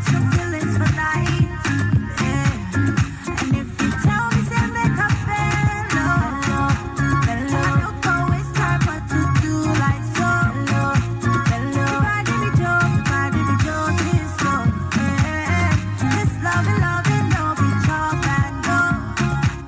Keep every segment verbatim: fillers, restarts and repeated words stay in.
Some feelings for night, yeah. And if you tell me, say, make a bello, bello. I don't go waste time but to do like so, bello, bello. Everybody be joke, everybody be joke, this love, yeah. This love, love, no be chop and go.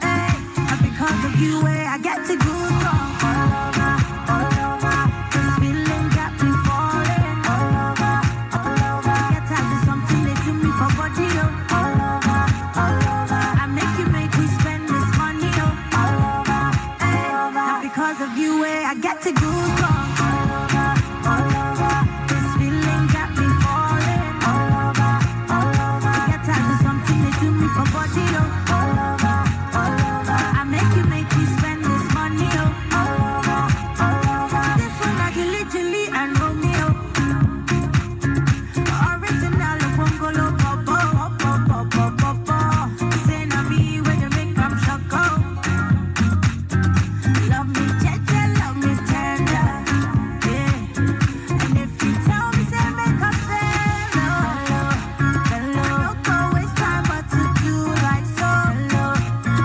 Hey, and because of you, eh, I get to go strong. All over, all over. This feeling got me falling. All over, all over. Get tired of something they do me for body, oh. All over, all over. I make you make we spend this money, oh. All over, hey. Now because of you, eh, I get to go strong. All over, all over. This feeling got me falling. All over, all over. Get tired of something they do me for body, oh. All over, all over. I make you make we spend this money, oh. All over, all over. This one like Gilly Gilly and Romeo. Original Wongolo Popo, Popo, Popo, Popo. Say na me where you make 'em shoko. Love me, cha-cha, love me tender. Yeah. And if you tell me, say, make a bello, bello. I don't go waste time but to do like so, bello,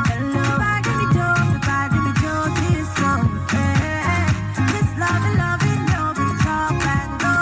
bello. Everybody be joke, everybody be joke, this love, yeah. This love, love, it no be chop and go,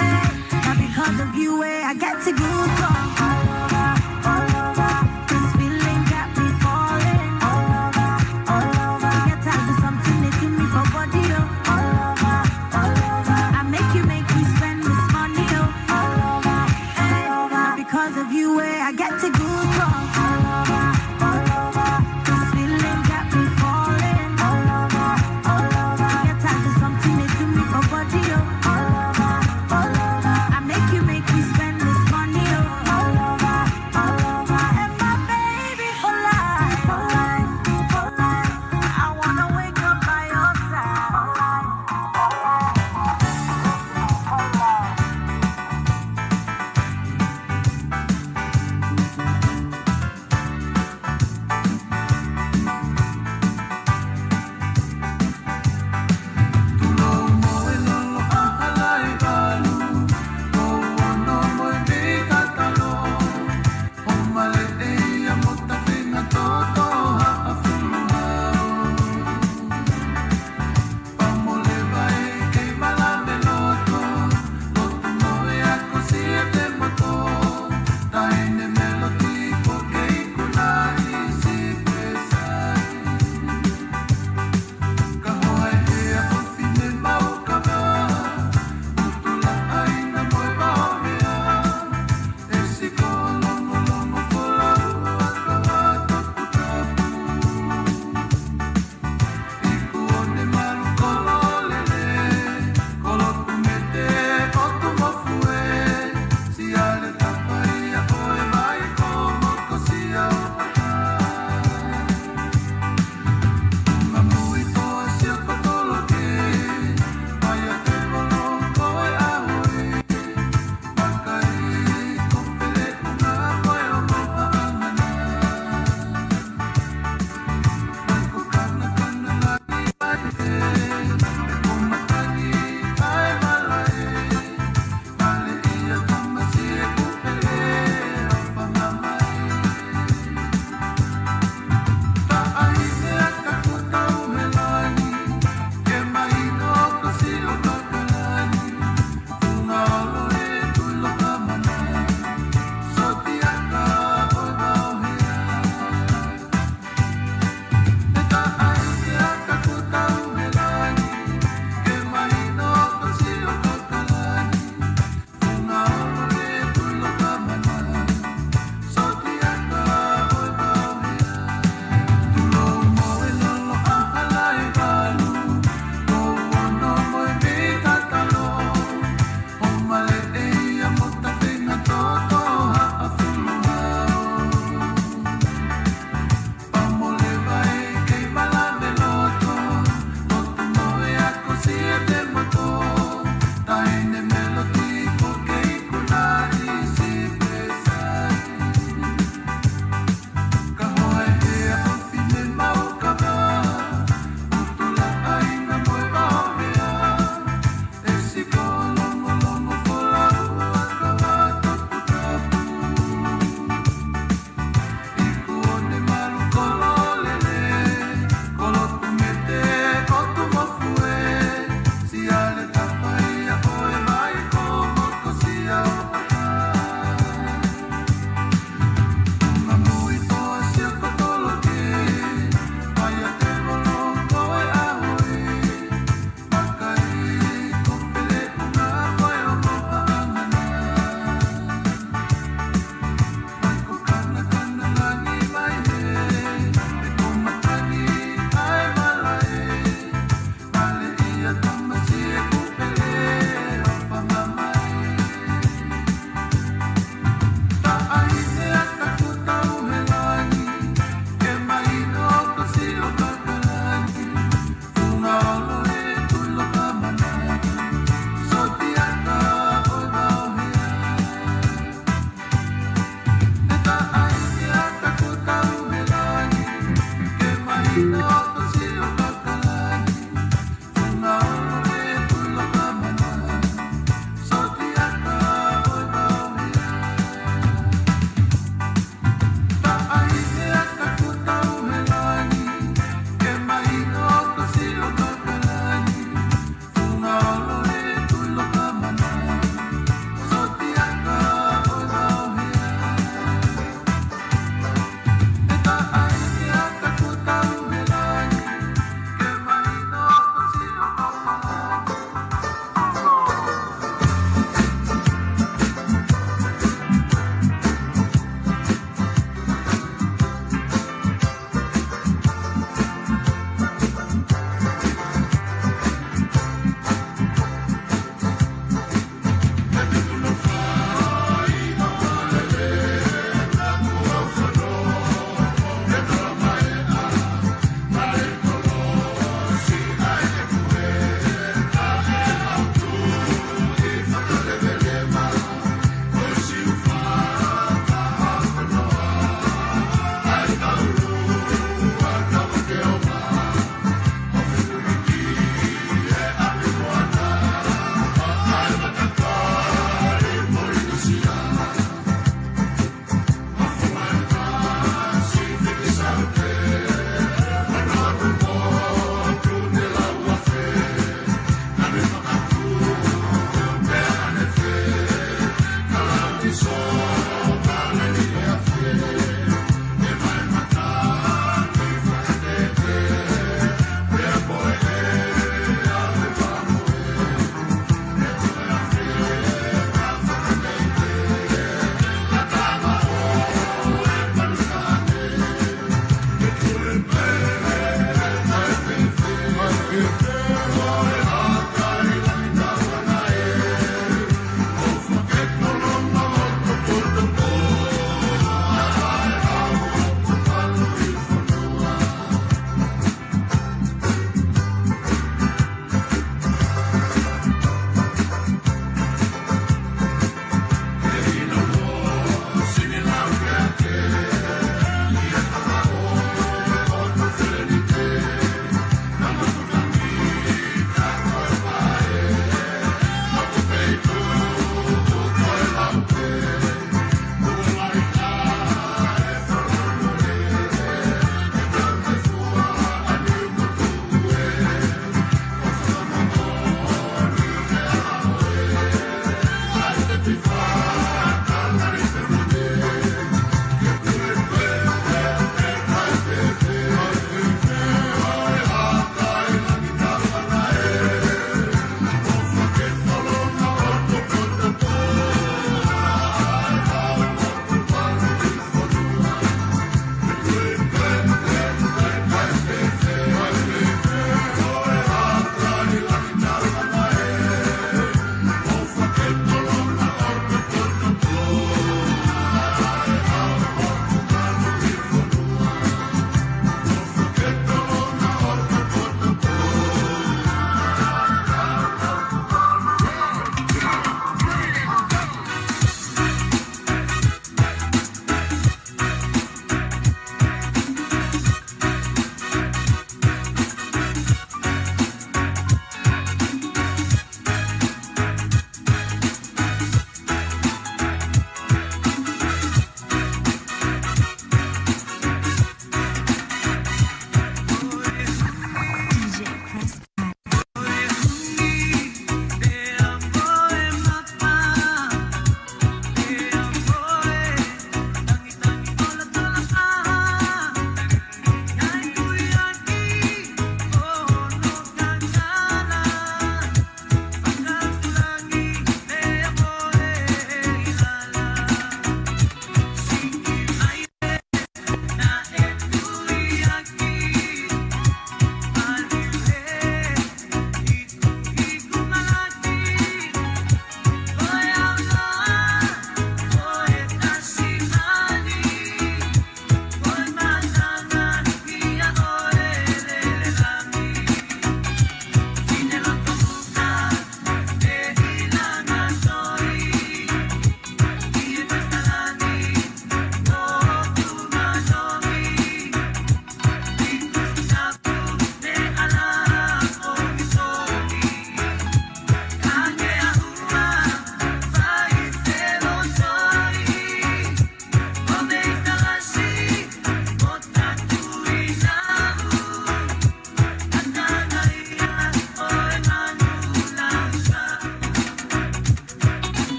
yeah. Now because of you, eh, I get to go strong. All over, all over. This feeling got me falling. All over, all over. Get tired of something they do me for body, oh. All over, all over. I make you make me spend this money, oh. All over, all over. Because of you, eh, I get to go strong. All over, all over. This feeling got me falling. All over, all over. Get tired of something they do me for body, oh. All over, all over. I make you make me spend this money, oh. All over, all over. And my baby for life, for life, for life. I wanna wake up by your side. For life, for life, for life.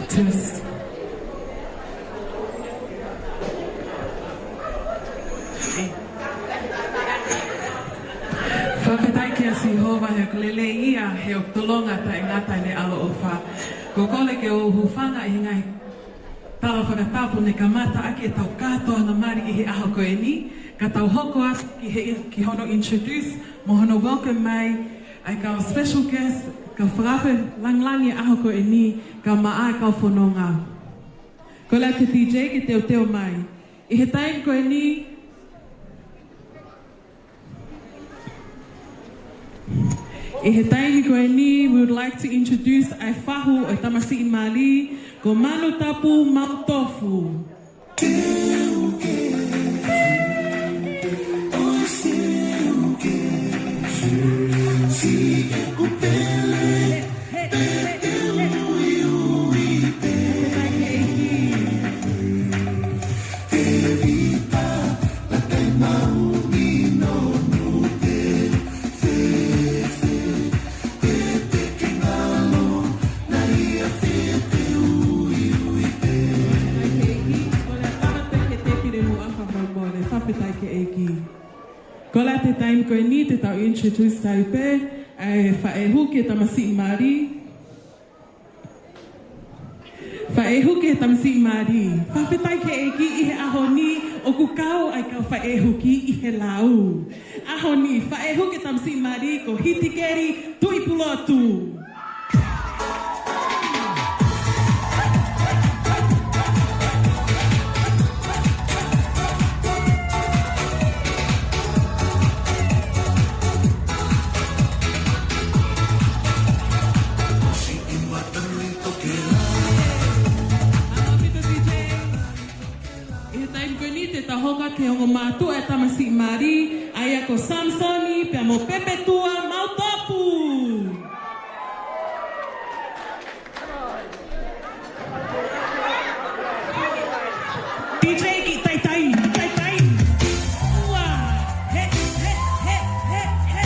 Test. Fakafetaʻi kia Sihova he ʻoku lelei ia, he ʻoku tolonga taʻengata ʻene ʻaloʻofa. Ko e kole ke u hūfanga ʻi he ngaahi tala fakatapu ne kamata ʻaki ʻetau kātoanga mali ʻi he ʻaho ko eni, ka tau hoko atu ki he, ki hono introduce mo hono welcome mai ʻa e kau special guest, kau fakaafe lāngilangi ʻaho ko eni, kau maʻa e kau fononga. Kole atu ki he D J ke teuteu mai. ʻI he taimi ko eni, ʻi he taimi ko eni, we would like to introduce ʻa e fahu ʻo e tamasiʻi mali, ko Manutapu Mautofu. Fakafetaʻi ki he ʻEiki. Kole atu he taimi ko eni te tau introduce atu pē ʻa e faʻē huki ʻo e tamasiʻi mali. Faʻē huki ʻo e tamasiʻi mali. Fakafetaʻi ki he ʻEiki, ʻi he ʻaho ni ʻoku kau ʻa e kau faʻē huki ʻi he lau. ʻAho ni, faʻē huki ʻo e tamasiʻi mali ko Hitikeli Tuʻipulotu. ʻI he taimi ko eni te tau hoko atu ki he ongo mātuʻa ʻo e tamasiʻi mali, ʻa ia ko Samisoni pea mo Pepetua Mautopu. D J ki taitai, taitai. Ua, he, he, he, he, he.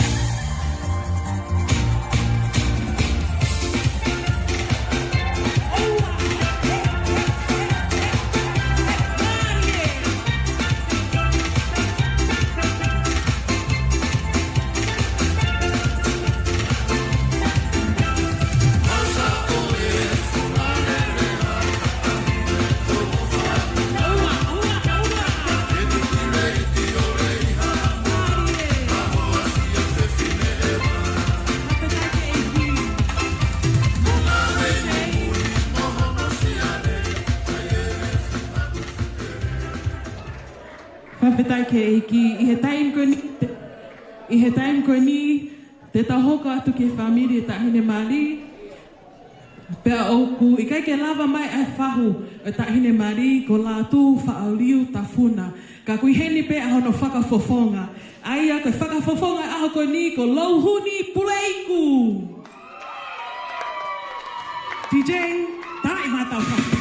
Fakafetaʻi ki he ʻEiki. ʻI he taimi ko eni, ʻi he taimi ko eni, te tau hoko atu ki he fāmili ʻo e taʻahine mali. Pea ʻoku ʻikai ke lava mai ʻa e fahu ʻo e taʻahine mali ko Lātū Faʻaliutafuna. Ka ʻoku ʻi heni pē ʻa hono fakafofonga. ʻA ia ko e fakafofonga ʻo e ʻaho ko eni ko Louhuni Puleiku. D J, tā ʻi mātau fasi.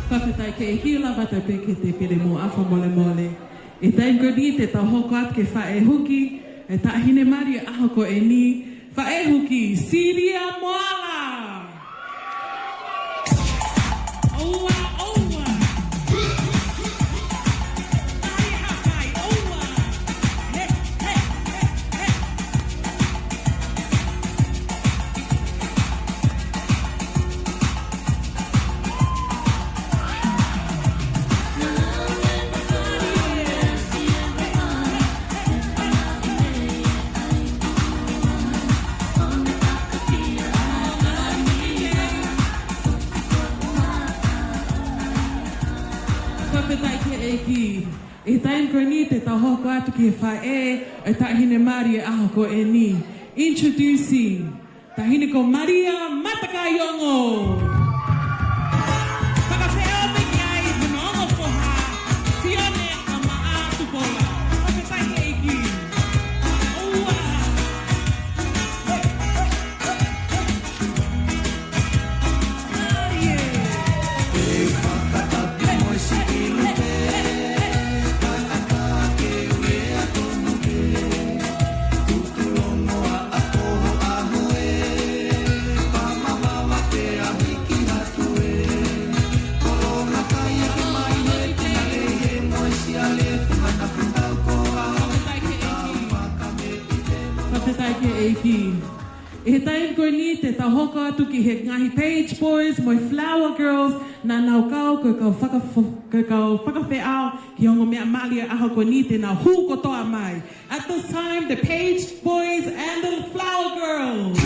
Fakafetaʻi ki he ʻEiki, lava atu pē ki he tēpile mo e ʻaho fakamolemole. ʻI he taimi ko eni te tau hoko atu ki he faʻē huki ʻo e taʻahine mali ʻo e ʻaho ko eni, faʻē huki Silia Moala. ʻOua, ʻoua. Ai, hapai, ʻoua. He, he, he, he. Fakafetaʻi ki he ʻEiki. ʻI he taimi ko eni te tau hoko atu ki he faʻē ʻo e taʻahine mali ʻo e ʻaho ko eni. Introducing Taʻahine ko Malia Matakaiongo. Fakafeʻao pē ki ai hono ongo foha, Fiona Maʻa Tupola. Fakafetaʻi ki he ʻEiki. ʻOua. Fakafetaʻi ki he ʻEiki. ʻI he taimi ko eni te tau hoko atu ki he ngaahi Page Boys mo e Flower Girls, naʻa nau kau ko e kau fakafo-, ko e kau fakafeʻao ki he ongo meʻa mali ʻo e ʻaho ko eni te nau hū kotoa mai. At this time, the Page Boys and the Flower Girls.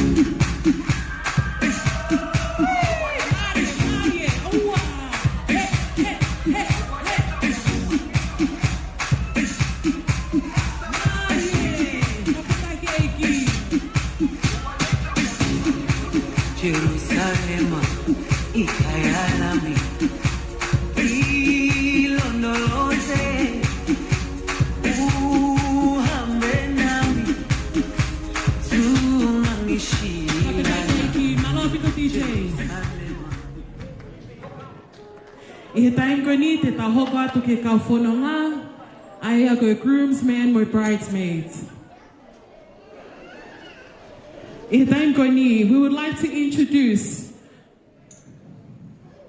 Jerusalema, ikayalami, ilondoloze, uhambe nami, zungangishila. Mālō ʻaupito, D J. ʻI he taimi ko eni te tau hoko atu ki he kau fononga, ʻa ia ko e groomsmen mo e bridesmaids. ʻI he taimi ko eni, we would like to introduce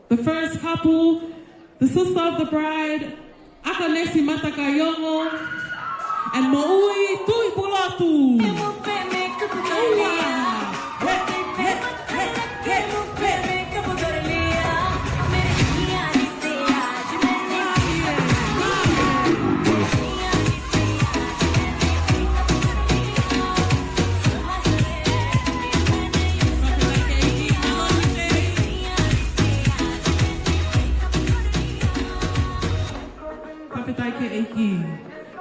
the first couple, the sister of the bride, ʻAkanesi Matakaiongo, and Moʻui Tuʻipulotu. Fakafetaʻi ki he ʻEiki.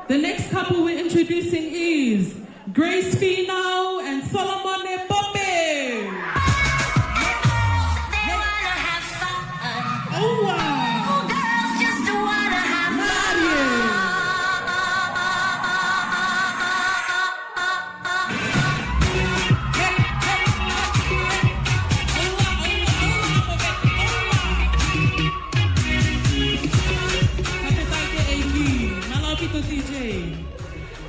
The next couple we're introducing is Grace Finau and Solomone Pope. ʻOua. Mālie.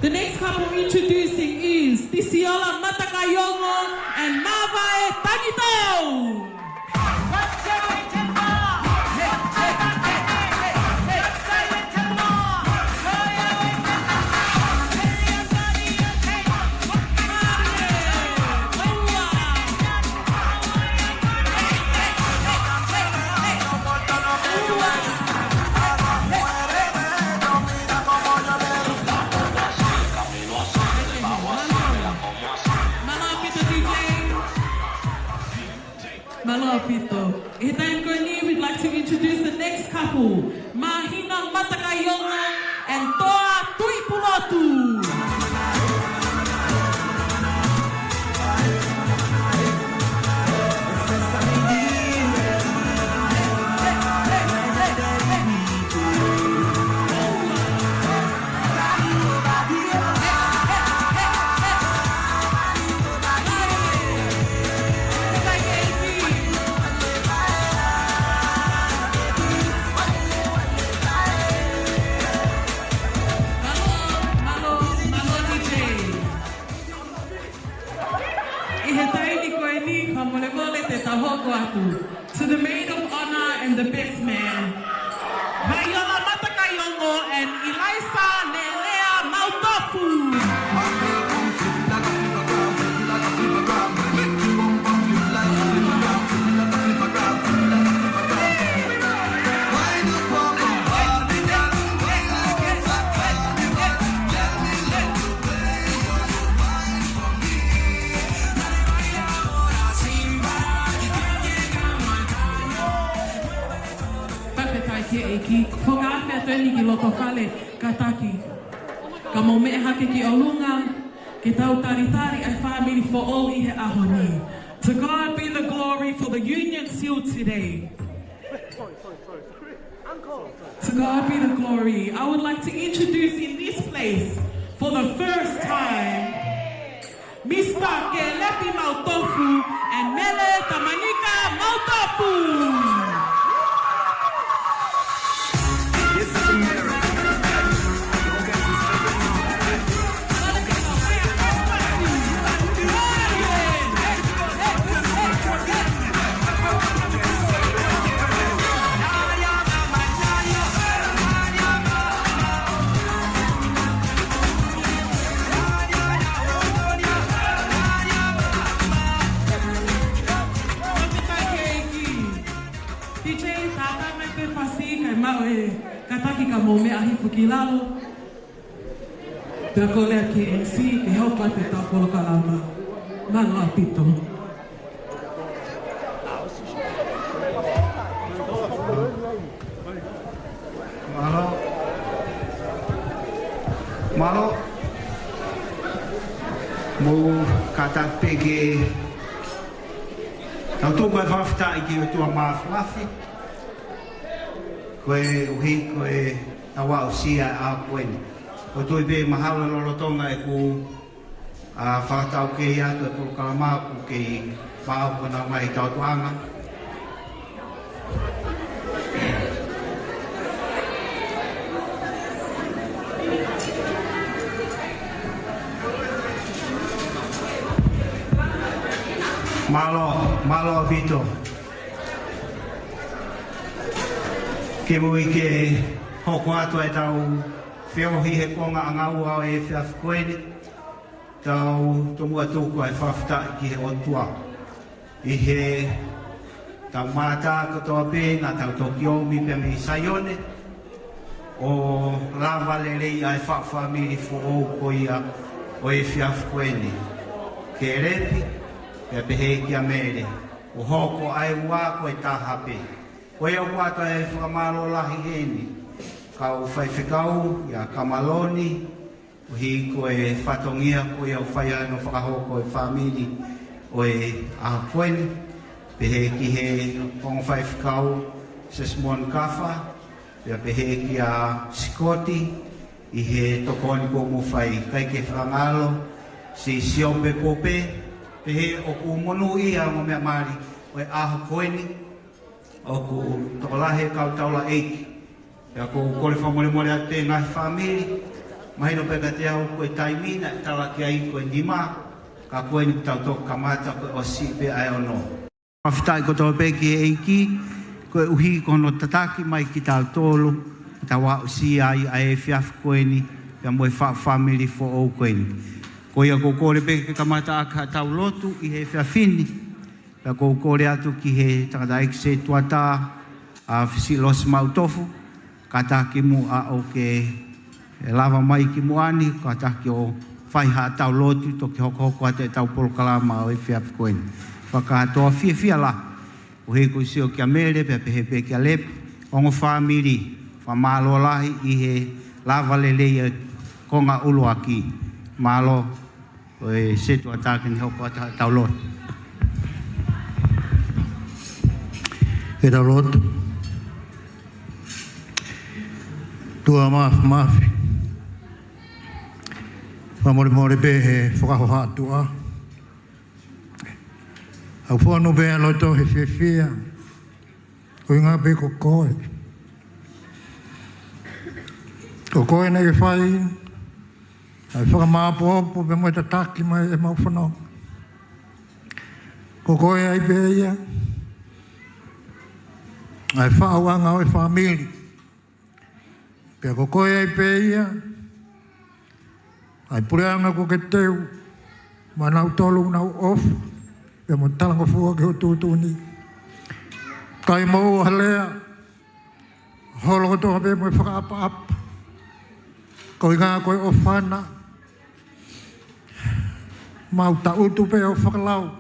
The next couple introducing is Tisiola Matakaiongo and Mavae Tangitau. Mālō ʻaupito. ʻI he taimi ko eni, we'd like to introduce the next couple, Māhina Matakaiongo and Toa Tuʻipulotu. Mālō, mālō, mālō D J. ʻI he taimi ko eni, fakamolemole te tau hoko atu. To the maid of honor and the best man. Vaiola Matakaiongo and Elisa Nelea Mautofu. Fakafetaʻi ki he ʻEiki. Fakaafe atu eni ki loto fale, kātaki. Ka mou meʻa hake ki ʻolunga, ke tau talitali ʻa e fāmili foʻou ʻi he ʻaho ni. To God be the glory for the union sealed today. To God be the glory. I would like to introduce in this place for the first time, Mister Kelepi Mautofu and Mele Tamanika Mautofu. This is America. Mou meʻa hifo ki lalo. Pea ko e lea ki he M C, ke hoko atu ʻetau polokalama. Mālō ʻaupito. Mālō. Mālō. Mou kātaki pē ke tau tuku e fakafetaʻi ki he ʻOtua Māfimafi. Koeʻuhi ko ʻetau aʻusia ʻa e ʻaho ko eni. ʻOku ou tui pē mahalo lolotonga ʻeku, ā, fakataukei atu e polokalama ʻoku kei maʻu ko ʻenau ngaahi tautuʻanga. Mālō, mālō ʻaupito. Ke mui ke hoko atu ʻetau feohi he konga ʻanga ua ʻo e efiafi ko eni, tau tomuʻa tuku ʻa e fakafetaʻi ki he ʻOtua. ʻI heʻetau mata kotoa pē naʻa tau toki ʻomi pē mei Saione, ʻo lava lelei ʻa e faʻu fāmili foʻou ko ia ʻo e efiafi ko eni. Kelepi, pea pehē kia Mele, ʻo hoko ʻa e ua ko e taha pē. Ko ia ʻoku ʻoatu e fakamālō lahi heni, kau faifekau, ʻia Kamaloni, ʻuhi ko e fatongia ko ia ʻoku fai ai hono fakahoko e fāmili ʻo e ʻaho ko eni, pehē ki he ongo faifekau Sesimoni Kafa, pea pehē kia Sikoti, ʻi he tokoni kuo mou fai, ʻikai ke fakangalo, Siʻi Siope Pope, pehē ʻoku monūʻia mo meʻa mali ʻo e ʻaho ko eni, ʻoku tokolahi e kau taulaʻeiki. Pea ʻoku ou kole fakamolemole atu pē ngaahi fāmili, mahino pē kiate au ko e taimi naʻe tala ki ai ko e nima, ka ko eni tau toki kamata ko e ʻosi pē ʻa e ono. Fakafetaʻi kotoa pē ki he ʻEiki, koeʻuhi ko hono tataki mai kitautolu, ke tau aʻusia ai ʻa e efiafi ko eni, pea mo e faʻu fāmili foʻou ko eni. Ko ia ʻoku ou kole pē ke kamata ʻaki haʻatau lotu ʻi he efiafi ni, pea ʻoku ou kole atu ki he tangataʻeiki setuata, ʻa Fisilosi Maʻutofu, kātaki muʻa ʻo ke lava mai ki muʻa ni, kātaki ʻo fai haʻatau lotu, toki hokohoko atu ʻetau polokalama ʻo e efiafi ko eni. Fakakātoa fiefia lahi, ʻuhi ko e sio kia Mele, pea pehē pē kia Lepi, ongo fāmili, fakamālō lahi ʻi he lava lelei e konga ʻuluaki. Mālō. Ko e setuata ke ne hoko atu haʻatau lotu. Ke tau lotu. ʻOtua Māfimafi. Fakamolemole pē he fakahoha ʻOtua. ʻOku ou fonu pē ʻi loto he fiefia. Ko e ʻuhinga pē ko koe. Ko koe naʻe fai ʻa e fakamāʻopoʻopo pea mo e tataki mai ʻemau fononga. Ko koe ai pē ia ʻa e faʻuʻanga ʻo e fāmili. Pea ko koe ai pē ia ʻa e puleʻanga kuo ke teu maʻanautolu ʻoku nau ʻofa pea mo talangofua ki ho tuʻutuʻuni. ʻIkai moʻua ha lea, holo kotoa pē mo e fakaʻapaʻapa. Ko e ʻuhinga ko e ʻofa na, mau tangutu pē ʻo fakalau.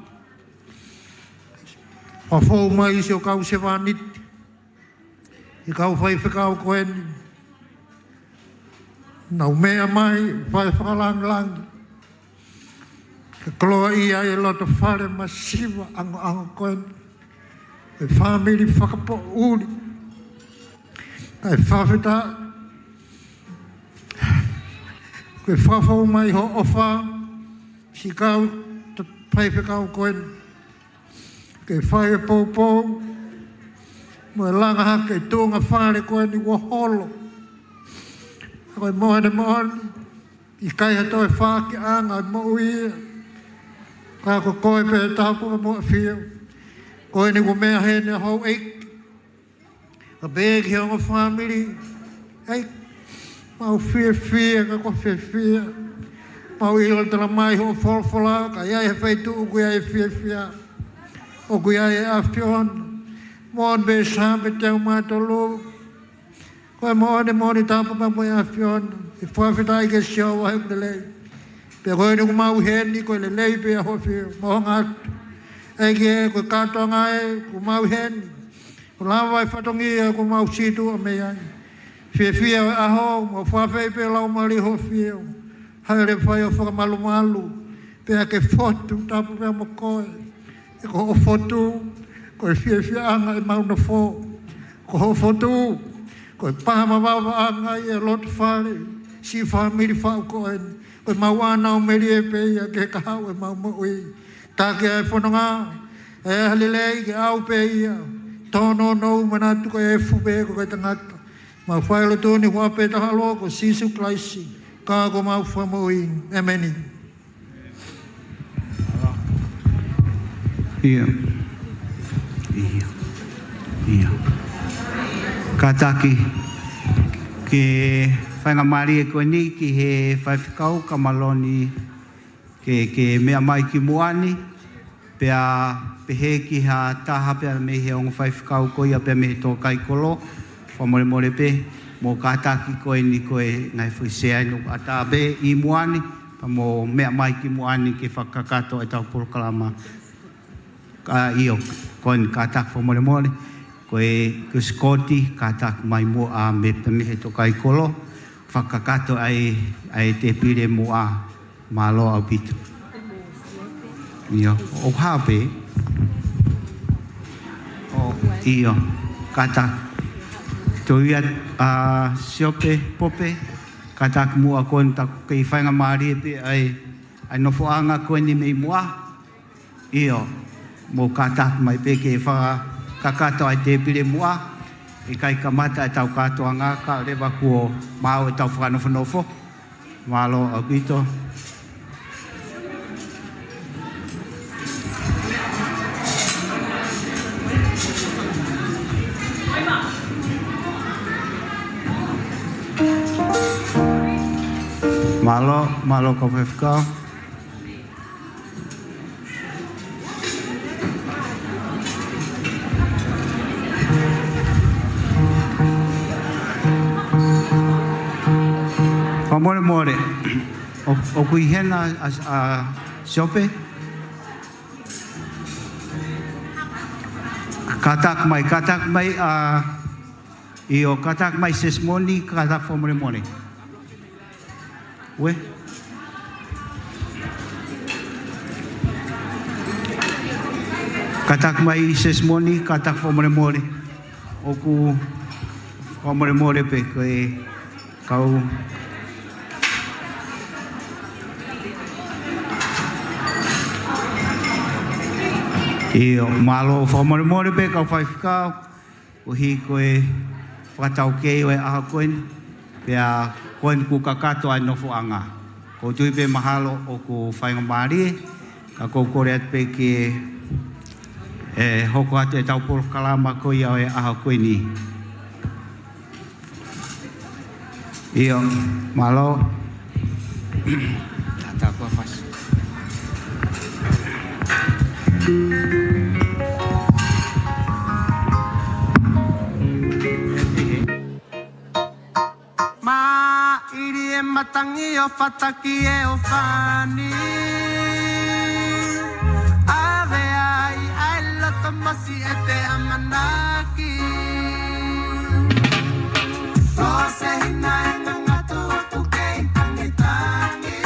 Fakafou mai siʻo kau sevāniti, ʻi he kau faifekau ko eni. Nau meʻa mai, fai fakalāngilangi. Ke koloaʻia ai e loto fale masiva ʻangoʻango ko eni. E fāmili fakapoʻuli. Kae fakafetaʻi. Ke fakafou mai ho ʻofa, siʻi kau t-, faifekau ko eni. Ke fai e poupou mo e langa hake e tuʻunga fale ko eni kuo holo. Ko e moʻoni moʻoni, ʻikai ha toe fakaʻaongaʻi moʻui ia. Ka ko koe pē tapu mo ʻafio. Ko eni kuo meʻa heni ʻa houʻeiki. Ka pehē ki he ongo fāmili, ʻEiki, mau fiefia, ka ko e fiefia. Mau ʻilo tala mai hoʻo folofola, ka ʻi ai ha feituʻu ʻoku ʻi ai e fiefia, ʻoku ʻi ai e ʻAfiona. Moʻoni pē Saame teau mā tolu, Ko e moʻoni, moʻoni tapu pea mo e ʻAfiona. ʻE fakafetaʻi ki he Sihova he ʻoku lelei. Pea ko eni ʻoku mau ʻi heni, ko e lelei pē ʻa hoʻo ʻafio. Mau hanga atu. ʻEiki ē, ko e kātoanga ē, ʻoku mau ʻi heni. ʻOku lava e fatongia ʻoku mau situʻa mei ai. Fiefia ʻo e ʻaho, mau fakafeʻiloaki pē lau mali hoʻo ʻafio. Hāʻele fai ʻo fakamalumalu. Pea ke fotu, tapu pea mo koe. He ko hoʻo fotu, ko e fiefiaʻanga ʻemau nofo. Ko hoʻo fotu, ko e paha mavavaʻanga ʻi he loto fale, siʻi fāmili faʻu ko eni. Ko e mau ʻānau melie pē ia ke kahaʻu ʻemau moʻui. Taki ʻa e fononga, ʻa e lelei ke ʻau pē ia. Tōnounou manatu ko e efu pē ko e tangata. Mau fai lotu ni ʻi he huafa ʻo e ʻAlo ko Sīsū Kalaisi, ko homau Fakamoʻui. ʻĒmeni. ʻIo. ʻIo. ʻIo. Kātaki ke faingamālie ko eni ki he faifekau Kamaloni ke, ke meʻa mai ki muʻa ni, pea pehē ki ha taha pea mei he ongo faifekau ko ia pea mei he tō kai kolo, fakamolemole pē, mo kātaki ko eni ko e ngaahi foʻi sea ʻoku ʻatā pē ʻi muʻa ni, pea mo meʻa mai ki muʻa ni ke fakakakato ʻetau polokalama. Ka ʻio, ko eni kātaki fakamolemole, ko e, ko e sikoti, kātaki mai muʻa mei, mei he tō kai kolo, fakakakato ʻa e, ʻa e tēpile muʻa, mālō ʻaupito. ʻIo, ʻoku hā pē. ʻO, ʻio, kātaki. Toe ʻa, ʻa, Siope, Pope, kātaki muʻa ko eni ta ke faingamālie pē ʻa e, ʻa e nofoʻanga ko eni mei muʻa. ʻIo, mou kātaki mai pē ke fakakakato ʻa e tēpile muʻa, ʻikai kamata ʻetau kātoanga, kae ʻoua leva kuo maau ʻetau fakanofonofo. Mālō ʻaupito. Mālō, mālō kau faifekau. Fakamolemole. ʻO, ʻoku ʻi hena ʻa, ʻa Siope? Kātaki mai, kātaki mai, ʻa, ʻio, kātaki mai Sesimoni, kātaki fakamolemole. Ue. Kātaki mai Sesimoni, kātaki fakamolemole. ʻOku fakamolemole pē ko e kau. ʻIo, mālō fakamolemole pē kau faifekau. Koeʻuhi ko e fakataukei ʻo e ʻaho ko eni, pea ko eni kuo kakato ʻa e nofoʻanga. ʻOku ou tui pē mahalo ʻoku faingamālie, ka ʻoku ou kole atu pē ke, ʻe, hoko atu ʻetau polokalama ko ia ʻo e ʻaho ko eni. ʻIo, mālō. Tātā kua fasi. Māʻili e matangi ʻo fataki e ʻofani. ʻAve ai ʻa e loto masi ʻete ʻamanaki. Lose hina e ngangatu ʻoku kei tangitangi.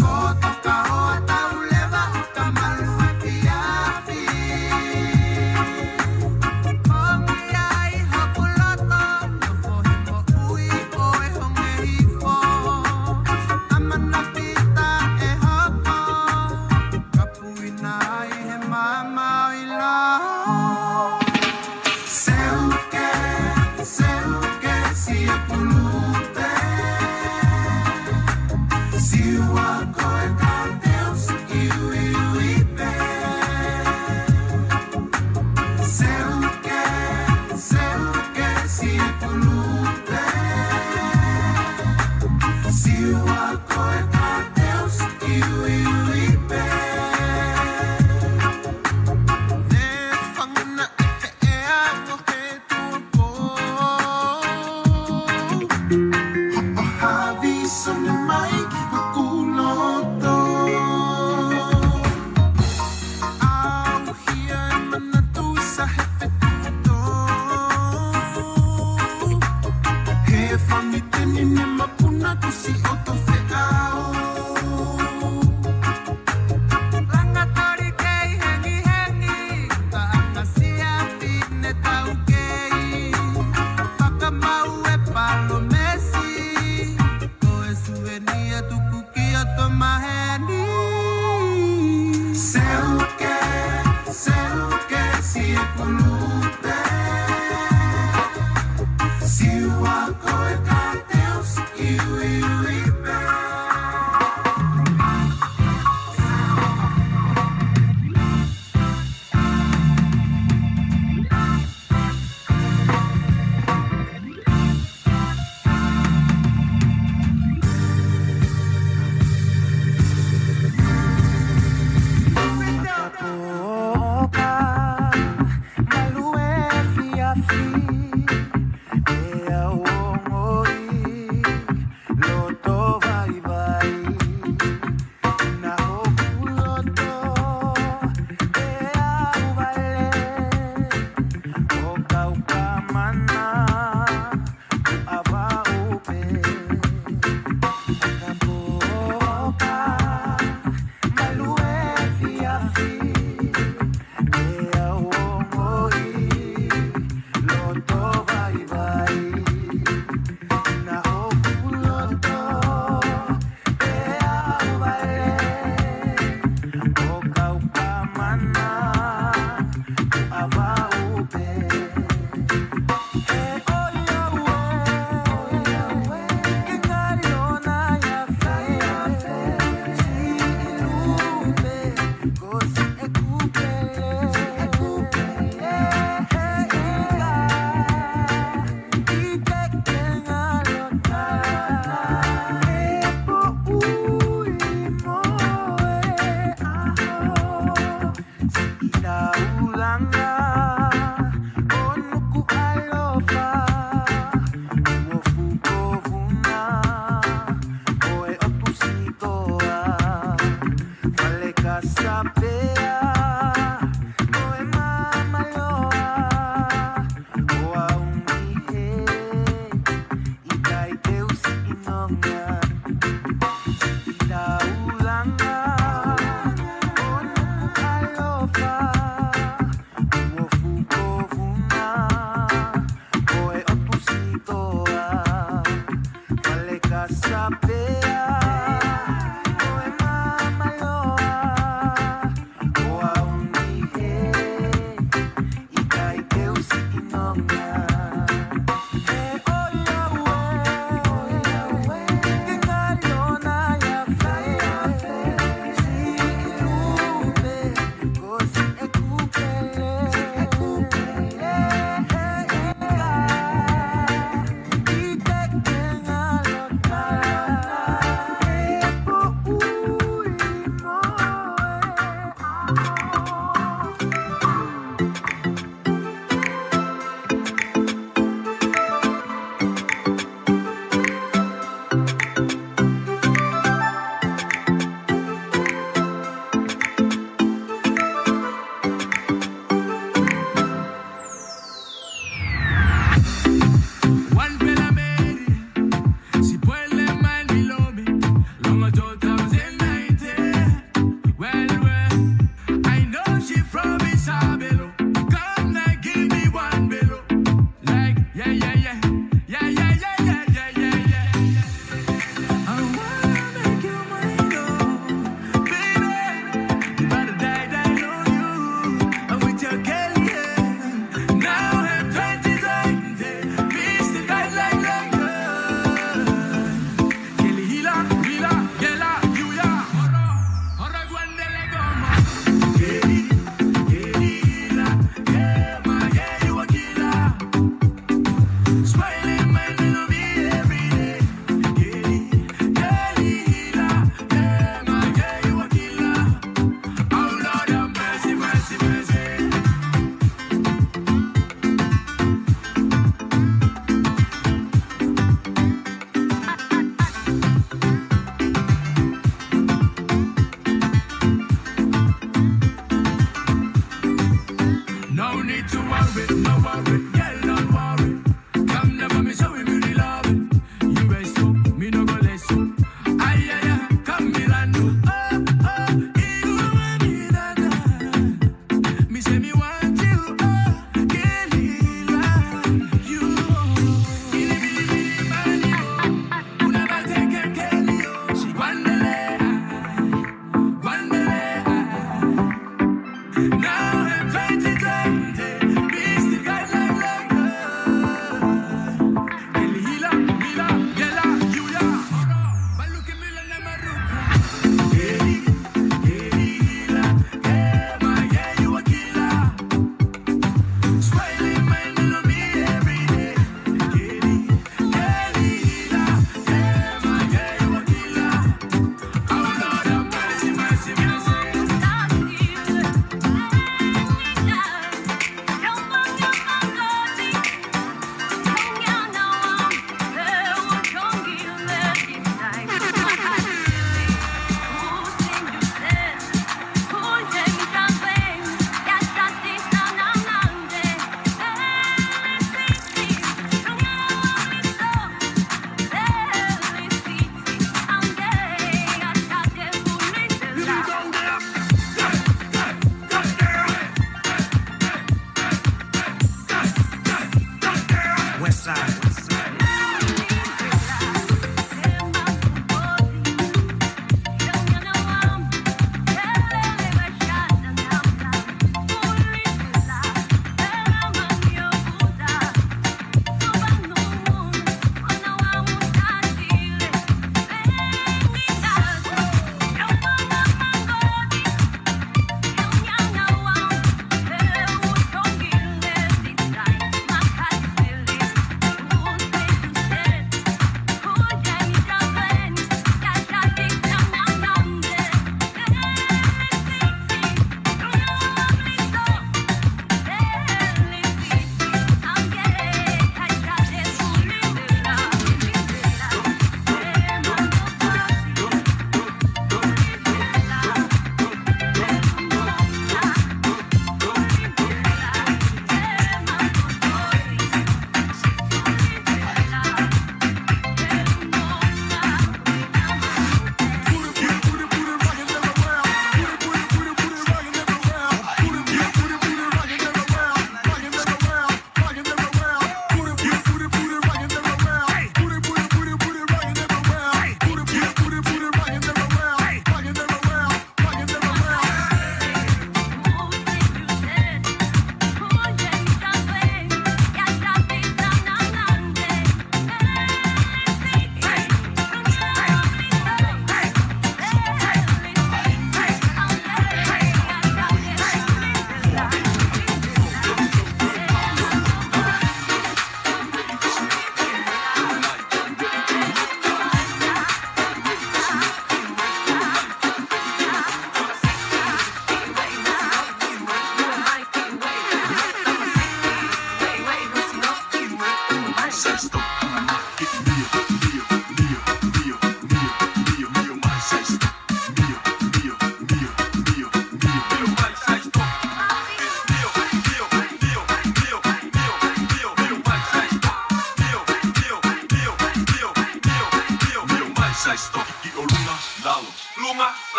Ko toka hoa tau leva ʻo ka malu afiafi. Hongi ai hoku loto, nofo he moʻui ʻo e honge hifo. ʻAmanaki taʻehoko, ka puina ai he maama ʻo ʻilo. Seuke, seuke, siʻi pulupe. Siua ko e kateus, iuiui pē. Seuke, seuke, siʻi pulupe. Siua ko e kateus, iuiui pē. Ne fanguna ʻi he ʻea ko he tuʻu ko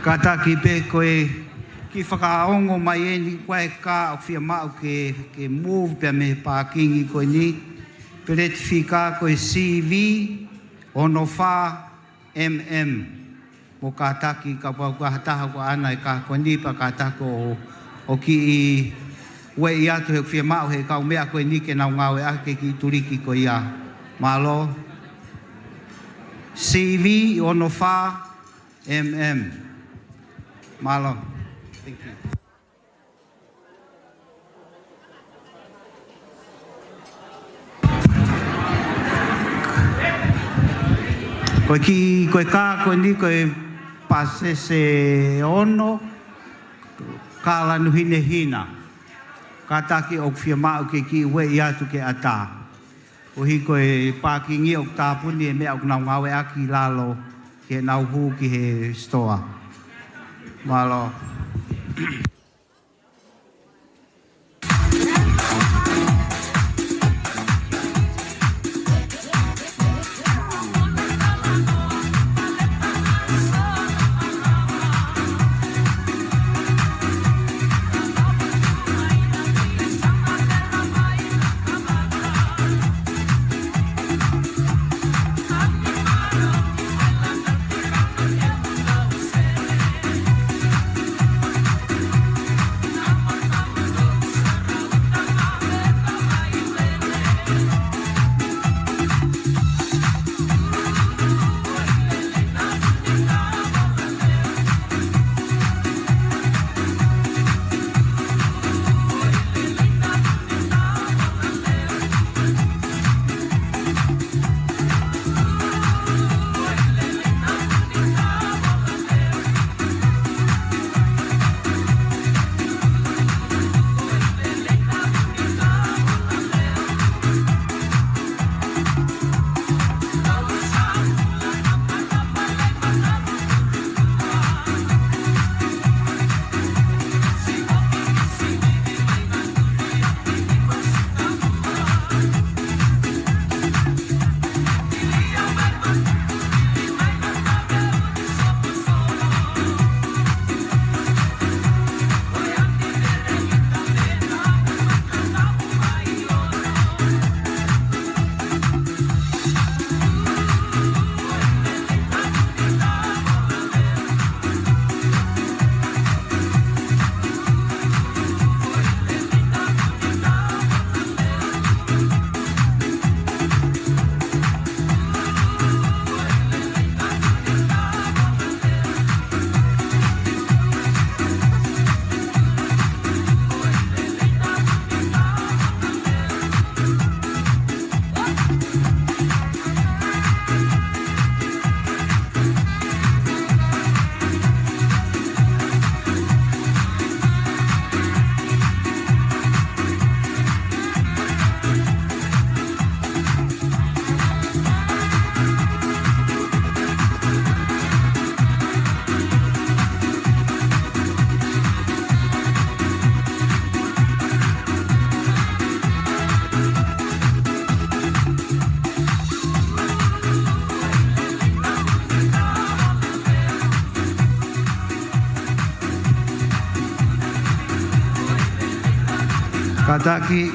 Kātaki pē ko e kiʻi fakaongo mai eni, ko e ka ʻoku fiemaʻu ke, ke move pea mei he pākingi ko eni. Peleti fika ko e C V ono fā M M. Mou kātaki kapau ko ha taha ʻoku ʻaʻana e ka ko eni pea kātaki ʻo, ʻo kiʻi ueʻi atu he ʻoku fiemaʻu he kau meʻa ko eni ke nau ngāueʻaki e kiʻi tuliki ko ia. Mālō. C V ono fā M M. Mālō. Thank you. Ko e kiʻi, ko e ka ko eni ko e pasese ono, ka lanu hinehina. Kātaki ʻoku fiemaʻu ke kiʻi ueʻi atu ke ʻatā. Koeʻuhi ko e pākingi ʻoku tāpuni e meʻa ʻoku nau ngāueʻaki ʻi lalo ke nau hū ki he sitoa. Mālō. Kātaki,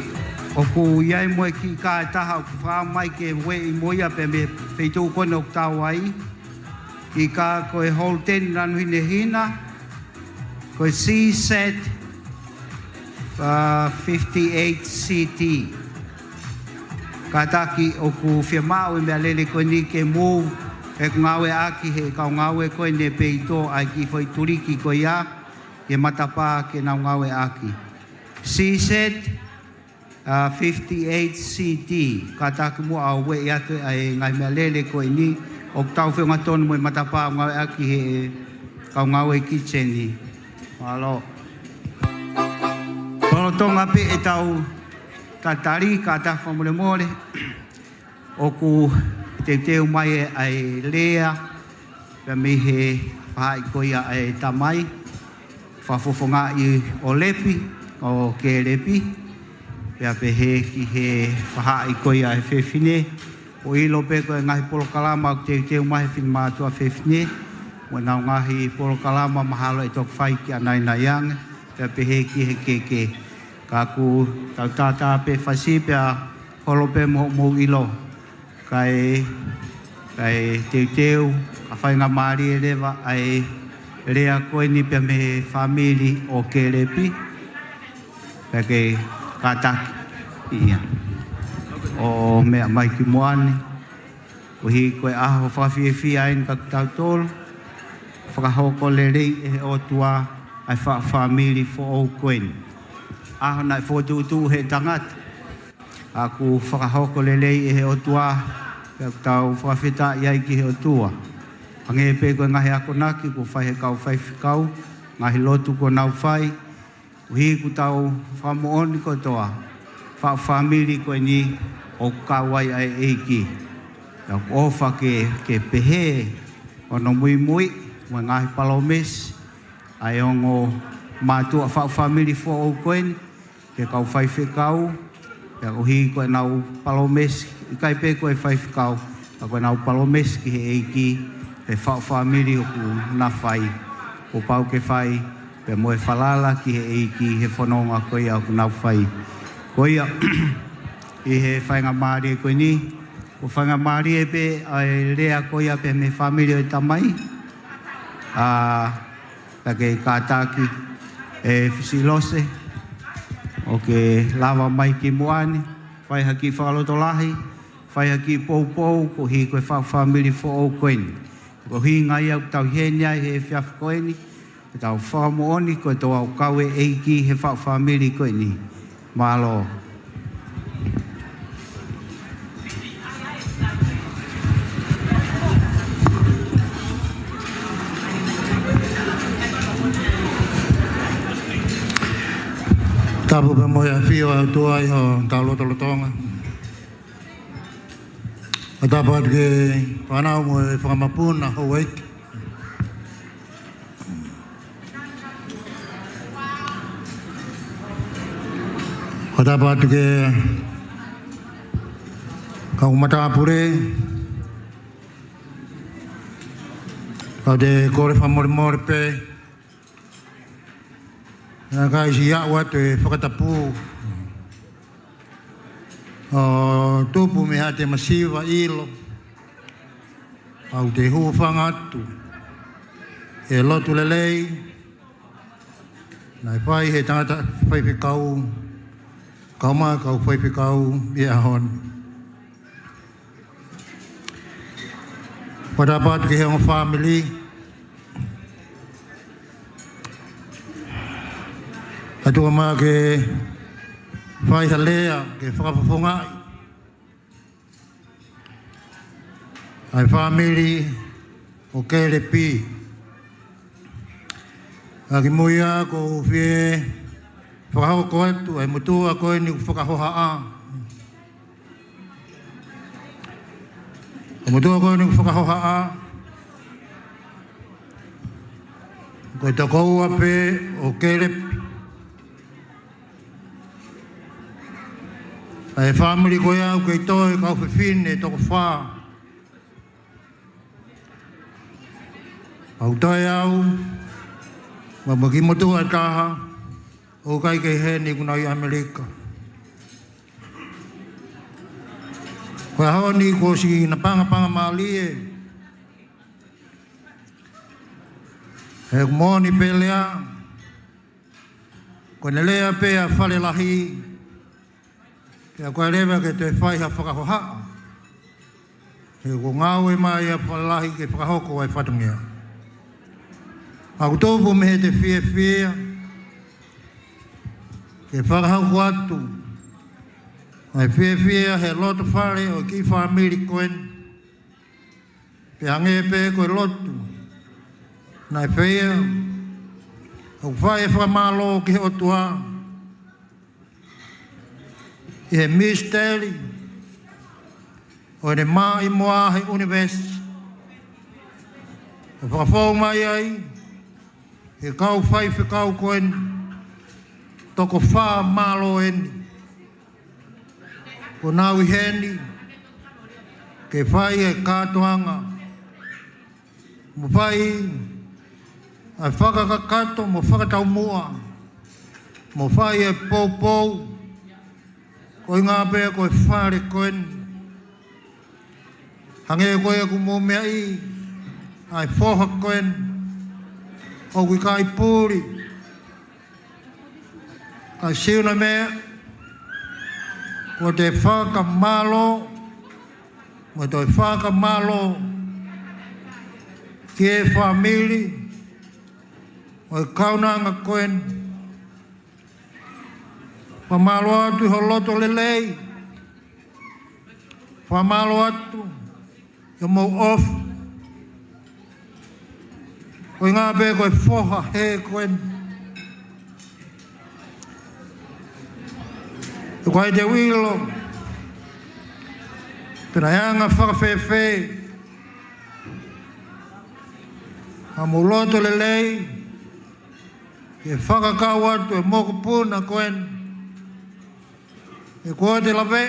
ʻoku ʻi ai mo e kiʻi kā ʻe taha ʻoku fakaʻamu mai ke ueʻi mo ia pea mei he feituʻu ko eni ʻoku tau ai. Kiʻi kā ko e Holden Lanuhinehina, ko e C Z, uh, fifty-eight C T. Kātaki, ʻoku fiemaʻu e meʻalele ko eni ke move ʻeku ngāueʻaki he kau ngāue ko eni peito ʻa e kiʻi foʻi tuliki ko ia ki he matapā ke nau ngāueʻaki. C Z, uh, fifty-eight C T, kātaki muʻa ʻo ueʻi atu ʻa e ngaahi meʻalele ko eni ʻoku tau feʻunga tonu mo e matapā ʻoku ngāueʻaki he kau ngāue kitchen. Mālō. Lolotonga pē ʻetau tatali, kātaki fakamolemole, ʻoku teuteu mai ʻa e lea pea mei he faʻahi ko ia ʻa e tamai, fakafofongaʻi ʻo Lepi, ʻo Kelepi, pea pehē ki he faʻahi ko ia ʻa e fefine. ʻOku ʻilo pē ko e ngaahi polokalama ʻoku teuteu mai he finemātuʻa fefine, mo ʻenau ngaahi polokalama mahalo ʻe toki fai ki ʻanainai ange, pea pehē ki he keke. Ka ʻoku tau tātā pē fasi pea holo pē mo hoʻomou ʻilo. Kae, kae teuteu, ka faingamālie leva ʻa e lea ko eni pea mei he fāmili ʻo Kelepi. Pea ke kātaki ia ʻo meʻa mai ki muʻa ni. Koeʻuhi ko e ʻaho fakafiefia eni kia kitautolu. Fakahoko lelei ʻe he ʻOtua ʻa e faʻu fāmili foʻou ko eni. ʻAho naʻe fokotuʻutuʻu ʻe he tangata. ʻOku fakahoko lelei ʻe he ʻOtua, pea ʻoku tau fakafetaʻi ai ki he ʻOtua. Hangē pē ko e ngaahi akonaki kuo fai ʻe he kau faifekau, ngaahi lotu kuo nau fai, koeʻuhi kuo tau fakamoʻoni kotoa, faʻu fāmili ko eni ʻoku kau ai ʻa e ʻEiki. Pea ʻoku ʻofa ke, ke pehē hono muimui, mo e ngaahi palōmesi ʻa e ongo mātuʻa faʻu fāmili foʻou ko eni, ki he kau faifekau, pea koeʻuhi ko ʻenau palōmesi, ʻikai pē ko e faifekau, ka ko ʻenau palōmesi ki he ʻEiki, he faʻu fāmili ʻoku na fai, kuo pau ke fai, pea mo e falala ki he ʻEiki, he fononga ko ia ʻoku nau fai. Ko ia, ʻi he faingamālie ko eni, ʻoku faingamālie pē ʻa e lea ko ia pea mei he fāmili ʻo e tamai. ʻA, Pea ke kātaki ʻe Fisilose ʻo ke lava mai ki muʻa ni, fai ha kiʻi fakalotolahi, fai ha kiʻi poupou, koeʻuhi ko e faʻu fāmili foʻou ko eni. Ko e ʻuhinga ia ʻoku tau ʻi heni ai he efiafi ko eni, ke tau fakamoʻoni kotoa ʻoku kau e ʻEiki he faʻu fāmili ko eni. Mālō. Tapu pea mo e ʻafio ʻa e ʻOtua ʻi hotau lotolotonga. Fakatapu atu ki he fānau mo e fakamapuna houʻeiki. Fakatapu atu ki he kau matāpule. Kau te kole fakamolemole pē. Naʻe ʻikai siʻi aʻu atu e fakatapu. ʻO tupu mei haʻate masiva ʻilo. ʻOku te hūfanga atu he lotu lelei naʻe fai he tangata faifekau, kau mai kau faifekau ʻi he ʻaho ni. Fakatapu atu ki he ongo fāmili. Ka tuku mai ke fai ha lea ke fakafofongaʻi ʻa e fāmili ʻo Kelepi. ʻA ki mui ʻoku ou fie fakahoko atu ʻa e motuʻa ko eni ʻoku fakahohaʻa. ʻA e motuʻa ko eni ʻoku fakahohaʻa. Ko e tokoua pē ʻo Kelepi. ʻA e fāmili ko ia ʻoku kei toe kau fefine toko fā. ʻOku toe au, mo e kiʻi motuʻa ʻe taha, ʻoku ʻikai kei heni, ʻoku nau ʻi ʻAmelika. Ko e ʻaho ni kuo ʻosi napangapanga mālie. He ʻoku moʻoni pē lea, ko ʻene lea pē ʻa Falelahi, pea ʻoku ʻikai leva ke toe fai ha fakahohaʻa. He kuo ngāue mai ʻa Falelahi ke fakahoko ʻa e fatongia. ʻOku tupu mei heʻete fiefia ke fakahoko atu ʻa e fiefia he loto fale ʻo e kiʻi fāmili ko eni. Pea hangē pē ko e lotu naʻe feia, ʻoku fai e fakamālō ki he ʻOtua ʻi he misiteli ʻo ʻene maʻimoa he ʻunivēsi. ʻO fakafou mai ai he kau faifekau ko eni, toko fā mālō eni. Kuo nau ʻi heni ke fai e kātoanga, mo fai ʻa e fakakakato, mo fakataumuʻa, mo fai e poupou, ko e ʻuhinga pē ko e fale ko eni. Hangē ko ia ʻoku mou meaʻi, ʻa e foha ko eni ʻoku ʻikai puli. Ka ʻoku ou sio ki he meʻa, ko ʻete fakamālō, mo toe fakamālō ki he fāmili ʻo e kaunanga ko eni. Fakamālō atu ʻi ho loto lelei. Fakamālō atu ʻi hoʻomou ʻofa. Ko e ʻuhinga pē ko e foha hē ko eni. ʻOku ʻikai te u ʻilo pe naʻe anga fakafēfē ʻa hoʻomou loto lelei ke fakakau atu e mokopuna ko eni. He ko ʻete lave,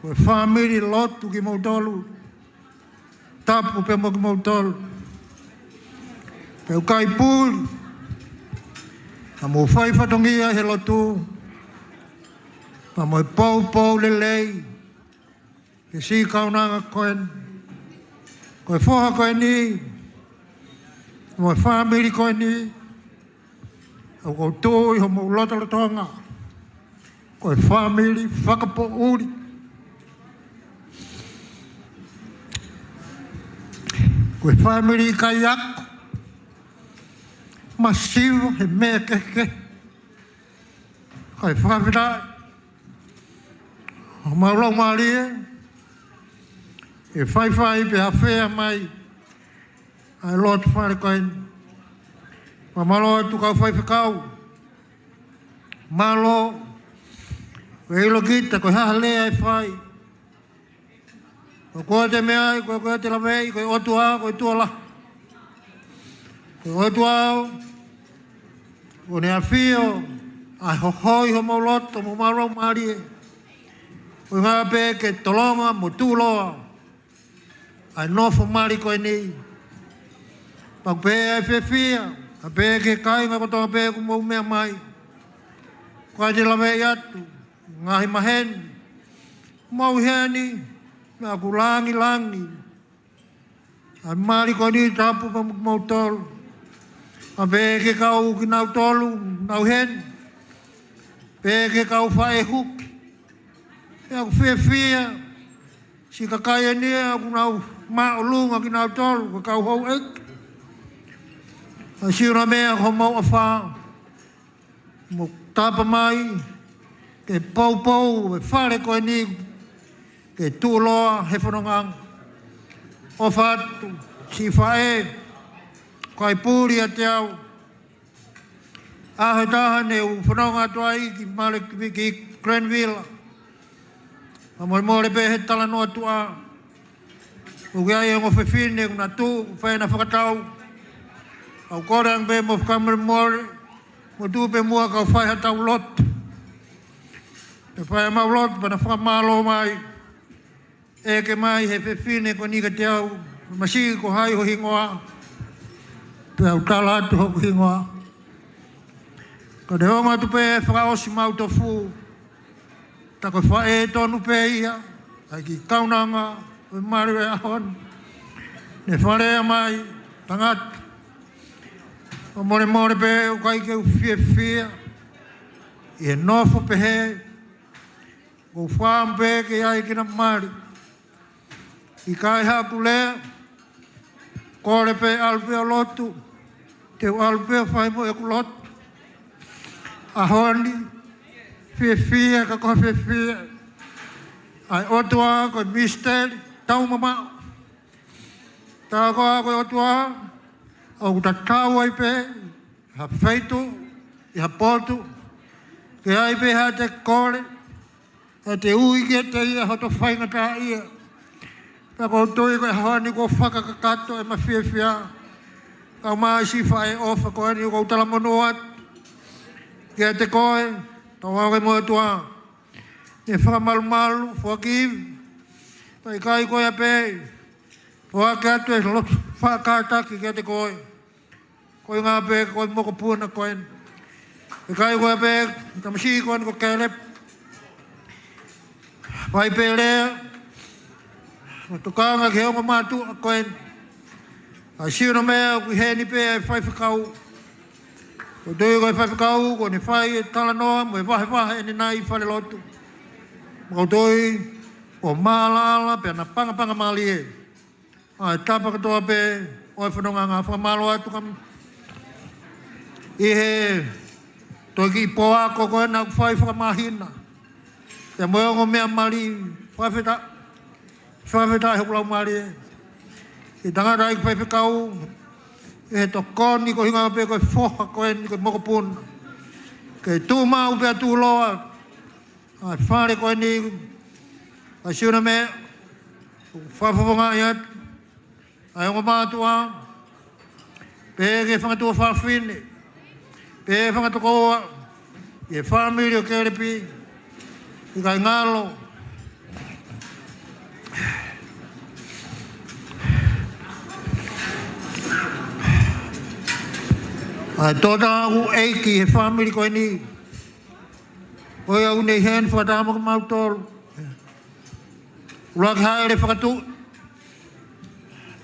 ko e fāmili lotu kimoutolu, tapu pē mo kimoutolu. Pea ʻoku ʻikai puli ʻa hoʻomou fai fatongia he lotu, pea mo e poupou lelei ki he siʻi kaunanga ko eni, ko e foha ko eni, mo e fāmili ko eni. ʻOku ou tui ʻi hoʻomou lotolotonga, ko e fāmili fakapoʻuli, ko e fāmili ʻikai ako, masiva he meʻa kehekehe. Kae fakafetaʻi homau laumālie, ʻe faifai pea afea mai ʻa e loto fale ko eni. Fakamālō atu kau faifekau. Mālō, ʻoku ʻilo kita ko e hā ha lea ʻe fai. Ko ʻete meʻa, ko ʻete laveʻi, ko e ʻOtua, ko e tuʻa lahi. Ko e ʻOtua ʻoku ne ʻafio ʻa e hohoi homou loto mo homau laumālie. Ko e ʻuhinga pē ke tolonga mo tuʻuloa ʻa e nofo mali ko eni. Pea ʻoku pehē ʻa e fiefia, ʻa pē ki he kāinga kotoa pē ʻoku mou meʻa mai. ʻOku ʻikai te u laveʻi atu ngaahi maheni. Mou ʻi heni, meʻa ʻoku langilangi ʻa e mali ko eni, tapu pē mo kimoutolu. ʻA pē ki he kau kinautolu, nau ʻi heni. Pē ki he kau faʻē huki. Pea ʻoku fiefia, siʻi kakai eni ʻoku nau māʻolunga kinautolu, ko e kau houʻeiki. ʻOku ou sio ki he meʻa ko homau ʻofa, mo tapa mai ke poupou e fale ko eni ke tuʻuloa he fononga. ʻOfa atu siʻi faʻē, ʻoku ʻikai puli ʻiate au. ʻAho ʻe taha ne u fononga atu ai ki Male ki, ki Granville. Fakamolemole pē he talanoa tuʻa. ʻOku ʻi ai e ongo fefine ʻoku na tuʻu, fai ʻena fakatau. ʻOku ou kole ange pē mo fakamolemole, mo tuʻu pē muʻa kau fai haʻatau lotu. Pea fai ʻemau lotu, pea na fakamālō mai. ʻEke mai he fefine ko eni kiate au, masiʻi ko hai ho hingoa. Pea u tala atu hoku hingoa. Ka ne ongo atu pē fakaʻosi mau tofu. Tā ko e faʻē tonu pē ia. ʻa e kiʻi kaunanga ʻo e mali ʻo e ʻaho ni. Ne fale mai tangata. ʻOku molemole pē ʻoku ʻikai ke u fiefia ʻi he nofo pehē. ʻOku ou fakaʻamu pē ke ʻi ai ke na mali. ʻIkai haʻaku lea, kole pē ʻalu pē ʻo lotu, te u ʻalu pē ʻo fai mo ʻeku lotu. ʻAho ni, fiefia, ka ko e fiefia ʻa e ʻOtua ko e misiteli taumamaʻo. Tā koā ko e ʻOtua ʻoku tatau ai pē ha feituʻu, ʻi ha potu, ke ʻi ai pē haʻate kole, haʻate ui kiate ia hoto faingataʻaʻia. Pea ʻoku ou tui ko e ʻaho ni kuo fakakakato ʻema fiefia. Kau mai siʻi faʻē ʻofa ko eni ʻoku ou talamonū atu kiate koe, tauange mo e ʻOtua. Ne fakamalumalu, forgive. Pea ʻikai ko ia pē, foaki atu e lotu fakakātaki kiate koe. Ko e ʻuhinga pē ko e mokopuna ko eni. ʻIkai ko ia pē, tamasiʻi ko eni ko Caleb. Fai pē lea, mo tokanga ki he ongo mātuʻa ko eni. ʻA e siʻi ongo meʻa ʻoku ʻi heni pē ʻa e faifekau. ʻOku ou tui ko e faifekau, ko ʻene fai e talanoa, mo e vahevahe ʻene nai falelotu. Mo ʻoku ou tui, ko e māʻalaʻala, pea na pangapanga mālie ʻa e tapa kotoa pē ʻo e fononga. Fakamālō atu kam ʻi he toki poako ko ena ʻoku fai fakamāhina. Pea mo e ongo meʻa mali, fakafetaʻi, fakafetaʻi hoku laumālie. ʻI he tangataʻeiki faifekau, ʻi he tokoni ko e ʻuhinga pē ko e foha ko eni ko e mokopuna. Ke tuʻu maʻu pea tuʻuloa ʻa e fale ko eni, ʻa e siʻi ongo meʻa, fakafofongaʻi atu ʻa e ongo mātuʻa, pea ki he fanga tuofāfine, pea fanga tokoua, ʻi he fāmili ʻo Kelepi, ʻikai ngalo ʻa e tōtā ʻoku ʻeiki he fāmili ko eni. Ko ia ʻoku ne ʻi heni fakataha mo kimautolu. ʻUluaki Hāʻele Fakatuʻi,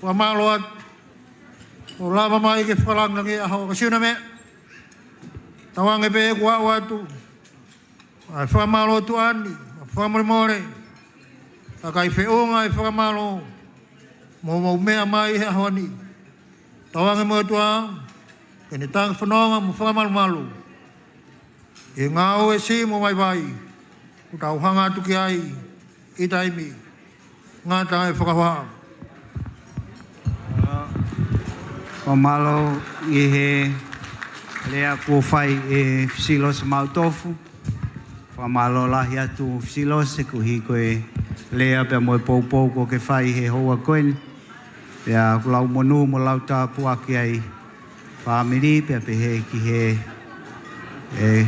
fakamālō atu ʻo lava mai ke fakalāngilangiʻi e ʻaho. Ka siʻi ongo meʻa, tauange pē ʻeku ʻoatu ʻa e fakamālō tuʻa ni, ʻa e fakamolemole. Ka ʻikai feʻunga e fakamālō mo hoʻomou meʻa mai he ʻaho ni. Tauange mo e ʻOtua ke ne tangi fononga mo fakamalumalu ʻi he ngāue siʻi mo vaivai ʻoku tau hanga atu ki ai ʻi taimi ngata e fakahā. Fakamālō ʻi he lea kuo fai ʻe Fisilose Mautofu. Fakamālō lahi atu Fisilose koeʻuhi ko e lea pea mo e poupou kuo ke fai he houa ko eni. Pea ʻoku lau monū mo lau tāpuaki ai fāmili, pea pehē ki he, e,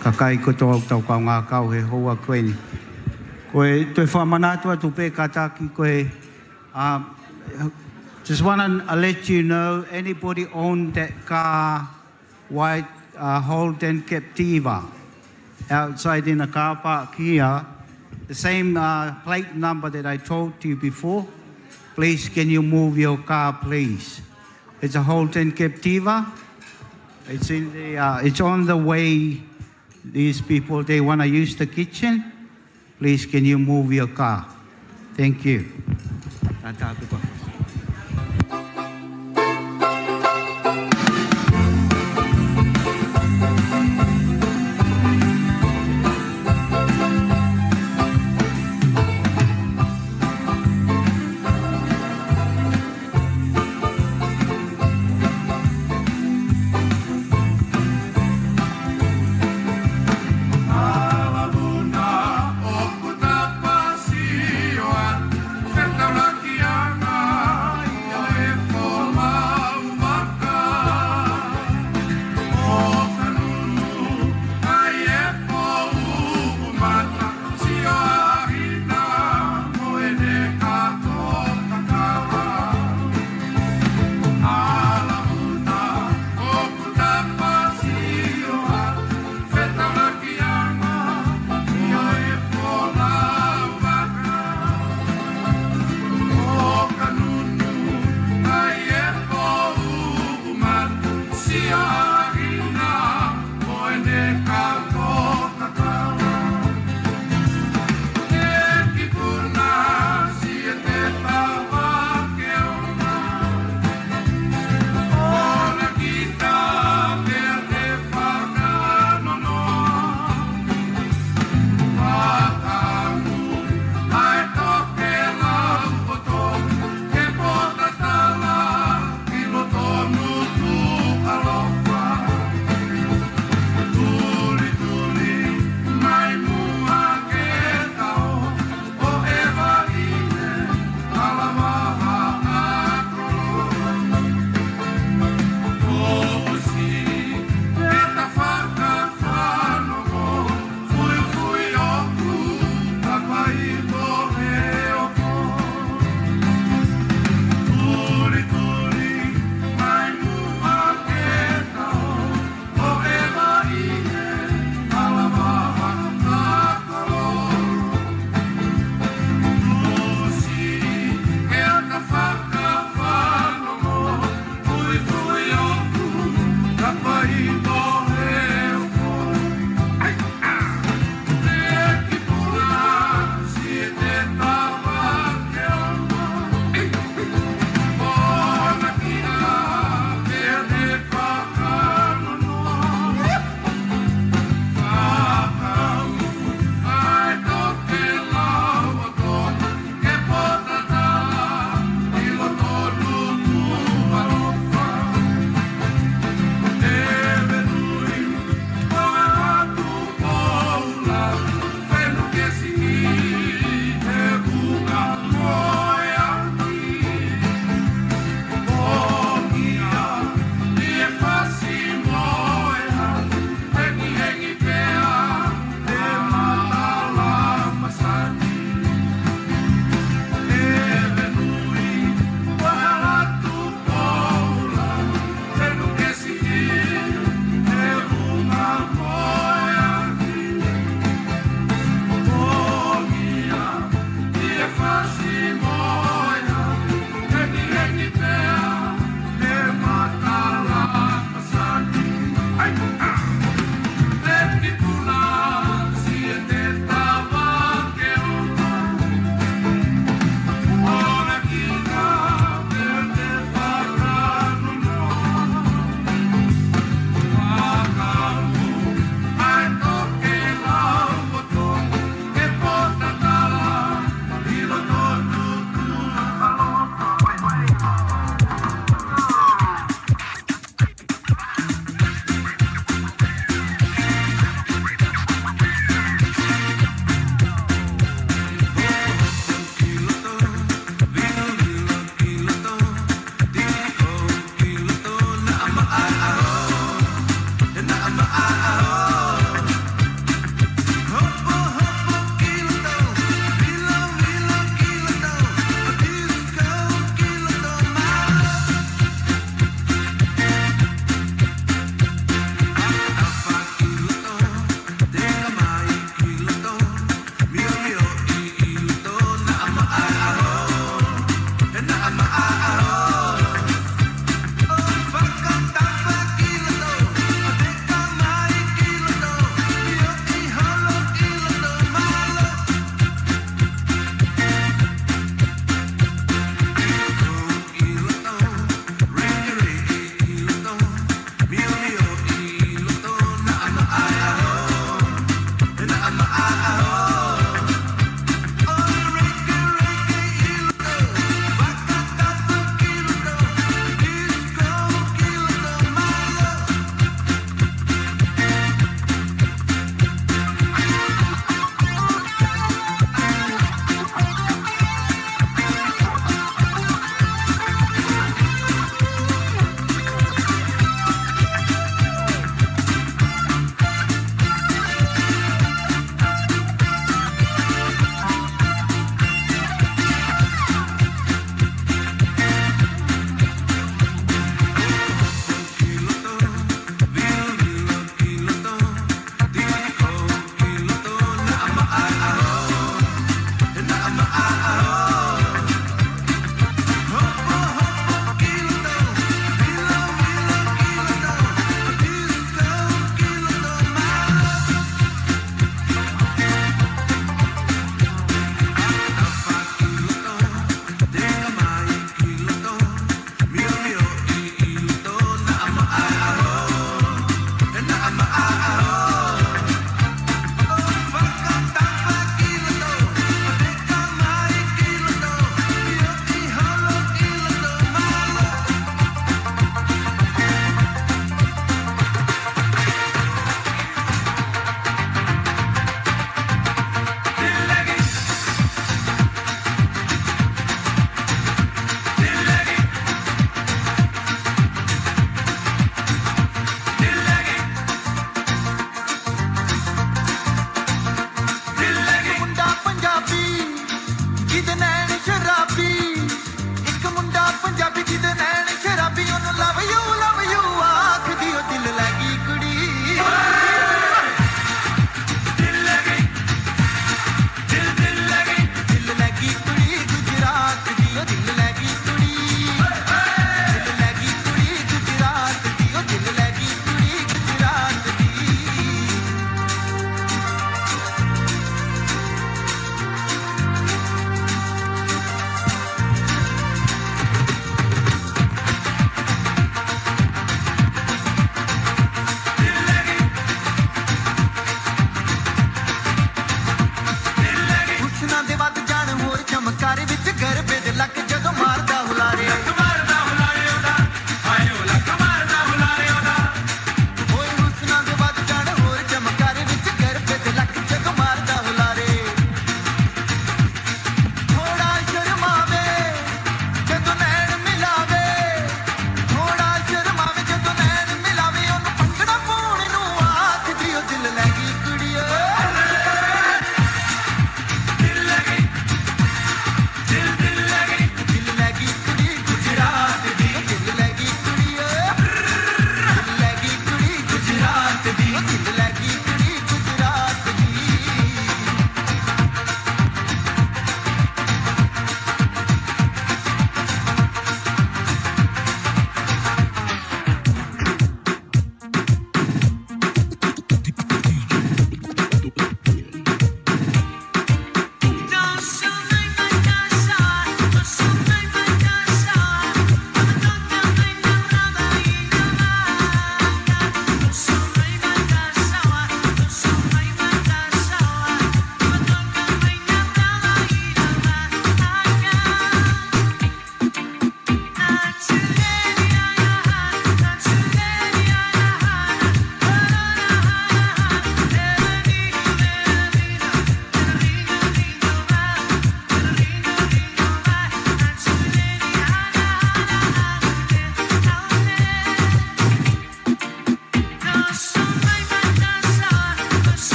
kakai kotoa ʻoku tau kaungā kau he houa ko eni. Ko e toe fakamanatu atu pē kātaki ko e, uh, just wanna let you know, anybody own that car, white, uh, Holden Captiva outside in the car park here, the same, uh, plate number that I told you before, please can you move your car, please? It's a Holden Captiva. It's in the, uh, it's on the way. These people, they wanna use the kitchen. Please, can you move your car? Thank you. Tata, tuka.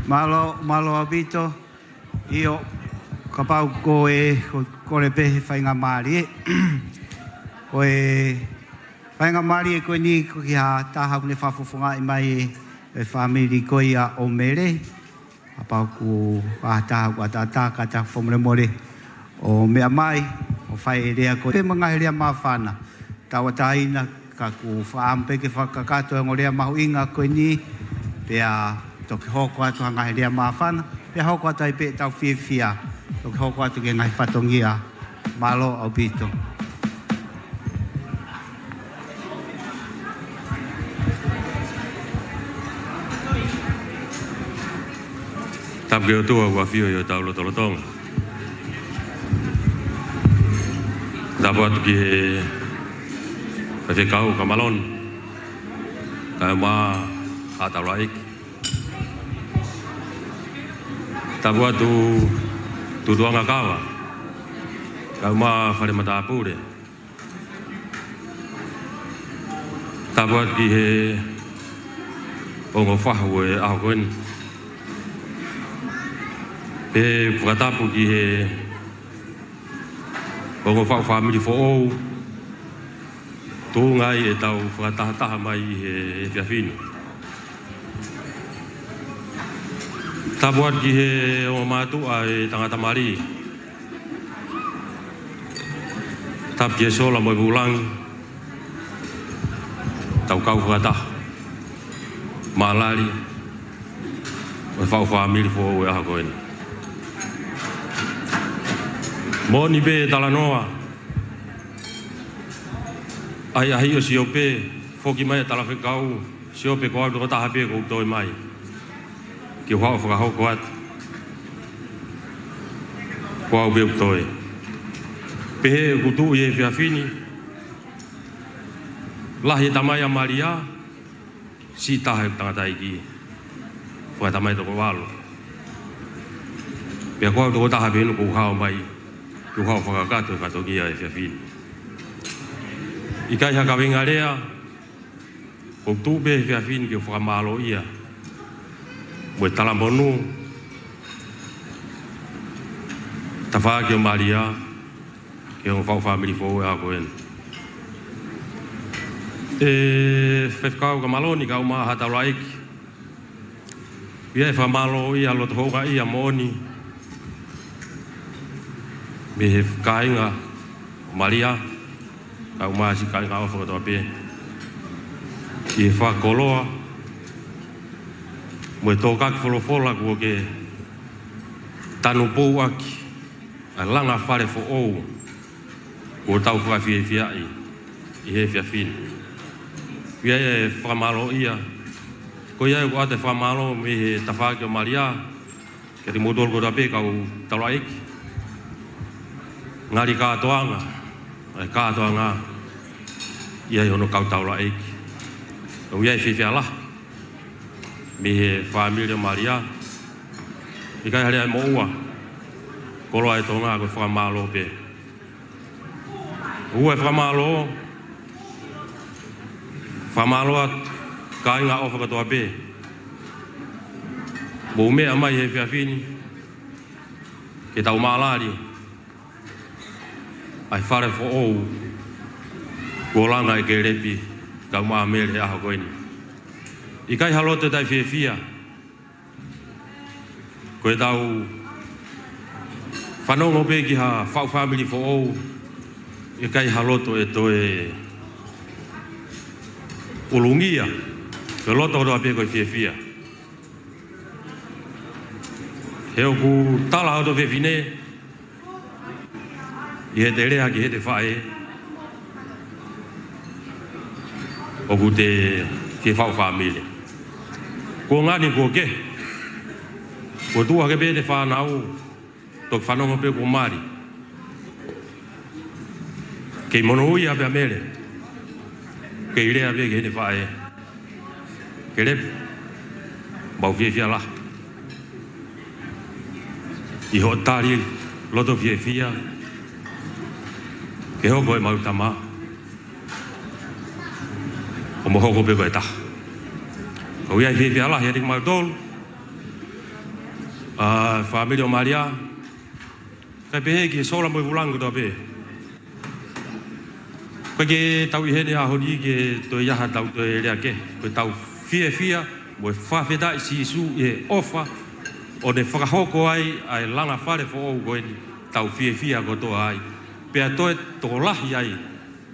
Mālō, mālō ʻaupito. ʻIo, kapau ko e, ko, kole pē he faingamālie. Ko e faingamālie ko eni ko e kiʻi taha ʻoku ne fakafofongaʻi mai e, e fāmili ko ia ʻo Mele. Kapau ko ha taha ʻoku ʻataʻatā, kātaki fakamolemole ʻo meʻa mai, ʻo fai e lea ko ē, pea mo e ngaahi lea māfana. Tauʻatāina, ka ʻoku ou fakaʻamu pē ke fakakakato e ongo lea mahuʻinga ko eni, pea toki hoko atu ha ngaahi lea māfana, pea hoko atu ai pē ʻetau fiefia, toki hoko atu ki he ngaahi fatongia. Mālō ʻaupito. Tapu ki he ʻOtua ʻoku ʻafio ʻi hotau lotolotonga. Tapu atu ki he faifekau Kamaloni, kae ʻumaʻā haʻa taulaʻeiki. Tapu atu Tutuʻanga Kava, kae ʻumaʻā fale matāpule. Tapu atu ki he ongo fahu e ʻaho ko eni. Pea fakatapu ki he ongo faʻu fāmili foʻou, tuʻunga ai ʻetau fakatahataha mai ʻi he efiafi ni. Tapu atu ki he ongo mātuʻa e tangata mali. Tapu ki he sola mo e vūlangi. Tau kau fakataha. Mālali. Mo e faʻu fāmili foʻou e ʻaho ko eni. Moʻoni pē talanoa. ʻAhiʻahi ʻo Siope, foki mai e talafekau, Siope ko au tokotaha pē ʻoku ou toe mai. Ke u haʻu ʻo fakahoko atu. Ko au pē ʻoku toe. Pehē ʻoku tuʻu ʻi he efiafi ni. Lahi e tamai ʻa Malia, siʻi taha e tangataʻeiki. Fakatamai toko valu. Pea ko au tokotaha pē ʻoku ou haʻu mai. Ke u haʻu ʻo fakakakato e fatongia e efiafi ni. ʻIkai ha kaveinga lea, ʻoku ou tuʻu pē he efiafi ni ke u fakamālōʻia mo e talamonū tafaʻaki ʻo Malia, ki he ongo faʻu fāmili foʻou e ʻaho ko eni. E faifekau Kamaloni kae ʻumaʻā haʻa taulaʻeiki. ʻOku ʻi ai e fakamālōʻia loto houngaʻia moʻoni mei he kāinga ʻo Malia, kae ʻumaʻā siʻi kāinga ʻofa kotoa pē. ʻI he fakakoloa mo e tōkaki folofola kuo ke tanupou ʻaki ʻa e langa fale foʻou kuo tau fakafiefiaʻi ʻi he efiafi ni. ʻOku ʻi ai e fakamālōʻia, ko ia ʻoku ʻoatu e fakamālō mei he tafaʻaki ʻo Malia, kiate kimoutolu kotoa pē kau taulaʻeiki. Ngali kātoanga, ʻa e kātoanga, ʻi ai hono kau taulaʻeiki. ʻOku ʻi ai e fiefia lahi mei he fāmili ʻo Malia. ʻIkai ha lea ʻe moʻua, koloa e Tonga ko e fakamālō pē. Ua e fakamālō, fakamālō atu kāinga ʻofa kotoa pē. Mou meʻa mai he efiafi ni, ke tau mālali ʻa e fale foʻou kuo langa e kelepi kae ʻumaʻā Mele he ʻaho ko eni. ʻIkai ha loto taʻefiefia, ko ʻetau fanongo pē ki ha faʻu fāmili foʻou, ʻikai ha loto ʻe toe ʻulungia, ko e loto kotoa pē ko e fiefia. He ʻoku tala hoto fefine, ʻi heʻete lea ki heʻete faʻē, ʻoku te fie faʻu fāmili. Kuo ngani kuo kehe. Kuo tuʻu hake pē ʻete fānau, toki fanongo pē kuo mali. Kei monūʻia pē ʻa Mele. Kei lea pē ki heʻene faʻē. Kelepi, mau fiefia lahi ʻi hoʻo tali loto fiefia ke hoko ʻemau tama, ʻo mo hoko pē ko e taha. ʻOku ʻi ai e fiefia lahi ʻiate kimautolu. ʻA e fāmili ʻo Malia, kae pehē ki he sola mo e vūlangi kotoa pē. Ko e ke tau ʻi heni he ʻaho ni ke toe ʻi ai ha tau toe lea kehe. Ko e tau fiefia mo e fakafetaʻi Sīsū ʻi he ʻofa ʻo ne fakahoko ai ʻa e langa fale foʻou ko eni, tau fiefia kotoa ai. Pea toe tokolahi ai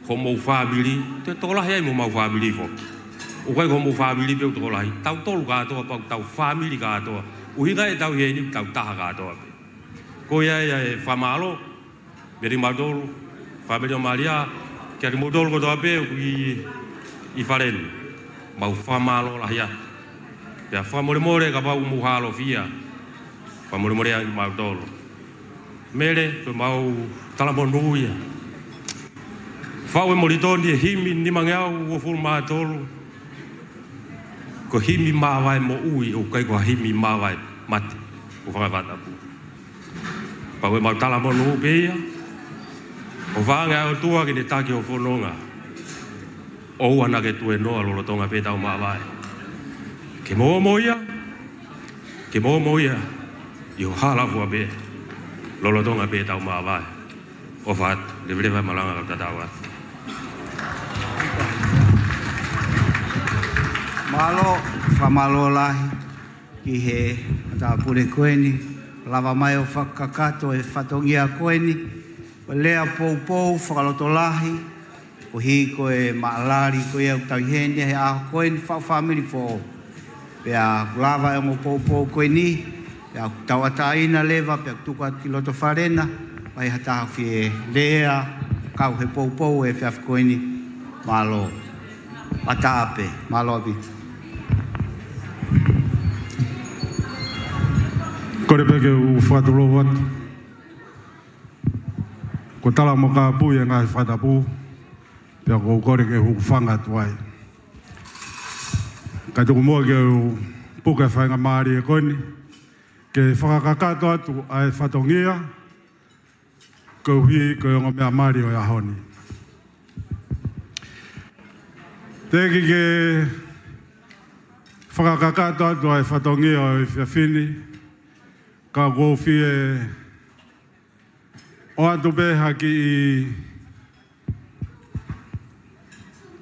homou fāmili, toe tokolahi ai mo homau fāmili foki. ʻOku ʻikai ko homou fāmili pē ʻoku tokolahi, tautolu kātoa pau, tau fāmili kātoa. ʻUhinga ʻetau ʻi heni, tau taha kātoa pē. Ko ia ia e fakamālō mei kimautolu, fāmili ʻo Malia, kiate kimoutolu kotoa pē ʻoku ʻi, ʻi fale ni. Mau fakamālō lahi atu. Pea fakamolemole kapau ʻoku mou hālofia. Fakamolemole ange kimautolu. Mele, ko ʻemau talamonū ia. Faʻu ʻe Molitoni e himi nimangeau uofulu mā tolu. Ko e himi māvae moʻui, ʻoku ʻikai ko ha himi māvae mate. Ko e fanga fakatapu. Pau ʻemau talamonū pē ia. ʻOfa ange ʻa e ʻOtua ke ne taki ho fononga. ʻOua naʻa ke tuēnoa lolotonga pē ʻetau māvae. Ke mou ō mo ia, ke mou ō mo ia ʻi ho hala fua pē lolotonga pē ʻetau māvae. ʻOfa atu, leveleva e malanga kae tatau atu. Mālō, fakamālō lahi ki he matāpule ko eni, lava mai ʻo fakakakato e fatongia ko eni, ko e lea poupou fakalotolahi, koeʻuhi ko e maʻalali ko ia ʻoku tau ʻi heni he ʻaho ko eni, faʻu fāmili foʻou. Pea ʻoku lava e ongo poupou ko eni, pea ʻoku tauʻatāina leva, pea ʻoku tuku atu ki loto fale na, ʻai ha taha fie lea, kau he poupou he efiafi ko eni, mālō. ʻAtā pē, mālō ʻaupito. Kole pē ke u fakatulou atu. Ko e tala mo kāpui e ngaahi fakatapu, pea ʻoku ou kole ke u hūfanga atu ai. Kae tuku muʻa ke u puke e faingamālie ko eni, ke fakakakato atu ʻa e fatongia, koeʻuhi ko e ongo meʻa mali ʻo e ʻaho ni. Teʻeki ke fakakakato atu ʻa e fatongia ʻo e efiafi ni, ka ʻoku ou fie ʻoatu pē ha kiʻi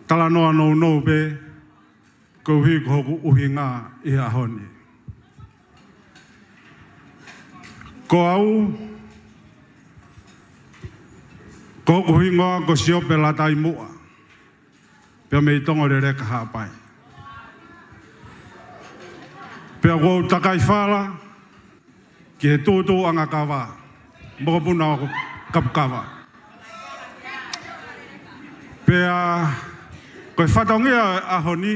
talanoa nounou pē, koeʻuhi ko hoku ʻuhinga ʻi he ʻaho ni. Ko au, ko hoku hingoa ko Siope Lataimuʻa, pea mei Tongoleleka, Haʻapai. Pea ʻoku ou takai fala ki he Tūtūʻanga Kava, mokopuna ʻo Kapukava. Pea ko e fatongia ʻo e ʻaho ni,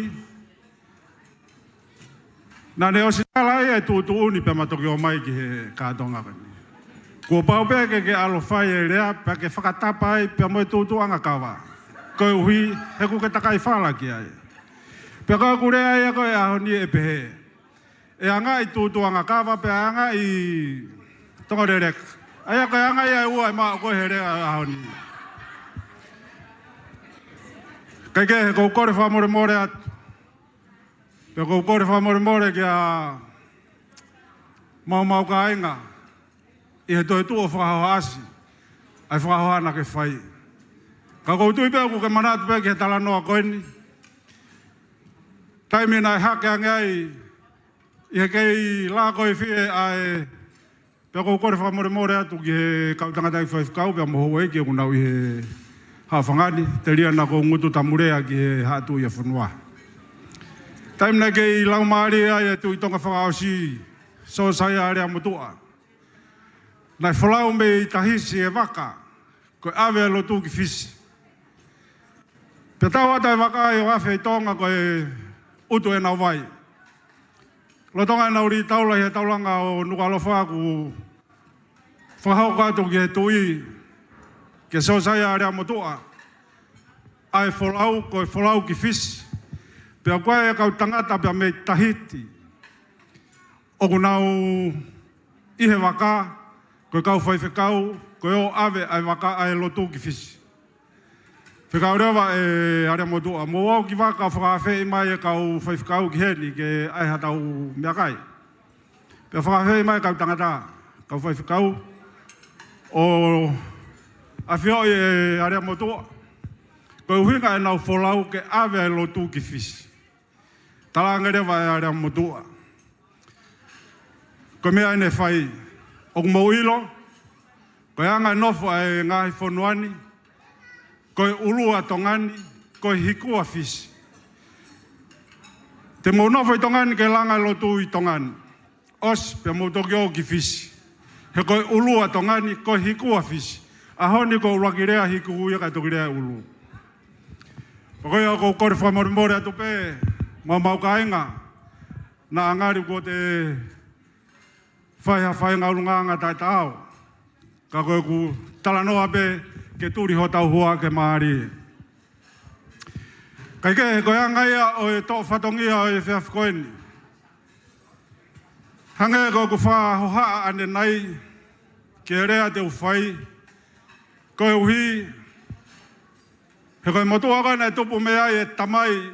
naʻá ne ʻosi tala ai e tuʻutuʻuni pea ma toki ō mai ki he kātoanga ko eni. Kuo pau pē ke ke ʻalu ʻo fai e lea, pea ke fakatapa ai pea mo e Tūtūʻanga Kava. Koeʻuhi he ʻoku ke takai fala ki ai. Pea ko ʻeku lea ia ko ē he ʻaho ni ʻe pehē: ʻE anga ʻi Tūtūʻanga Kava, pea ʻe anga ʻi Tongoleleka. ʻA ia ko e anga ia ʻe ua ʻe maʻu ko ē he lea ʻo e ʻaho ni. Kae kehe, ʻoku ou kole fakamolemole atu. Pea ʻoku ou kole fakamolemole kia maumau kāinga ʻi he toetuʻu ʻo fakahohaʻasi ʻa e fakahoha naʻá ke fai. Ka ʻoku ou tui pē ʻoku ke manatu pē ki he talanoa ko eni. Taimi naʻe hake ange ai ʻi he kei lākoifie ʻa e, pea ʻoku ou kole fakamolemole atu ki he kau tangataʻeiki faifekau pea mo houʻeiki ʻoku nau ʻi he haʻofanga ni, telia naʻá ku ngutu tamu lea ki he Haʻa Tuʻi ʻo e fonua. Taimi naʻe kei laumālie ai e Tuʻi Tonga fakaʻosi, Siosaia Aleamotuʻa, naʻe folau mei Tahiti e vaka, ko e ʻave e lotu ki Fisi. Pea tau atu e vaka ia ʻo afe ʻi Tonga ko e ʻutu ʻenau vai. Lolotonga ʻenau lī taula ʻi he taulanga ʻo Nukuʻalofa, kuo fakahoko atu ki he tuʻi, kia Siosaia Aleamotuʻa, ʻa e folau, ko e folau ki Fisi. Pea ko e kau tangata pea mei Tahiti ʻoku nau ʻi he vaka, ko e kau faifekau, ko e ō ʻave ʻa e vaka ʻa e lotu ki Fisi. Fekau leva ʻe Aleamotuʻa, mou ō ki vaka ʻo fakaafeʻi mai e kau faifekau ki heni ke ʻai haʻatau meʻakai. Pea fakaafeʻi mai kau tangata, kau faifekau, ʻo afioʻi ʻe Aleamotuʻa. Ko e ʻuhinga ʻenau folau ke ʻave ʻa e lotu ki Fisi. Talaange leva ʻe Aleamotuʻa, ko e meʻa ʻeni ʻe fai, ʻoku mou ʻilo, ko e anga e nofo ʻa e ngaahi fonua ni, ko e ʻulu ʻa Tonga ni, ko e hiku ʻa Fisi. Te mou nofo ʻi Tonga ni ke langa lotu ʻi Tonga ni. ʻOsi pea mou toki ō ki Fisi. He ko e ʻulu ʻa Tonga ni, ko e hiku ʻa Fisi. ʻAho ni ko e ʻuluaki lea hiku ia kae toki lea ʻulu. Pea ko ia ʻoku ou kole fakamolemole atu pē, maumau kāinga, naʻa ngali kuo te fai ha faʻahinga ʻulungaanga taʻetaau. Ka ko ʻeku talanoa pē ke tuli hotau hua ke mālie. Kae kehe, ko e anga ia ʻo e toʻo fatongia ʻo e efiafi ko eni. Hangē ko ʻeku fakahohaʻa ʻanenai ki he lea te u fai, koeʻuhi he ko e motuʻa ko ē naʻe tupu mei ai e tamai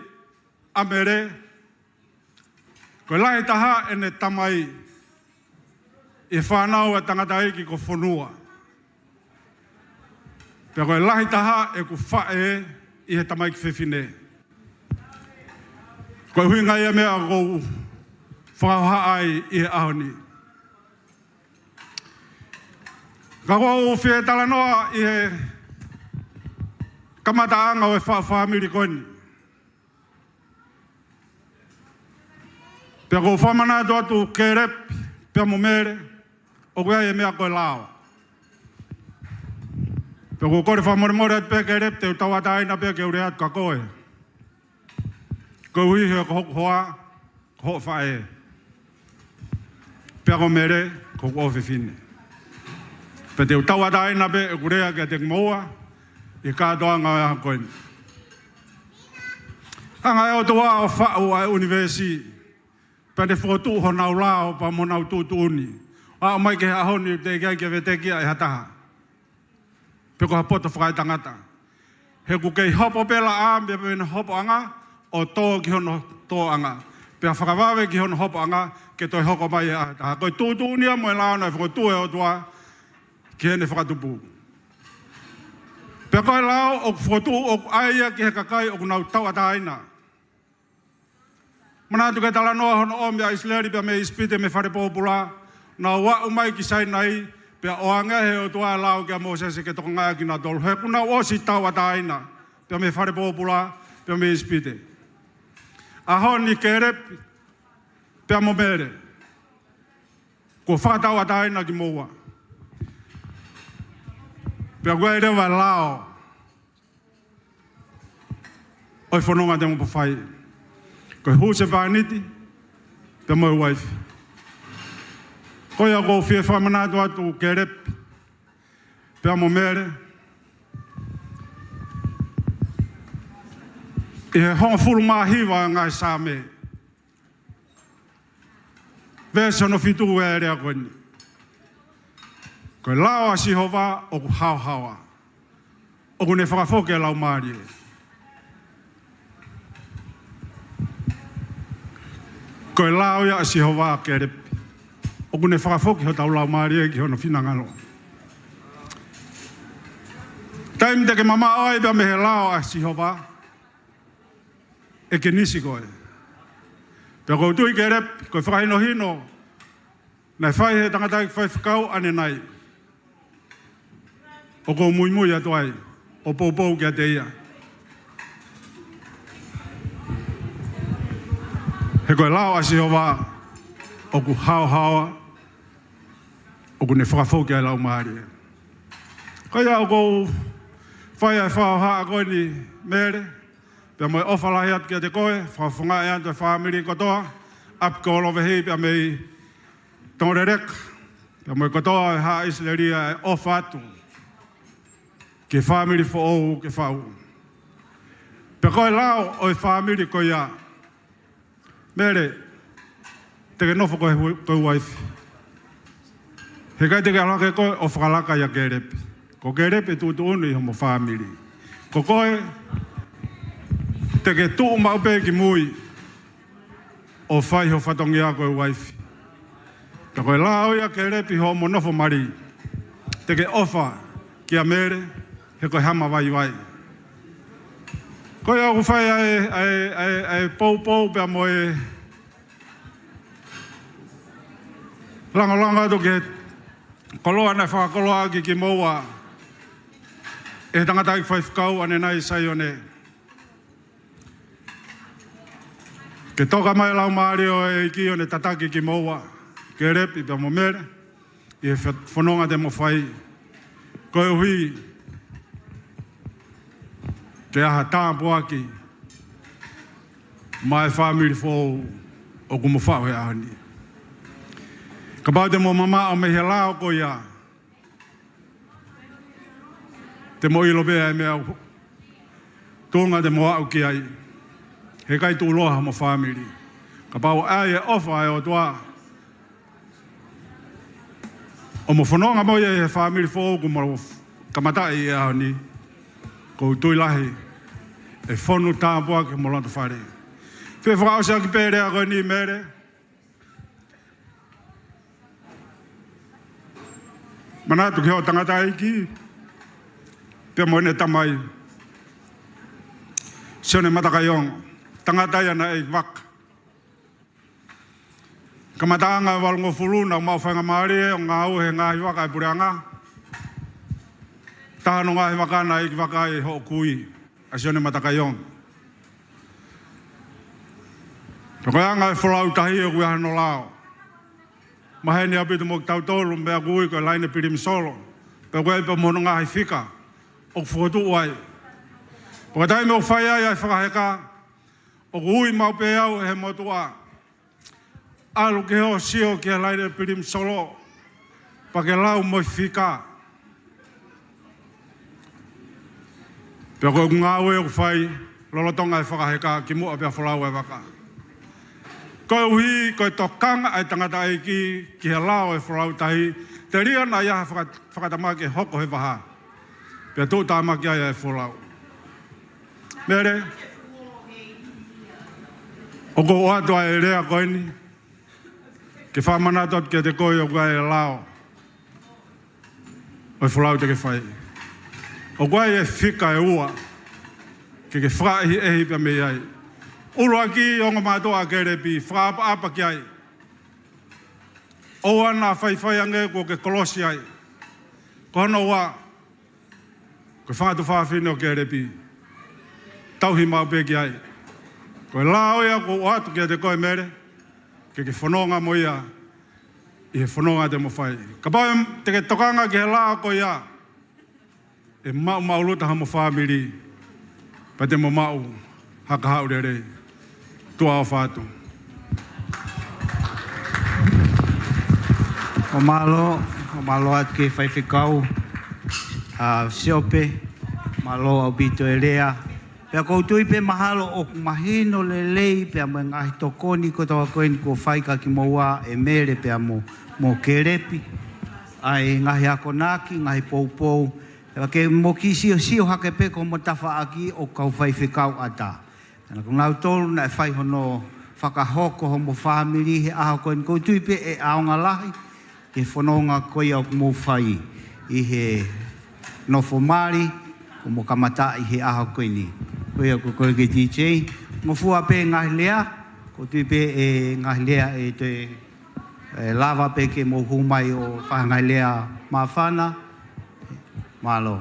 ʻa Mele, ko e lahi taha ʻene tamai ʻi he fānau ʻa e tangataʻeiki ko Fonua. Pea ko e lahi taha ʻeku faʻē ʻi he tamaiki fefine. Ko e ʻuhinga ia e meʻa ʻoku ou fakahohaʻa ai ʻi he ʻaho ni. Ka ʻoku ou fie talanoa ʻi he kamataʻanga ʻo e faʻu fāmili ko eni. Pea ʻoku ou fakamanatu atu Kelepi pea mo Mele, ʻoku ʻi ai e meʻa ko e lao. Pea ʻoku ou kole fakamolemole atu pē Kelepi, te u tauʻatāina pē ke u lea atu kia koe. Koeʻuhi he ko hoku hoa, ko hoʻo faʻē. Pea ko Mele, ko hoku ʻofefine. Pea te u tauʻatāina pē ʻeku lea kiate kimoua ʻi he kātoanga ʻo e ʻaho ko eni. Hanga ʻe he ʻOtua ʻo faʻu ʻa e ʻunivēsi, pea ne fokotuʻu honau lao pea mo honau tuʻutuʻuni, ʻo aʻu mai ki he ʻaho ni teʻeki ai ke veteki ia ʻe ha taha, pe ko ha poto fakaetangata. He ʻoku kei hopo pē laʻā mei heʻene hopoʻanga ʻo tō ki hono tōʻanga, pea fakavave ki hono hopoʻanga ke toe hoko mai ʻe ha taha. Ko e tuʻutuʻuni ia mo e lao naʻe fokotuʻu ʻe he ʻOtua ki heʻene fakatupu. Pea ko e lao ʻoku fokotuʻu ʻoku ʻai ia ki he kakai ʻoku nau tauʻatāina. Manatu ki he talanoa hono ʻomi ʻa ʻIsileli pea mei ʻIsipite mei he fale pōpula, nau aʻu mai ki Sainai, pea ʻoange ʻe he ʻOtua e lao kia Mōsese ke tokangaʻi ʻakinautolu. He kuo nau ʻosi tauʻatāina pea mei he fale pōpula, pea mei ʻIsipite. ʻAho ni Kelepi pea mo Mele, kuo fakatauʻatāina kimoua. Pea ʻoku ʻi ai leva e lao ʻo e fononga te mou fai. Ko e husepāniti pea mo e uaifi. Ko ia ʻoku ou fie fakamanatu atu Kelepi pea mo Mele, ʻi he hongofulu mā hiva ʻa e ngaahi Saame, veesi hono fitu ʻa e lea ko eni: Ko e lao ʻa Sihova ʻoku haohaoa, ʻoku ne fakafoki ʻa e laumālie. Ko e lao ia ʻa Sihova, Kelepi, ʻoku ne fakafoki hotau laumālie ki hono finangalo. Taimi te ke mamaʻo ai pea mei he lao ʻa Sihova, ʻe kenisi koe. Pea ʻoku ou tui Kelepi, ko e fakahinohino naʻe fai ʻe he tangataʻeiki faifekau ʻanenai, ʻoku ou muimui atu ai ʻo poupou kiate ia. He ko e lao ʻa Sihova ʻoku haohaoa, ʻoku ne fakafoki ʻa e laumālie. Ko ia ʻoku ou fai ʻa e fakahohaʻa ko eni Mele, pea mo e ʻofa lahi atu kiate koe, fakafofongaʻi atu e fāmili kotoa, ʻapi ko Lovehi pea mei Tongoleleka, pea mo e kotoa e haʻa ʻIsileli, ʻa e ʻofa atu ki he fāmili foʻou ke faʻu. Pea ko e lao ʻo e fāmili ko ia, Mele, te ke nofo ko e hu-, ko e uaifi. He ʻikai te ke ʻalu hake koe ʻo fakalaka ʻia Kelepi. Ko Kelepi ʻe tuʻutuʻuni ʻi homo fāmili. Ko koe, te ke tuʻu maʻu pē ki mui ʻo fai ho fatongia ko e uaifi. Ka ko e lao ia Kelepi hoʻomo nofo mali. Te ke ʻofa kia Mele, he ko e hama vaivai. Ko ia ʻoku fai ʻa e, ʻa e, ʻa e, ʻa e poupou pea mo e langolango atu ki he koloa naʻe fakakoloa ʻaki kimoua ʻe he tangataʻeiki faifekau ʻanenai Saione. Ke toka mai e laumālie ʻo e ʻEiki ʻo ne tataki kimoua, Kelepi pea mo Mele, ʻi he fe-, fononga te mo fai. Koeʻuhi ke ʻi ai ha tāpuaki maʻa e fāmili foʻou ʻoku mo faʻu he ʻaho ni. Kapau te mo mamaʻo mei he lao ko ia, te mo ʻilo pē ʻa e meʻa ʻoku tuʻunga te mo aʻu ki ai. He ʻikai tuʻuloa homo fāmili. Kapau ʻe ʻi ai e ʻofa ʻa e ʻOtua ʻo mo fononga mo ia ʻi he fāmili foʻou kuo mo kamataʻi he ʻaho ni, ʻoku ou tui lahi ʻe fonu tāpuaki mo loto fale. Fie fakaʻosi ʻaki pē lea ko eni Mele. Manatu ki hoʻo tangataʻeiki pea mo ʻene tamai, Sione Matakaiongo, tangata ia naʻe ʻi vaka. Kamataʻanga ʻe valungofulu naʻa ku maʻu faingamālie ʻo ngāue he ngaahi vaka ʻa e puleʻanga. Taha hono ngaahi vaka naʻe ʻi vaka ai hoʻo kui, ʻa Sione Matakaiongo. Pea ko e anga e folau tahi ʻoku ʻi ai hono lao. Maheni ʻaupito mo kitautolu, meʻa ʻoku ui ko e Laine Pilimisolo. Pea ko e pea mo hono ngaahi fika ʻoku fokotuʻu ai. Pea ko e taimi ʻoku fai ai ʻa e fakaheka, ʻoku ui maʻu pē au ʻe he motuʻa, ʻalu ki hoʻo sio ki he Laine Pilimisolo, pea ke lau mo e fika. Pea ko e ngāue ʻoku fai lolotonga e fakaheka kimuʻa pea folau e vaka. Koeʻuhi ko e tokanga ʻa e tangataʻeiki ki he lao e folau tahi, telia naʻa ʻi ai ha faka-, fakatamaki ʻe hoko he vaha. Pea tuʻutāmaki ai ʻa e folau. Mele, ʻoku ou ʻoatu ʻa e lea ko eni ke fakamanatu atu kiate koe ʻoku ʻi ai e lao ʻo e folau te ke fai. ʻOku ʻi ai e fika ʻe ua ke ke fakaʻehiʻehi pea mei ai. ʻUluaki, ongo mātuʻa ʻa Kelepi, fakaʻapaʻapa ki ai. ʻOua naʻa faifai ange kuo ke kolosi ai. Ko hono ua, ko e fanga tuofāfine ʻo Kelepi, tauhi maʻu pē ki ai. Ko e lao ia ʻoku ou ʻoatu kiate koe Mele, ke ke fononga mo ia ʻi he fononga te mo fai. Kapau te ke tokanga ki he lao ko ia, ʻe maʻumaʻuluta homo fāmili, pea te mo maʻu ha kahaʻu lelei. Tuʻa ʻofa atu. ʻO mālō, ʻo mālō atu ki he faifekau, ʻa Siope, mālō ʻaupito e lea. Pea ʻoku ou tui pē mahalo ʻoku mahino lelei pea mo e ngaahi tokoni kotoa ko eni kuo fai kia kimoua ʻe Mele pea mo, mo Kelepi. ʻA e ngaahi akonaki, ngaahi poupou. Pea ke mo kiʻi siosio hake pē ko homo tafaʻaki ʻo kau faifekau ʻatā. Naʻa ko kinautolu naʻe fai hono fakahoko homo fāmili he ʻaho ko eni, ʻoku ou tui pē ʻe ʻaonga lahi ki he fononga ko ia ʻoku mou fai ʻi he nofo mali, ʻoku mou kamataʻi he ʻaho ko eni. Ko ia ʻoku ou kole ki he D J, ngofua pē ngaahi lea, ʻoku ou tui pē ʻe ngaahi lea ʻe toe, ʻe lava pē ke mou hū mai ʻo fai ha ngaahi lea māfana. Mālō.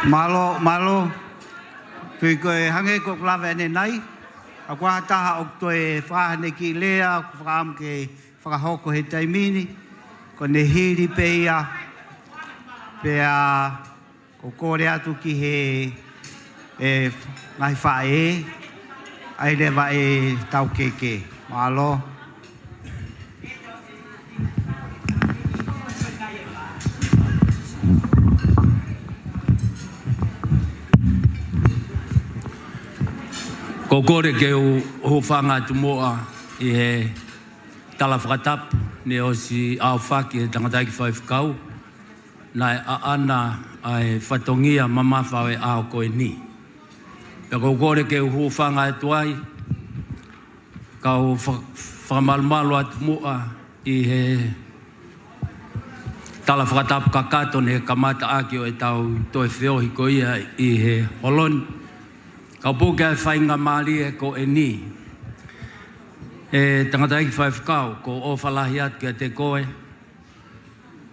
Mālō, mālō. Tui ko e hangē ko ʻeku lave ʻanenai, ʻoku ʻi ai ha taha ʻoku toe fakahā ʻene kiʻi lea, ʻoku ou fakaʻamu ke fakahoko he taimi ni, ko ʻene hili pē ia, pea ʻoku ou kole atu ki he, e, ngaahi faʻē, ʻai leva e tau keke. Mālō. ʻOku ou kole ke u hūfanga atu muʻa ʻi he tala fakatapu ne ʻosi ʻaofaki ʻe he tangataʻeiki faifekau, naʻe ʻaʻana ʻa e fatongia mamafa ʻo e ʻaho ko eni. Pea ʻoku ou kole ke u hūfanga atu ai, kau fa-, fakamalumalu atu muʻa ʻi he tala fakatapu kakato ne kamata ʻaki ʻo ʻetau toe feohi ko ia ʻi he holo ni. Kau puke ʻa e faingamālie ko eni. ʻE tangataʻeiki faifekau, ʻoku ou ʻofa lahi atu kiate koe,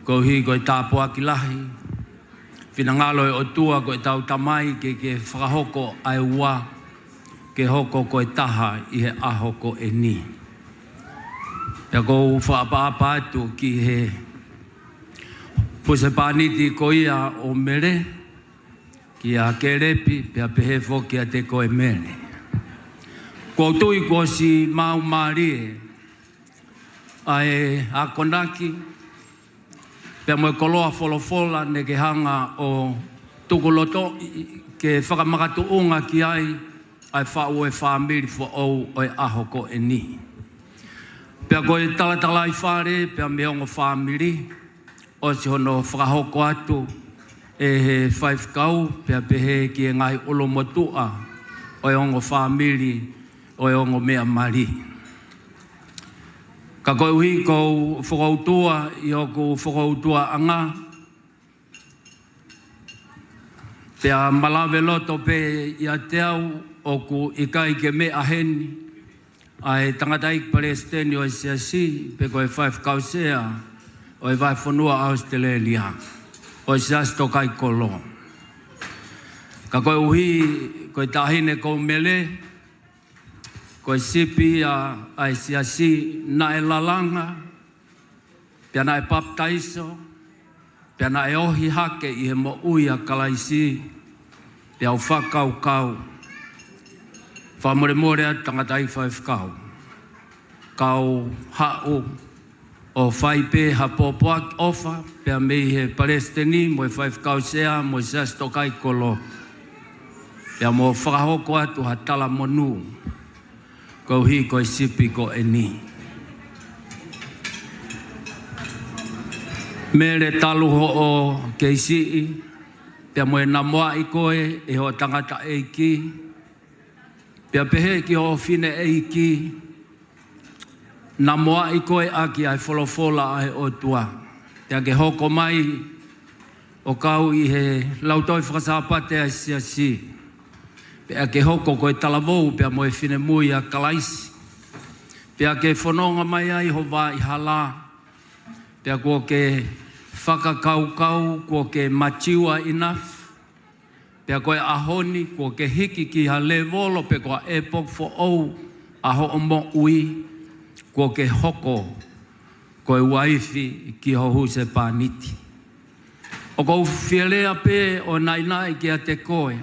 koeʻuhi ko e tāpuaki lahi, finangalo e ʻOtua ko ʻetau Tamai ke, ke fakahoko ʻa e ua, ke hoko ko e taha ʻi he ʻaho ko eni. Pea ʻoku ou fakaʻapaʻapa atu ki he husepāniti ko ia ʻo Mele, kia Kelepi, pea pehē foki kiate koe Mele. ʻOku ou tui kuo ʻosi maumālie ʻa e akonaki, pea mo e koloa folofola ne ke hanga ʻo tukulotoʻi ke fakamakatuʻunga ki ai ʻa e faʻu ʻo e fāmili foʻou ʻo e ʻaho ko eni. Pea ko e talatalaifale, pea mo e ongo fāmili, ʻosi hono fakahoko atu ʻe he faifekau, pea pehē ki he ngaahi ʻulumotuʻa ʻo e ongo fāmili, ʻo e ongo meʻa mali. Ka koeʻuhi ʻoku ou fokoutua ʻi hoku fokoutuaʻanga, pea malave loto pē ʻiate au ʻoku ʻikai ke meʻa heni ʻa e tangataʻeiki palesiteni ʻo e siasi, pe ko e faifekau sea ʻo e vahefonua ʻAositelēlia, ʻo e Siasi Tokaikoló. Ka koeʻuhi ko e taʻahine ko Mele, ko e sipi ia ʻa e siasi, naʻe lalanga, pea naʻe papitaiso, pea naʻe ohi hake ʻi he moʻui ʻa Kalaisi, pea u fakakaukau, fakamolemole atu tangataʻeiki faifekau, kau haʻu ʻo fai pē ha pōpoaki ʻofa, pea mei he palesiteni mo e faifekau sea mo e Siasi Tokaikoló, pea mo fakahoko atu ha talamonū, koeʻuhi ko e sipi ko eni. Mele, talu hoʻo kei siʻi, pea mo e namoaʻi koe ʻe hoʻo tangataʻeiki, pea pehē ki hoʻo fineʻeiki, namoaʻi koe ʻaki ʻa e folofola ʻa e ʻOtua, pea ke hoko mai ʻo kau ʻi he lautohi fakasāpate ʻa e siasi, pea ke hoko ko e talavou pea mo e finemui ʻa Kalaisi, pea ke fononga mai ai ho vaʻa hala, pea kuo ke fakakaukau, kuo ke mature enough, pea ko e ʻaho ni kuo ke hiki ki ha lēvolo pe ko ha ʻepoki foʻou ʻa hoʻo moʻui, kuo ke hoko ko e uaifi ki ho husepāniti. ʻOku ou fie lea pē ʻo naʻinaʻi kiate koe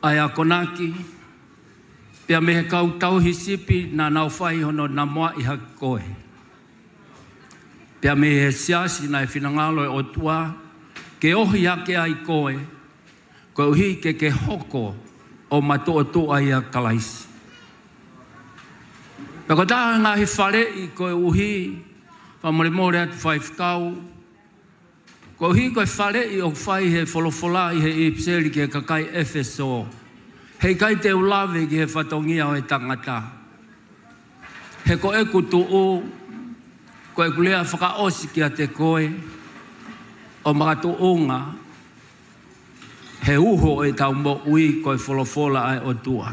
ʻa e akonaki, pea mei he kau tauhi sipi naʻa nau fai hono namoaʻi hake koe, pea mei he siasi naʻe finangalo e ʻOtua ke ohi hake ai koe, koeʻuhi ke ke hoko ʻo matuʻotuʻa ʻia Kalaisi. Pea ko e taha e ngaahi faleʻi koeʻuhi, fakamolemole atu faifekau, koeʻuhi ko e faleʻi ʻoku fai he folofola ʻi he ʻipiseli ki he kakai ʻEfesō, heʻikai te u lave ki he fatongia ʻo e tangata. He ko ʻeku tuʻu, ko ʻeku lea fakaʻosi kiate koe, ʻo makatuʻunga he uho ʻo ʻetau moʻui ko e folofola ʻa e ʻOtua.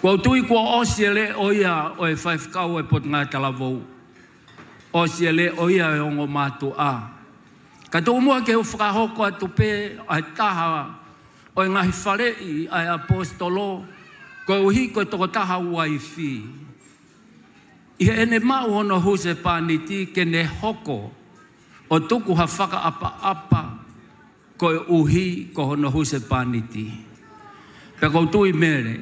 ʻOku ou tui kuo ʻosi e leʻo ia ʻo e faifekau ʻo e Potungāue Talavou. ʻOsi e leʻo ia ʻo e ongo mātuʻa. Ka tomuʻa ke u fakahoko atu pē ʻa e taha ʻo e ngaahi faleʻi ʻa e ʻaposetolo, koeʻuhi ko e tokotaha uaifi. ʻI heʻene maʻu hono husepāniti ke ne hoko ʻo tuku ha fakaʻapaʻapa koeʻuhi ko hono husepāniti. Pea ʻoku ou tui Mele,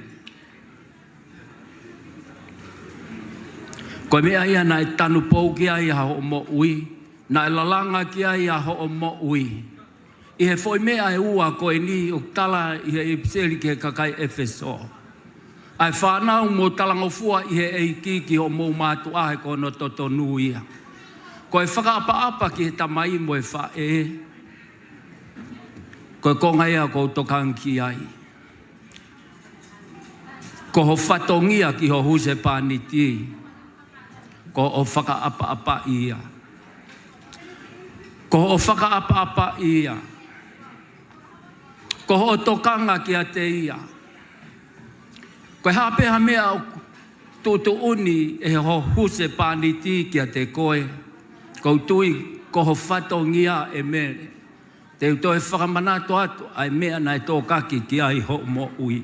ko e meʻa ia naʻe tanupou ki ai ʻa hoʻo moʻui, naʻe lalanga ki ai ʻa hoʻo moʻui. ʻI he foʻi meʻa ʻe ua ko eni ʻoku tala ʻi he ʻipiseli ki he kakai ʻEfesō. ʻA e fānau, mou talangofua ʻi he ʻEiki ki hoʻomou mātuʻa, he ko hono totonu ia. Ko e fakaʻapaʻapa ki he tamai mo e faʻē, ko e konga ia ʻoku ou tokanga ki ai. Ko ho fatongia ki ho husepāniti, ko hoʻo fakaʻapaʻapaʻi ia. Ko hoʻo fakaʻapaʻapaʻi ia. Ko hoʻo tokanga kiate ia. Ko e hā pē ha meʻa ʻoku tuʻutuʻuni ʻe ho husepāniti kiate koe, ʻoku ou tui ko ho fatongia ē Mele. Te u toe fakamanatu atu ʻa e meʻa naʻe tōkaki ki ai hoʻo moʻui.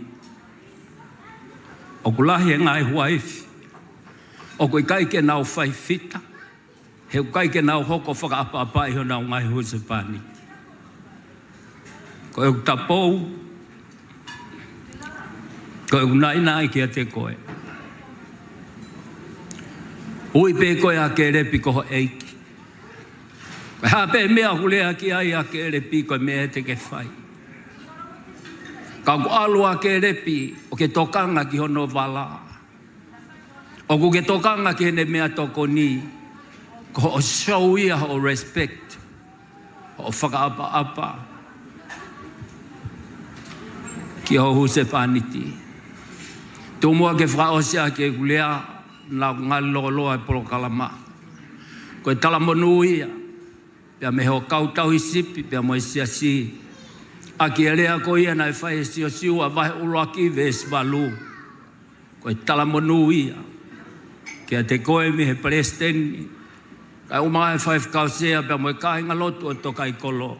ʻOku lahi e ngaahi uaifi ʻoku ʻikai ke nau fai fita, he ʻoku ʻikai ke nau hoko ʻo fakaʻapaʻapaʻi honau ngaahi husepāniti. Ko ʻeku tapou, ko ʻeku naʻinaʻi kiate koe. Ui pē koe ʻa Kelepi ko ho ʻeiki. Ko e hā pē meʻa ʻoku lea ki ai ʻa Kelepi, ko e meʻa te ke fai. Ka ʻoku ʻalu ʻa Kelepi ʻo ke tokanga ki hono vala, ʻoku ke tokanga ki heʻene meʻatokoni, ko hoʻo show ia hoʻo respect, hoʻo fakaʻapaʻapa ki ho husepāniti. Tomuʻa ke fakaʻosi ʻaki ʻeku lea, naʻa ku ngali lōloa e polokalama. Ko e talamonū ia pea mei ho kau tauhi sipi pea mo e siasi, ʻaki e lea ko ia naʻe fai ʻe Siosiua vahe ʻuluaki veesi valu. Ko e talamonū ia kiate koe mei he palesiteni, kae ʻumaʻā e faifekau sea pea mo e kāingalotu ʻo e tokaikoló.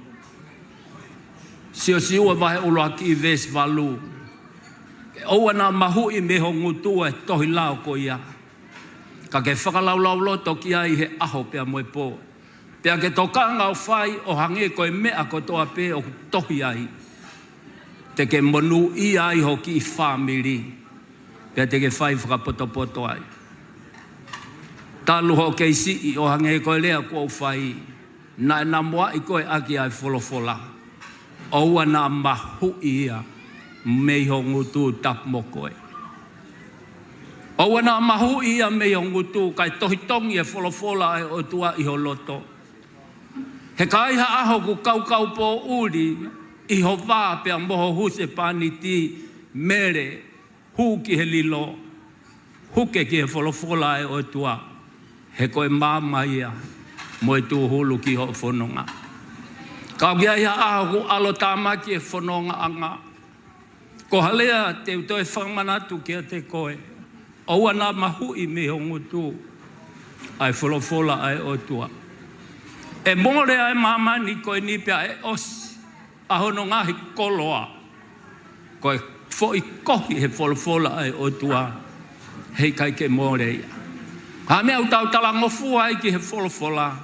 Siosiua vahe ʻuluaki veesi valu. Ke ʻoua naʻa mahuʻi mei ho ngutu e tohi lao ko ia, ka ke fakalaulauloto ki ai he ʻaho pea mo e pō. Pea ke tokanga ʻo fai ʻo hangē ko e meʻa kotoa pē ʻoku tohi ai, te ke monūʻia ai ho kiʻi fāmili, pea te ke fai fakapotopoto ai. Talu hoʻo kei siʻi, ʻo hangē ko e lea kuo u fai, naʻe namuaʻi koe ʻaki ʻa e folofola. ʻOua naʻa mahuʻi ia mei ho ngutu, tapu mo koe. ʻOua naʻa mahuʻi ia mei ho ngutu, kae tohitongi e folofola ʻa e ʻOtua ʻi ho loto. He ka ai ha ʻaho ʻoku kaukaupoʻuli ʻi ho vā pea mo ho husepāniti, Mele, hū ki he lilo, huke ki he folofola ʻa e ʻOtua, he ko e maama ia mo e tūhulu ki hoʻo fononga. Ka ʻoku ʻi ai ha ʻaho ʻoku ʻalotāmaki e fonongaʻanga, ko ha lea te u toe fakamanatu kiate koe, ʻoua naʻa mahuʻi mei ho ngutu ʻa e folofola ʻa e ʻOtua. ʻE mole ʻa e māmani ko eni pea ʻe ʻosi ʻa hono ngaahi koloa. Ko e foʻi kohi he folofola ʻa e ʻOtua, heʻikai ke mole ia. Ko e meʻa ʻoku tau talangofua ai ki he folofola,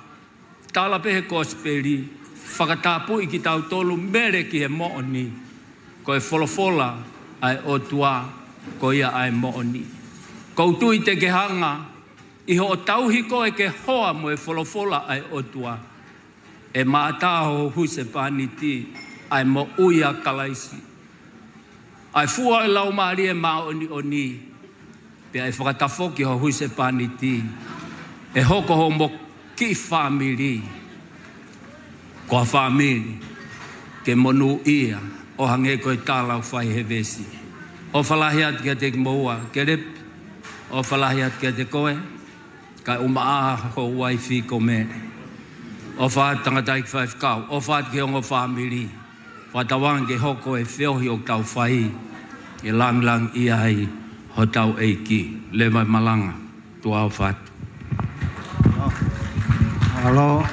tala pē he kosipeli, fakatapui kitautolu, Mele, ki he moʻoni. Ko e folofola ʻa e ʻOtua, ko ia ʻa e moʻoni. ʻOku ou tui te ke hanga, ʻi hoʻo tauhi koe ke hoa mo e folofola ʻa e ʻOtua, ʻe mātā ho husepāniti ʻa e moʻui ʻa Kalaisi, ʻa e fua ʻo e Laumālie Māʻoniʻoni, pea ʻe fakatafoki ho husepāniti, ʻe hoko homo kiʻi fāmili ko ha fāmili ke monūʻia, ʻo hangē ko e tala ʻoku fai he veesi. ʻOfa lahi atu kiate kimoua, Kelepi, ʻofa lahi atu kiate koe, kae ʻumaʻā ho uaifi ko Mele. ʻOfa atu tangataʻeiki faifekau, ʻofa atu ki he ongo fāmili. Fakatauange ke hoko e feohi ʻoku tau fai, ke langilangiʻia ai hotau ʻEiki. Leva e malanga, tuʻa ʻofa atu. Mālō.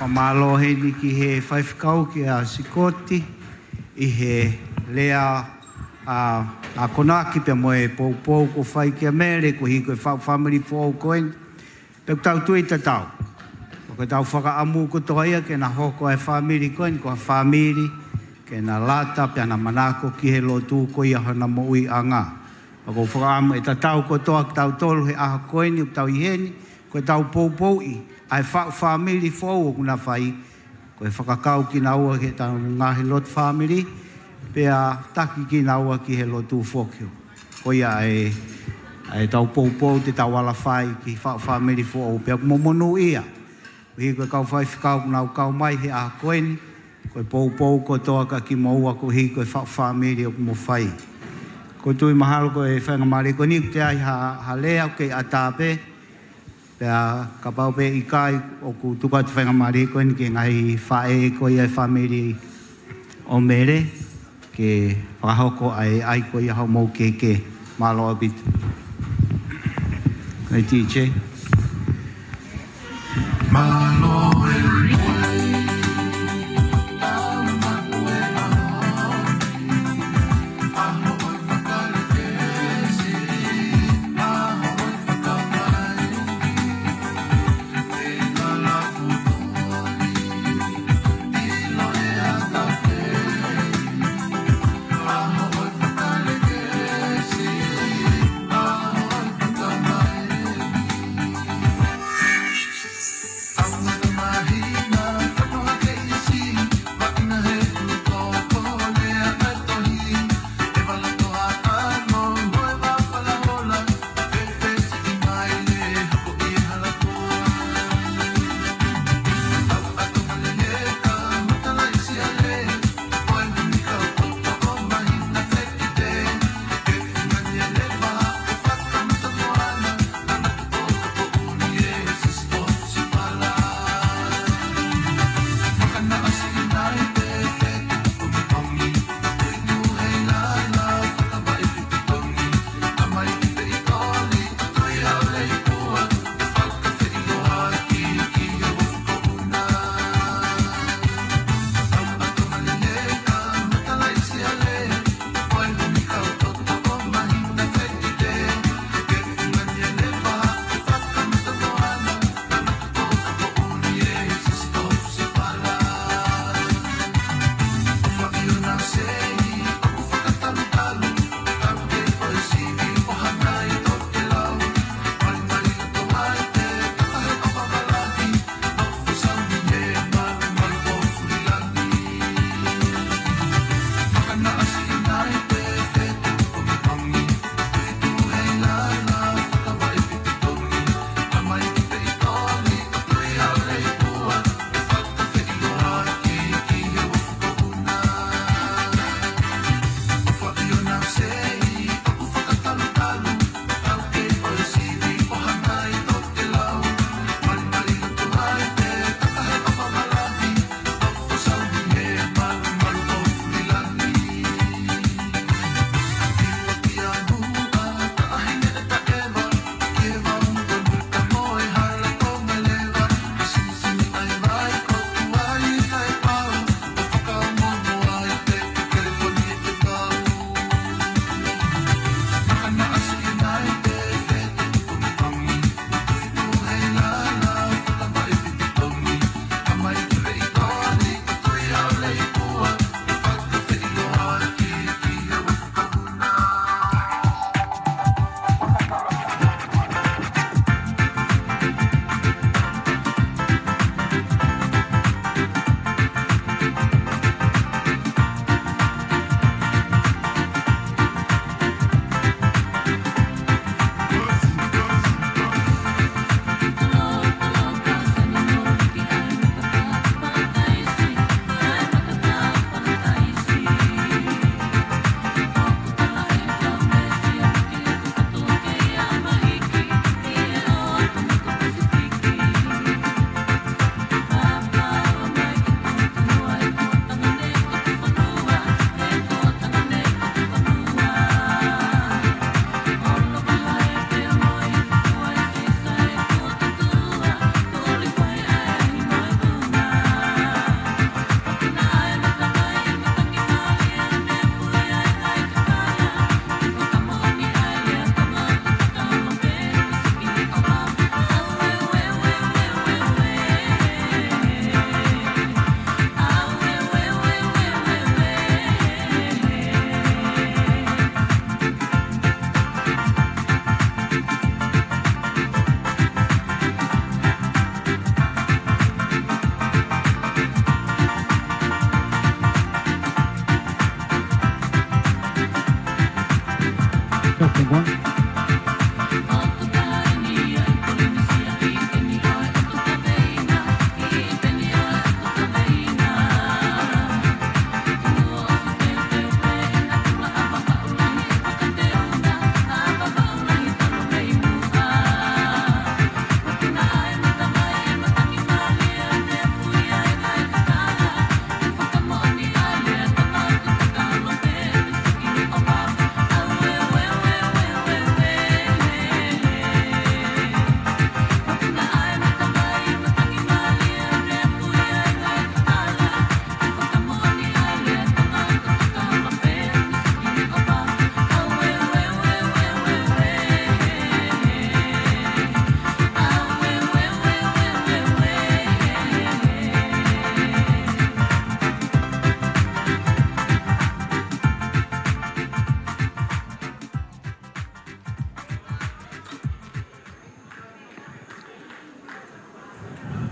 Fakamālō heni ki he faifekau kia Sikoti ʻi he lea ʻa, ʻa konaki pea mo e poupou kuo fai kia Mele koeʻuhi ko e faʻu fāmili foʻou ko eni. Pea ʻoku tau tui tatau, ʻoku tau fakaʻamu kotoa ia ke na hoko e fāmili ko eni ko ha fāmili ke na lata pea na manako ki he lotu ko ia hona moʻuiʻanga. Pea ʻoku ou fakaʻamu ʻe tatau kotoa kitautolu he ʻaho ko eni ʻoku tau ʻi heni, ko e tau poupouʻi ʻa e faʻu fāmili foʻou ʻoku na fai, ko e fakakau kinaua ki he tau ngaahi lotu fāmili, pea taki kinaua ki he lotu foki. Ko ia ʻa e, ʻa e tau poupou te tau ala fai ki he faʻu fāmili foʻou, pea ʻoku mo monūʻia koeʻuhi ko e kau faifekau ʻoku nau kau mai he ʻaho ko eni, ko e poupou kotoa kia kimoua koeʻuhi ko e faʻu fāmili ʻoku mo fai. ʻOku ou tui mahalo ko e faingamālie ko eni ʻoku ʻi ai ha, ha lea ʻoku kei ʻatā pē, pea kapau pē ʻikai ʻoku tuku atu faingamālie ko eni ki he ngaahi faʻē ko ia e fāmili ʻo Mele, ke fakahoko ʻa e ʻai ko ia hoʻomou kehekehe. Mālō ʻaupito. Kai T J.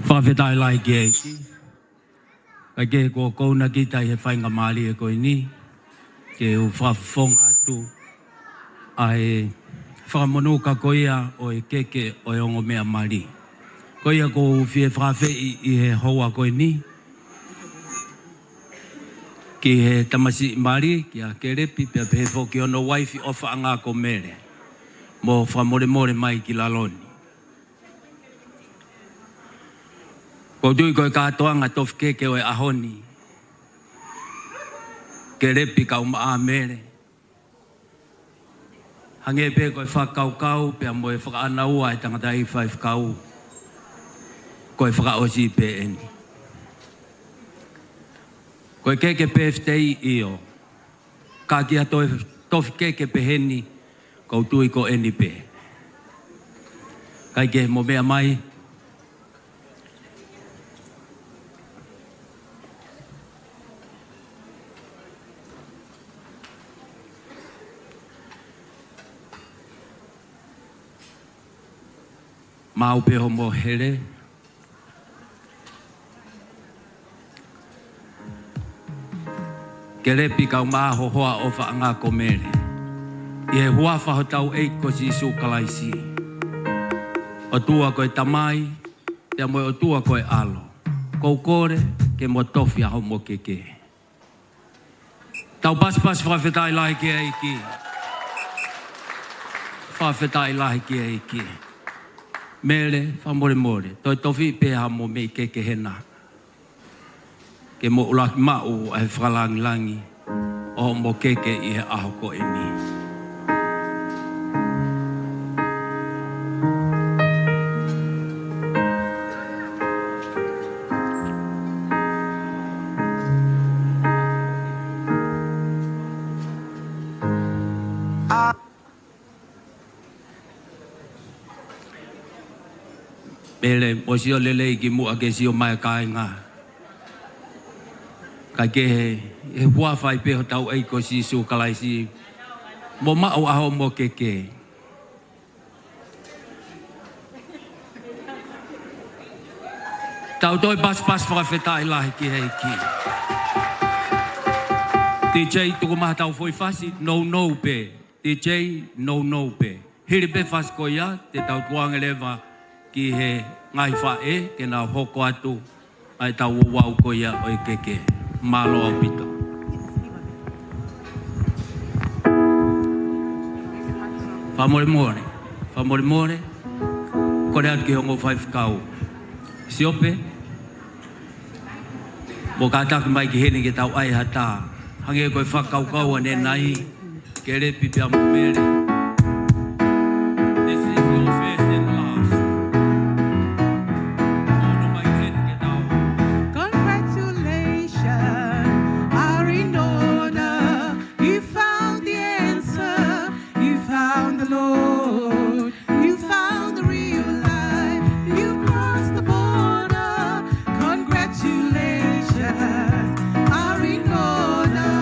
Fakafetaʻi lahi ki he ʻEiki. Kae kehe, kuo kouna kita ʻi he faingamālie ko eni ke u fakafofonga atu ʻa e fakamonū ka ko ia ʻo e keke ʻo e ongo meʻa mali. Ko ia ʻoku ou fie fakaafeʻi ʻi he houa ko eni ki he tamasiʻi mali, kia Kelepi, pea pehē foki ki hono uaifi ʻofaʻanga ko Mele, mo fakamolemole mai ki lalo ni. ʻOku ou tui ko e kātoanga tofi keke ʻo e ʻaho ni, Kelepi kae ʻumaʻā Mele, hangē pē ko e fakakaukau pea mo e fakaʻānaua ʻa e tangataʻeiki faifekau, ko e fakaʻosi pē eni. Ko e keke pefiteʻi ʻio, ka ki ha toe tofi keke peheni, ʻoku ou tui ko eni pē. Kae kehe, mou meʻa mai. Maʻu pē hoʻomou hele. Kelepi kae ʻumaʻā ho hoa ʻofaʻanga ko Mele, ʻi he huafa hotau ʻEiki ko Sīsū Kalaisi, ʻOtua ko e Tamai, pea mo e ʻOtua ko e ʻAlo, ʻoku ou kole ke mo tofi ʻa hoʻomo keke. Tau pasipasi fakafetaʻi lahi ki he ʻEiki. Fakafetaʻi lahi ki he ʻEiki. Mele, fakamolemole, toe tofi pē haʻamo meʻi keke hena, ke mo ʻuluaki maʻu ʻa e fakalangilangi ʻo hoʻomo keke ʻi he ʻaho ko eni. Mele, mo sio lelei ki muʻa ke sio mai kāinga. Kae kehe, ʻi he huafa pē hotau ʻEiki ko Sīsū Kalaisi, mo maʻu ʻa hoʻomo keke. Tau toe pasipasi fakafetaʻi lahi ki he ʻEiki. DJ, tuku mai haʻatau foʻi fasi, nounou pē. DJ, nounou pē. Hili pē fasi ko ia, te tau tukuange leva ki he ngaahi faʻē ke nau hoko atu ʻa ʻetau ouau ko ia ʻo e keke. Mālō ʻaupito. Fakamolemole, fakamolemole, kole atu ki he ongo faifekau, Siope, mo kātaki mai ki heni ke tau ʻai ha tā. Hangē ko e fakakaukau ʻanenai, Kelepi pea mo Mele. This is your first and last. Ono mai ki heni ke tau. Congratulations are in order. You found the answer. You found the Lord. You found the real life. You crossed the border. Congratulations are in order.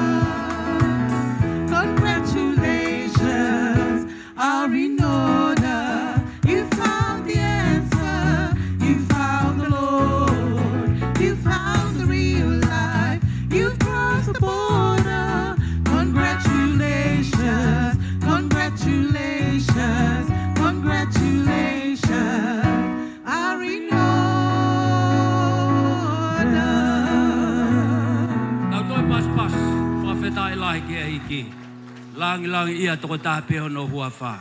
Congratulations are in order. You found the answer. You found the Lord. You found the real life. You've crossed the border. Congratulations, congratulations, congratulations are in order. Tau toe pasipasi fakafetaʻi lahi ki he ʻEiki. Langilangiʻia tokotaha pē hono huafa.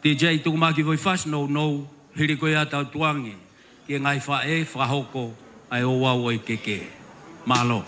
DJ, tuku mai ha kiʻi foʻi fasi nounou, hili ko ia tau tukuange ki he ngaahi faʻē fakahoko ʻa e ouau ʻo e keke. Mālō.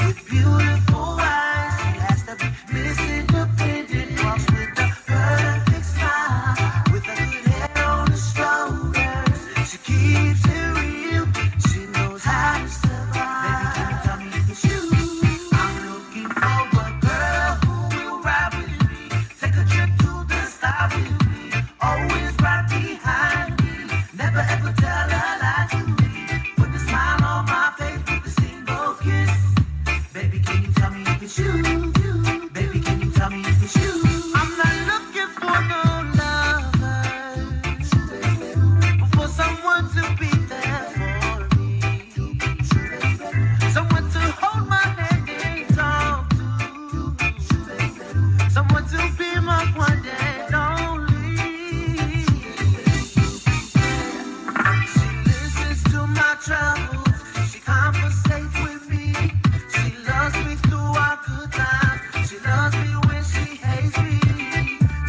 With beautiful eyes, she has the Miss Independent, walks with a perfect smile, with her good head on her shoulders. She keeps it real. She knows how to survive. Baby, can you tell me if it's you? I'm looking for a girl who will ride with me, take a trip to the sky with me, always right behind me, never ever tell a lie to me, put a smile on my face with a single kiss. Baby, can you tell me if it's you? Baby, can you tell me if it's you? I'm not looking for no lover, but for someone to be there for me, someone to hold my hand and talk to, someone to be my one and only. She listens to my troubles. She conversates with me. She loves me through our good times. She loves me when she hates me.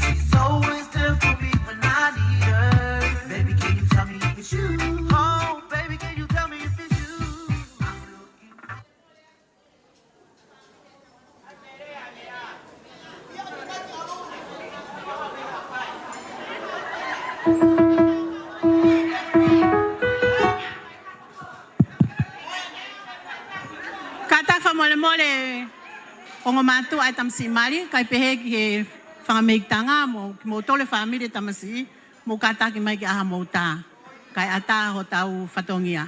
She's always there for me when I need her. Baby, can you tell me if it's you? Oh, baby, can you tell me if it's you? I'm looking for Kātaki fakamolemole ongo mātuʻa ʻa e tamasiʻi mali, kae pehē ki he fanga mehikitanga mo kimoutolu e fāmili e tamasiʻi, mou kātaki mai ke ʻā hamou tā, kae ʻatā hotau fatongia.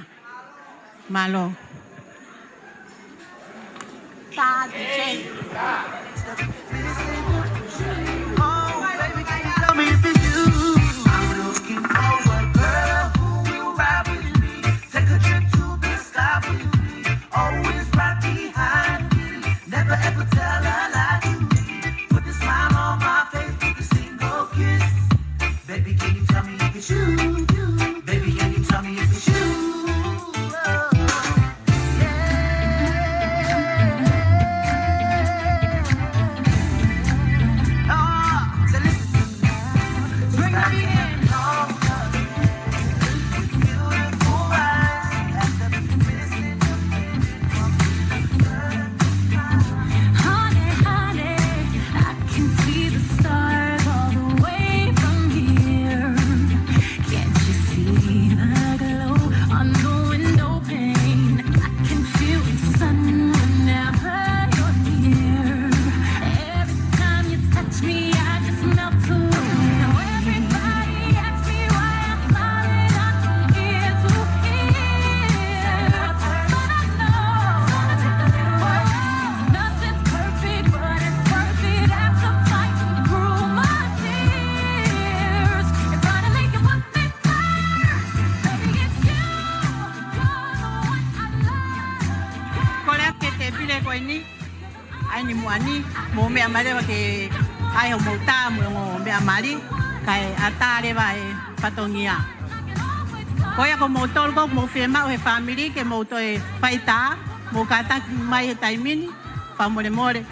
Mālō. Always right behind me. Never ever tell a lie to me. Put a smile on my face with a single kiss. Baby, can you tell me if it's you? Baby, can you tell me if it's you? Oh, yeah. Oh, so listen to me now. Bring it in. Honey, honey, I can see the stars all the way from here. Can't you see the glow on the window pane? I can feel the sun whenever you're near. Every time you touch me, I just melt away. Now everybody asks me why I'm smiling, I'm from ear to ear. But I know nothing's perfect, but it's worth it. After fighting through my tears and finally you put me first. Baby, it's you. You're the one I love. Kole atu ke te pile ko eni. ʻA eni muʻa ni, mou meʻa mai leva ke ʻai hoʻomou tā mo e ongo meʻa mali, kae ʻatā leva e fatongia. Ko ia ko moutolu ʻoku mou fiemaʻu he fāmili ke mou toe fai tā, mou kātaki mai he taimi ni, fakamolemole.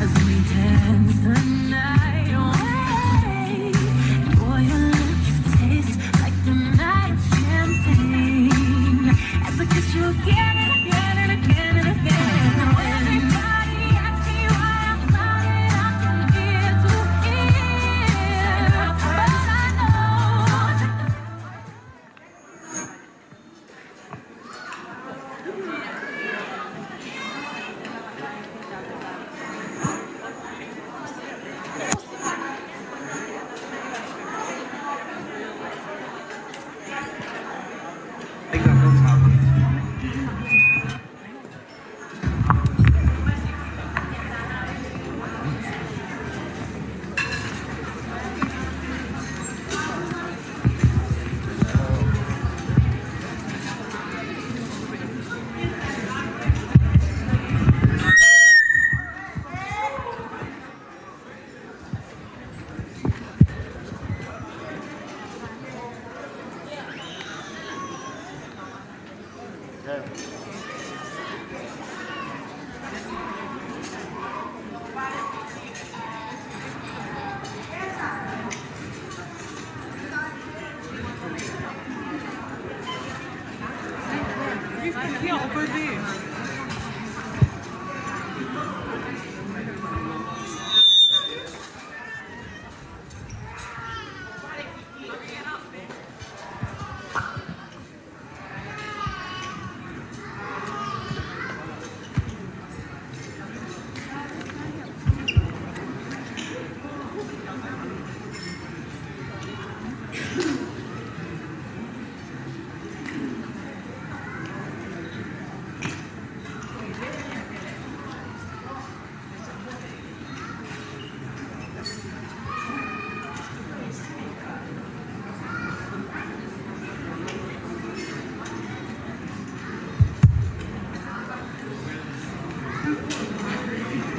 As we dance the night away, and boy, your lips taste like the night of champagne. As I kiss you again and again and again and again. Now everybody asks me why I'm smiling, I'm from ear to ear. But I know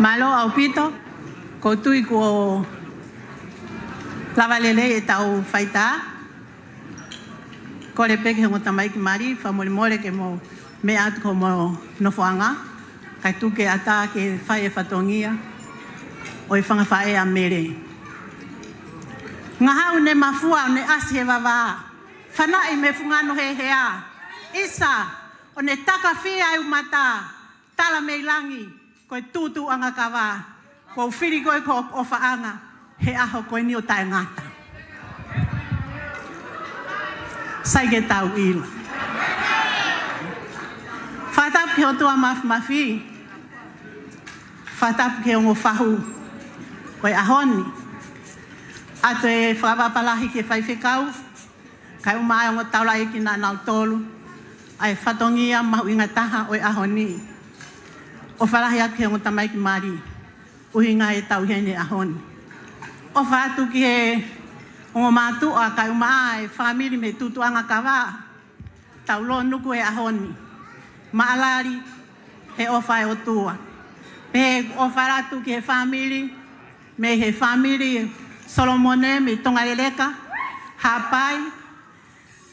Mālō ʻaupito, ʻoku ou tui kuo lava lelei ʻetau faitā. Kole pē ki he ongo tamaiki mali, fakamolemole ke mou meʻa atu ki hoʻomou nofoʻanga, kae tuku ke ʻatā ke fai e fatongia ʻo e fanga faʻē ʻa Mele. Ngahau ne mafua, ʻo ne ʻasi he vavā, fanaʻi mei he fungano hehea, ʻisa, ʻo ne takafia e umata, tala mei langi, ko e tuʻutuʻuʻanga kava, kuo u fili koe ko hoku ʻofaʻanga he ʻaho ko eni ʻo taʻengata. Sai ke tau ʻilo. Fakatapu ki he ʻOtua Mafimafi. Fakatapu ki he ongo fahu ʻo e ʻaho ni. ʻAto e fakapapālangi ki he faifekau, kae ʻumaʻā e ongo taulaʻeiki naʻa nau tolu, ʻa e fatongia mahuʻinga taha ʻo e ʻaho ni. ʻOfa lahi atu ki he ongo tamaiki mali, ʻuhinga ʻetau ʻi heni he ʻaho ni. ʻOfa atu ki he ongo mātuʻa kae ʻumaʻā e fāmili mei he tuʻutuʻuʻanga kava, tau lōnuku he ʻaho ni. Maʻalali he ʻofa ʻa e ʻOtua. Pehē ʻofa atu ki he fāmili, mei he fāmili Solomone mei Tongaleleka, Haʻapai,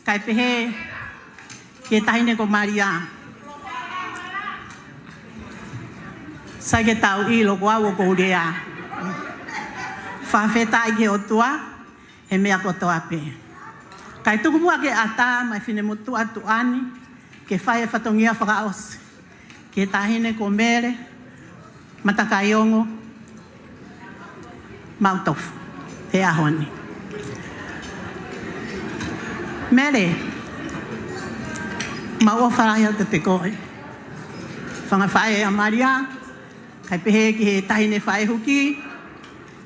kae pehē ki he taʻahine ko Malia. Sai ke tau ʻilo ko au ʻoku ou lea. Fakafetaʻi ki he ʻOtua he meʻa kotoa pē. Kae tuku muʻa ke ʻatā mai e finemotuʻa tuʻa ni ke fai e fatongia fakaʻosi ki he taʻahine ko Mele Matakaiongo Mautofu he ʻaho ni. Mele, mau ʻofa lahi atu kiate koe, fanga faʻē ʻa Malia, kae pehē ki he taʻahine faʻē huki,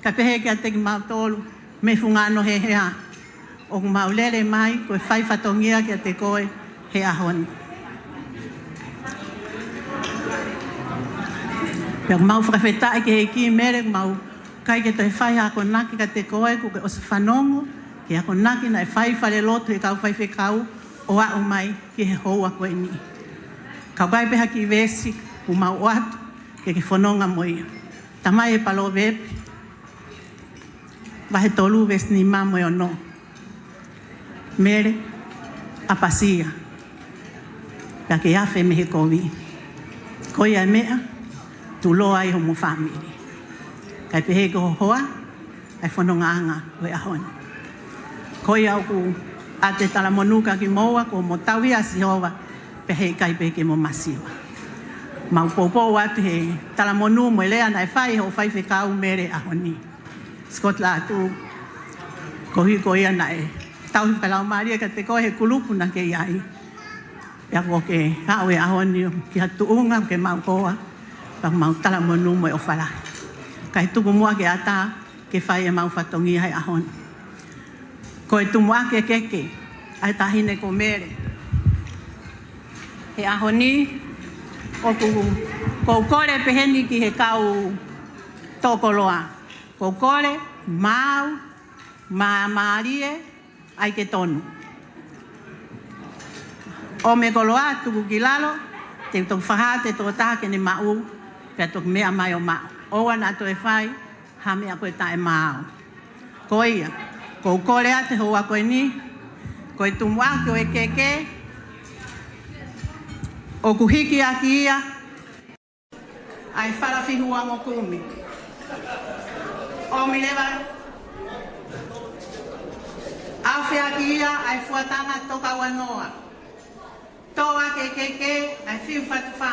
kae pehē kiate kimautolu mei he fungano hehea. ʻOku mau lele mai ko e fai fatongia kiate koe he ʻaho ni. Pea ʻoku mau fakafetaʻi ki he ʻEiki Mele, ʻoku mau ʻikai ke toe fai ha akonaki kiate koe, kuo ke ʻosi fanongo ki he akonaki naʻe fai falelotu ʻe he kau faifekau ʻo aʻu mai ki he houa ko eni. Ka ʻoku ʻi ai pē ha kiʻi veesi ʻoku mau ʻoatu ke ke fononga mo ia. Tā mai e Palōvepi vahe tolu veesi nima mo e ono. Mele, ʻapasia, pea ke afe mei he kovi. Ko ia e meʻa ʻe tuʻuloa ai homo fāmili. Kae pehē ki ho hoa ʻa e fonongaʻanga ʻo e ʻaho ni. Ko ia ʻoku ʻoatu e talamonū kiate kimoua, kuo mo tauhi ʻa Sihova, pea heʻikai pē ke mo masiva. Mau poupou atu he talamonū mo e lea naʻe fai ʻe hoʻo faifekau Mele he ʻaho ni. Scott Lātū, koeʻuhi ko ia naʻe tauhi fakalaumālie kiate koe he kulupu naʻa ke ʻi ai. Pea kuo ke aʻu he ʻaho ni ki ha tuʻunga ke mau hoa, pea mau talamonū mo e ʻofa lahi. Kae tuku muʻa ke ʻatā ke fai ʻemau fatongia he ʻaho ni. Ko e tumuʻaki e keke ʻa e taʻahine ko Mele he ʻaho ni, ʻoku, ʻoku ou kole peheni ki he kau tokoloa. ʻOku ou kole, maau, māmālie, ʻai ke tonu. ʻOmi e koloa, tuku ki lalo, te u toki fakahā atu e tokotaha ke ne maʻu, pea toki meʻa mai ʻo maʻu. ʻOua naʻa toe fai ha meʻa ko e taʻemaau. Ko ia, ʻoku ou kole atu he houa ko eni, ko e tumuʻaki ʻo e keke, ʻoku hiki ʻaki ia ʻa e fala fihu ongo kumi. ʻOmi leva, ʻaofia ʻaki ia ʻa e fuatanga toko ua noa. Toʻo ʻa e kekeke ʻa e fiu fatufā,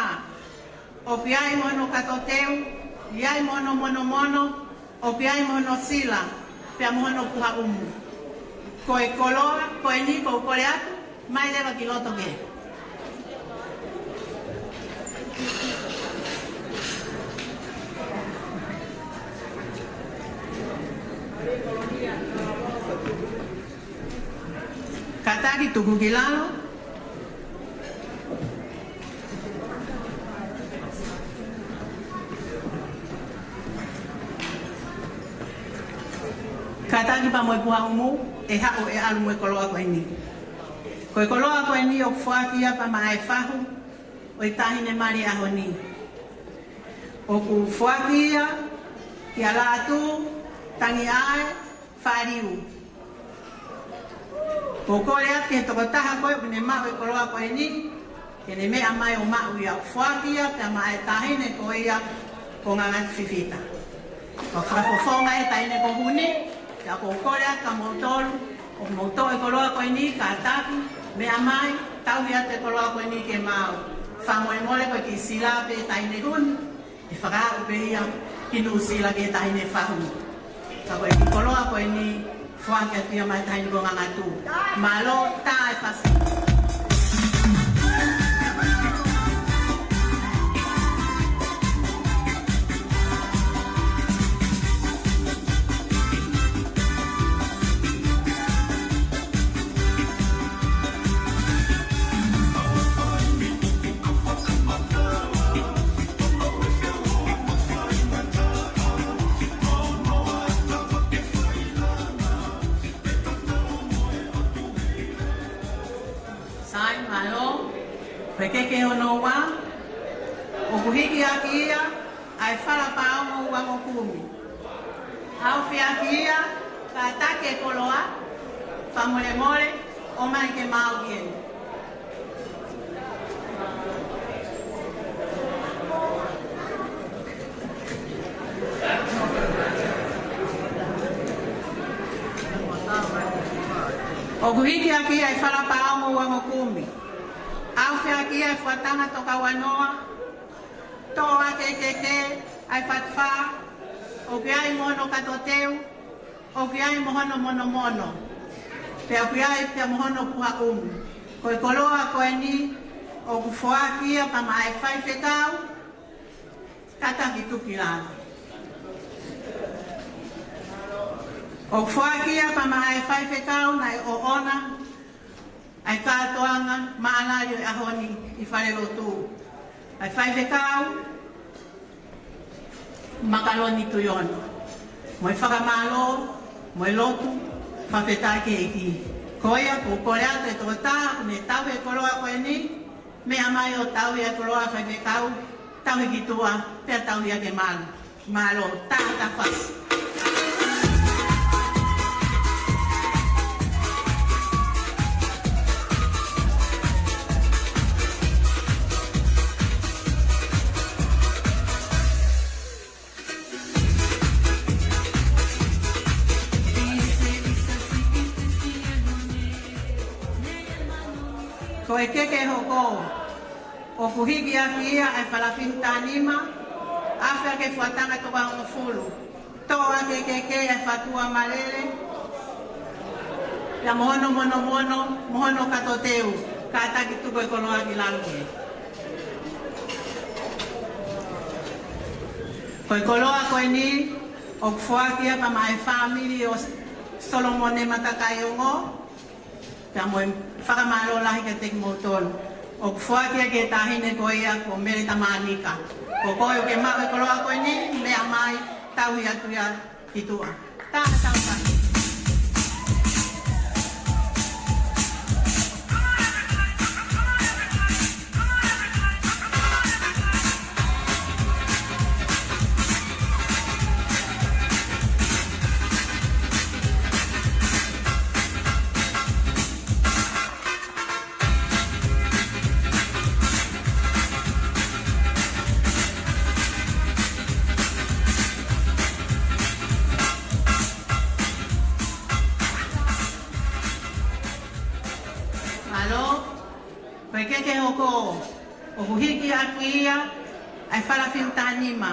ʻoku ʻi ai mo hono kato teu, ʻi ai mo hono monomono, ʻoku ʻi ai mo hono sila, pea mo hono puha ʻumu. Ko e koloa ko eni ʻoku ou kole atu, mai leva ki loto ke. Kātaki tuku ki lalo. Kātaki pea mo e puha ʻumu, ʻe haʻu ʻe ʻalu mo e koloa ko eni. Ko e koloa ko eni ʻoku foaki ia pea maʻa e fahu ʻo e taʻahine mali ʻaho ni. ʻOku foaki ia kia Lātū Tangiʻae Faliu. ʻOku ou kole atu ki he tokotaha ko ē ʻoku ne maʻu e koloa ko eni, ke ne meʻa mai ʻo maʻu ia. ʻOku foaki ia pea maʻa e taʻahine ko ia ko Ngangatu Fifita. ʻOku fakafofonga e taʻahine ko Huni, pea ʻoku ou kole atu kia moutolu, ʻoku mou toʻo e koloa ko eni, kātaki, meʻa mai, tauhi atu e koloa ko eni ke maau. Fakamolemole ko e kiʻi sila pē taʻahine Huni, ʻe fakaaʻu pē ia ki Nuʻusila ki he taʻahine fahu. Ka ko e kiʻi koloa ko eni foaki atu ia maʻa e taʻahine ko Ngangatu. Mālō, tā e fasi. Sai, mālō. Ko e keke hono ua, ʻoku hiki ʻaki ia ʻa e fala paongo ua ongo kumi. ʻAufi ʻaki ia, kātaki e koloa, fakamolemole, ʻomai ke maau ki heni. ʻOku hiki ʻaki ia ʻa e fala paongo ua ongo kumi. ʻAufi ʻaki ia ʻa e fuataha tokauanoa, toʻo ʻa e kekeke ʻa e fatufā, ʻoku ʻi ai mo hono kato teu, ʻoku ʻi ai mo hono monomono, pea ʻoku ʻi ai pea mo hono puha ʻumu. Ko e koloa ko eni, ʻoku foaki ia pea maʻa e faifekau, kātaki tuku ki lalo. ʻOku foaki ia pea maʻa e faifekau naʻe ʻoʻona ʻa e kātoanga mālali ʻo e ʻaho ni ʻi falelotu, ʻa e faifekau Makaloni Tuiono. Mo e fakamālō, mo e lotu, fakafetaʻi ki he ʻEiki. Ko ia, ʻoku ou kole atu e tokotaha ʻoku ne tauhi e koloa ko eni, meʻa mai ʻo tauhi e koloa faifekau, tauhi ki tuʻa, pea tauhi ia ke malu. Mālō, tā e fasi. Ko e keke hoko, ʻoku hiki ʻaki ia ʻa e fala fiu tā nima, ʻafe ake fuataha toko hongofulu. Toʻo ake keke ʻa e fatua malele, pea mo hono monomono, mo hono kato teu, kātaki tuku e koloa ki lalo ke. Ko e koloa ko eni, ʻoku foaki ia pea maʻa e fāmili ʻo Solomone Matakaiongo, pea mo e fakamālō lahi kiate kimoutolu. ʻOku foaki ia ki he taʻahine ko ia ko Mele Tamanika. Ko koe ʻoku ke maʻu e koloa ko eni, meʻa mai, tauhi atu ia ki tuʻa. Tā e fasi. Ke ke hoko, ʻoku hiki ʻaki ia ʻa e falafiu tahanima,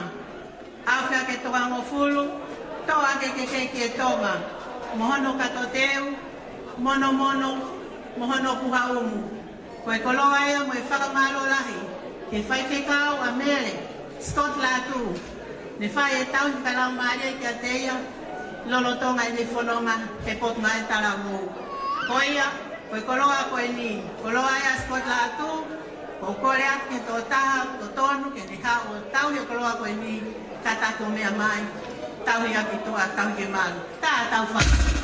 afe ake tolungofulu, toʻo ake ke ke ki e Tonga, mo hono kato teu, monomono, mo hono puha umu. Ko e koloa ia mo e fakamālō lahi ki he faifekau ʻa Mele Scott Lātū, ne fai e tauhi fakalaumālie kiate ia lolotonga ʻene fononga he Potungāue Talavou. Ko ia, ko e koloa ko eni, koloa ia ʻa Scott Lātū, ʻoku ou kole atu ki he tokotaha totonu ke ne haʻu ʻo tauhi e koloa ko eni, kātaki ʻo meʻa mai, tauhi ʻaki tuʻa, tauhi ke malu. Ka tau fa-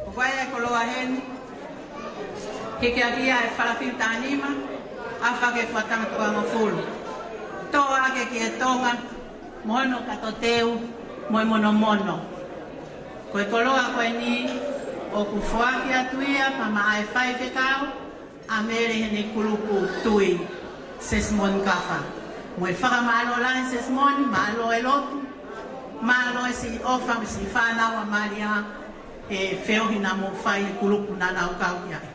ʻOku ʻi ai e koloa heni, hiki ʻaki ia ʻa e falafiu tahanima, afe ake fuataha tolungofulu. Toʻo ake ki e Tonga, mo hono kato teu, mo e monomono. Ko e koloa ko eni, ʻoku foaki atu ia pea maʻa e faifekau ʻa Mele heʻene kulupu tui, Sesimoni Kafa. Mo e fakamālō lahi Sesimoni, mālō e lotu, mālō e siʻi ʻofa mo e siʻi fānau ʻa Malia, ʻe feohi naʻa mou fai he kulupu naʻa nau kau ki ai.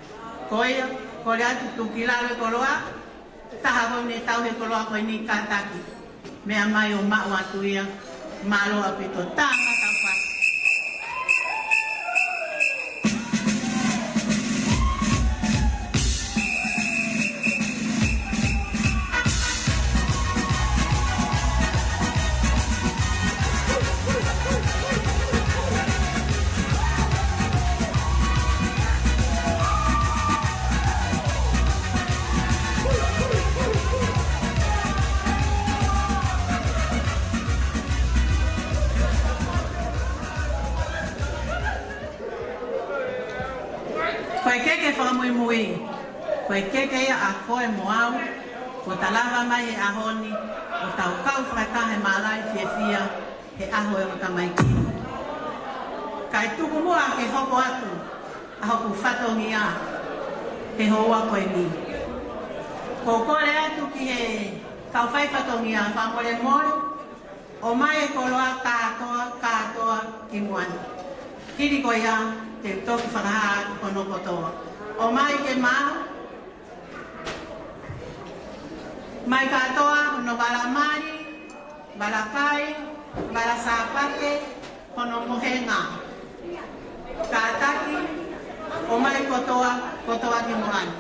Ko ia, kole atu tuku ki lalo e koloa, taha ko eni tauhi e koloa ko eni, kātaki, meʻa mai ʻo maʻu atu ia, mālō ʻaupito, tangata pa. Ko e keke fakamuimui, ko e keke ia ʻa koe mo au, kuo ta lava mai he ʻaho ni, ʻo tau kau fakataha he mālai fiefia, he ʻaho ʻo e tamaiki. Kae tuku muʻa ke hoko atu ʻa hoku fatongia he houa ko eni. ʻOku ou kole atu ki he kau fai fatongia, fakamolemole, ʻomai e koloa kātoa, kātoa ki muʻa ni. Hili ko ia, te u toki fakahā atu hono kotoa. ʻOmai ke maʻu, mai kātoa hono vala mali, vala kai, vala Sāpate, hono mohenga. Kātaki, ʻomai kotoa, kotoa ki muʻa ni.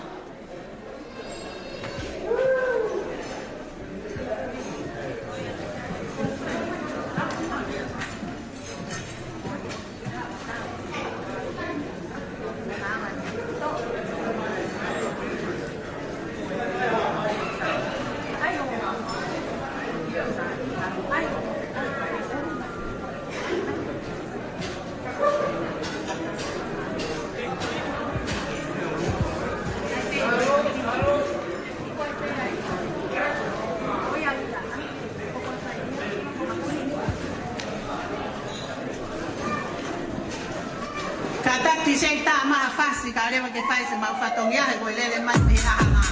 Kātaki, sai, tā mai ha fasi, kae leva ke fai siʻemau fatongia he ko e lele mai mei he ʻaho ni.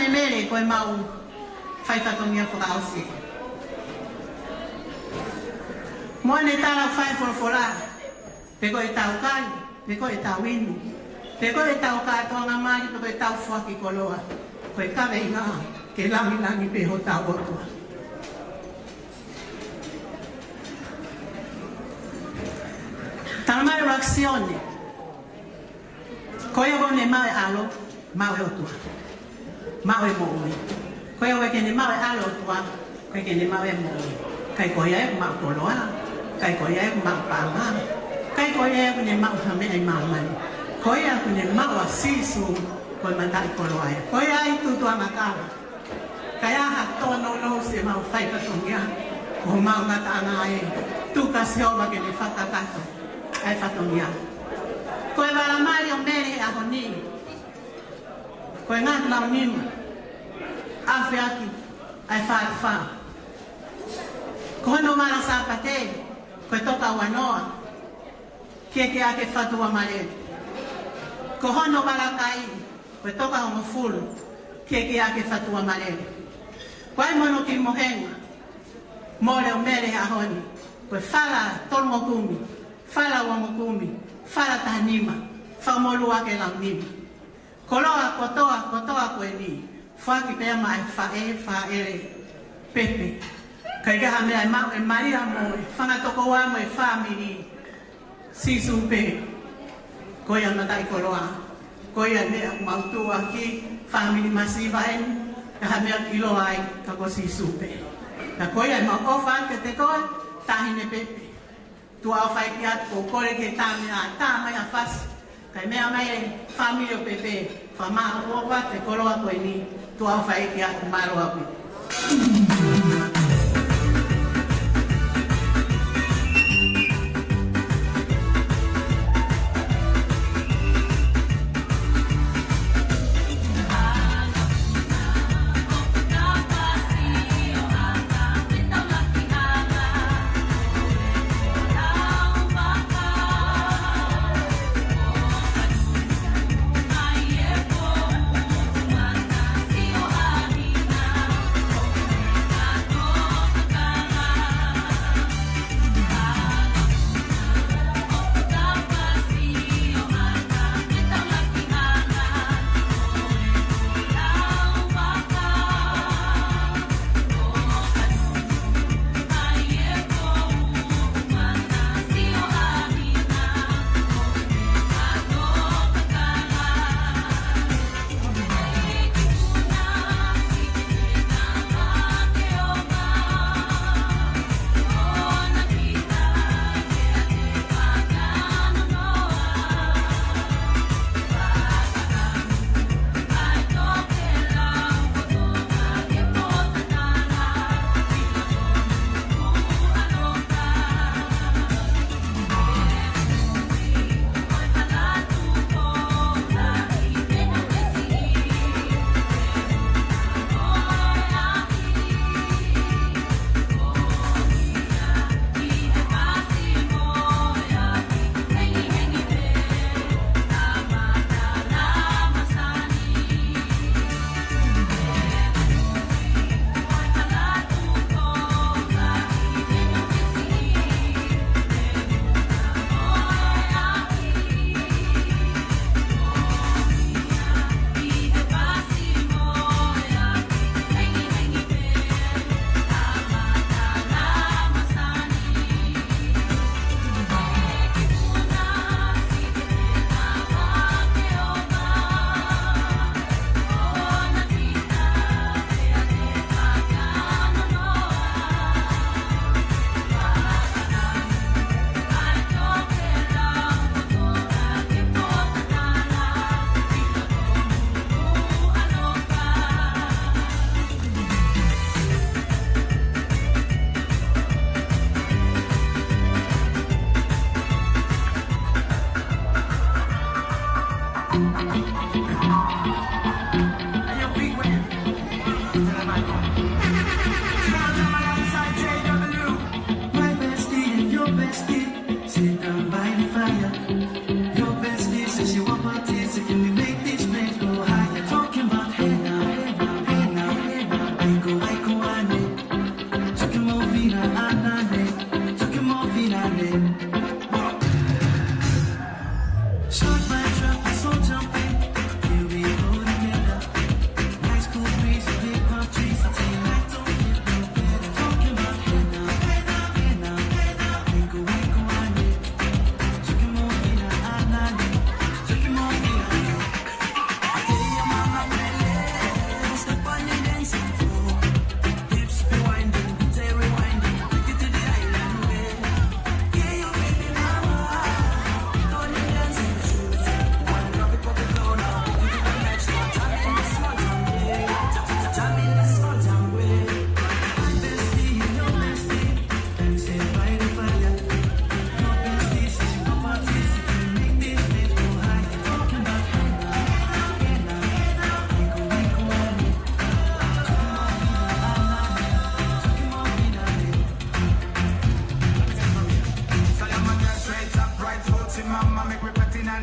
Mele ko e mau fai fatongia fakaʻosi. Mo ʻene tala fai folofola, pe ko e tau kai, pe ko e tau inu, pe ko e tau kātoanga mali, pe ko e tau foaki koloa, ko e kaveinga ke langilangi pē hotau ʻOtua. Tala mai ʻuluaki Sione, ko ia ʻoku ne maʻu e ʻAlo, maʻu e ʻOtua, maʻu e moʻui. Ko ia ʻoku ʻikai ke ne maʻu e ʻAlo ʻo e ʻOtua, ʻoku ʻikai ke ne maʻu e moʻui. ʻIkai ko ia ʻoku maʻu koloa, ʻikai ko ia ʻoku maʻu paʻanga, ʻikai ko ia ʻoku ne maʻu ha meʻa ʻi māmani. Ko ia ʻoku ne maʻu ʻa Sīsū, ko e mataʻikoloa ia. Ko ia ʻi tutu a makala. Kae ʻai ha tōnounou siʻemau fai fatongia, ʻo mau ngataʻanga ai, tuku ʻa Sihova ke ne fakakakato ʻa e fatongia. Ko e vala mali ʻo Mele he ʻaho ni, ko e ngaahi launima, ʻafeaki ʻa e fātufā. Ko hono vala Sāpate, ko e toka uanoa, kekeake fatuamalele. Ko hono vala kai, ko e toka hongofulu, kekeake fatuamalele. Ko ia mo hono kiʻi mohenga, mole ʻo Mele he ʻaho ni, ko e vala tolungofulu kumi, vala uangofulu kumi, vala tahanima, fakamolū ʻaki e launima. Koloa kotoa, kotoa ko eni, foaki pē ia maʻa e faʻē, fāʻele, pepe. ʻIkai ke ʻi ai ha meʻa ʻe maʻu ʻe Malia mo e fanga tokoua mo e fāmili. Sīsū pē. Ko ia mataʻikoloa. Ko ia meʻa ʻoku mau tuʻuaki, fāmili masiva eni, ʻikai ha meʻa ʻiloa ai ka ko Sīsū pē. Ka ko ia ʻemau ʻofa kiate koe, Taʻahine Pepe. Tuʻa ʻofa ʻeiki atu, ʻoku ou kole ke tā mai ʻa, tā mai ʻa Fasi. Kae meʻa mai e fāmili ʻo Pepe, fakamālō atu e koloa ko eni, tuʻa ʻofa ʻeiki atu, mālō ʻaupito.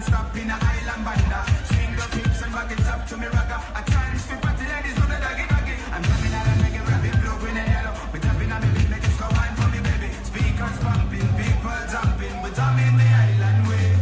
Stop in the island banda. Swing those hips and back it up to me, ragga. A chance for party ladies on the doggy doggy. I'm coming out and make it rap in blue, green and yellow. We jumping on the beat, make it slow wine for me, baby. Speakers pumping, people jumping. We jamming the island way.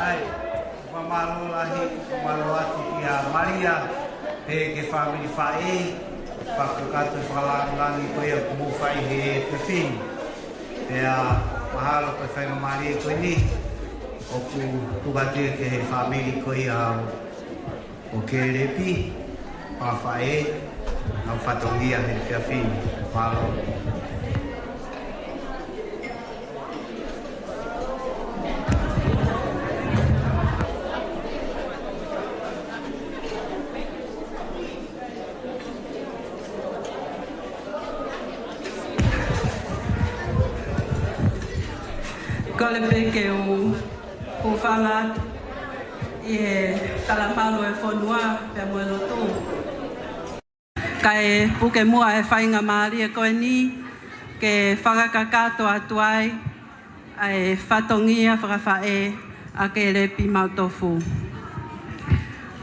ʻAi, fakamālō lahi, fakamālō atu kia Malia, pea ki he fāmili faʻē, fakakakato e fakalāngilangi ko ia kuo mou fai he efiafi ni. Pea mahalo ko e faingamālie ko eni, ʻoku tuku atu ia ki he fāmili ko ia ʻo Kelepi, pea faʻē, nau fatongia he efiafi ni. Mālō. Kole pē ke u hūfanga atu ʻi he talamalu e fonua pea mo e lotu. Kae puke muʻa e faingamālie ko eni ke fakakakato atu ai ʻa e fatongia fakafaʻē ʻa Kelepi Mautofu.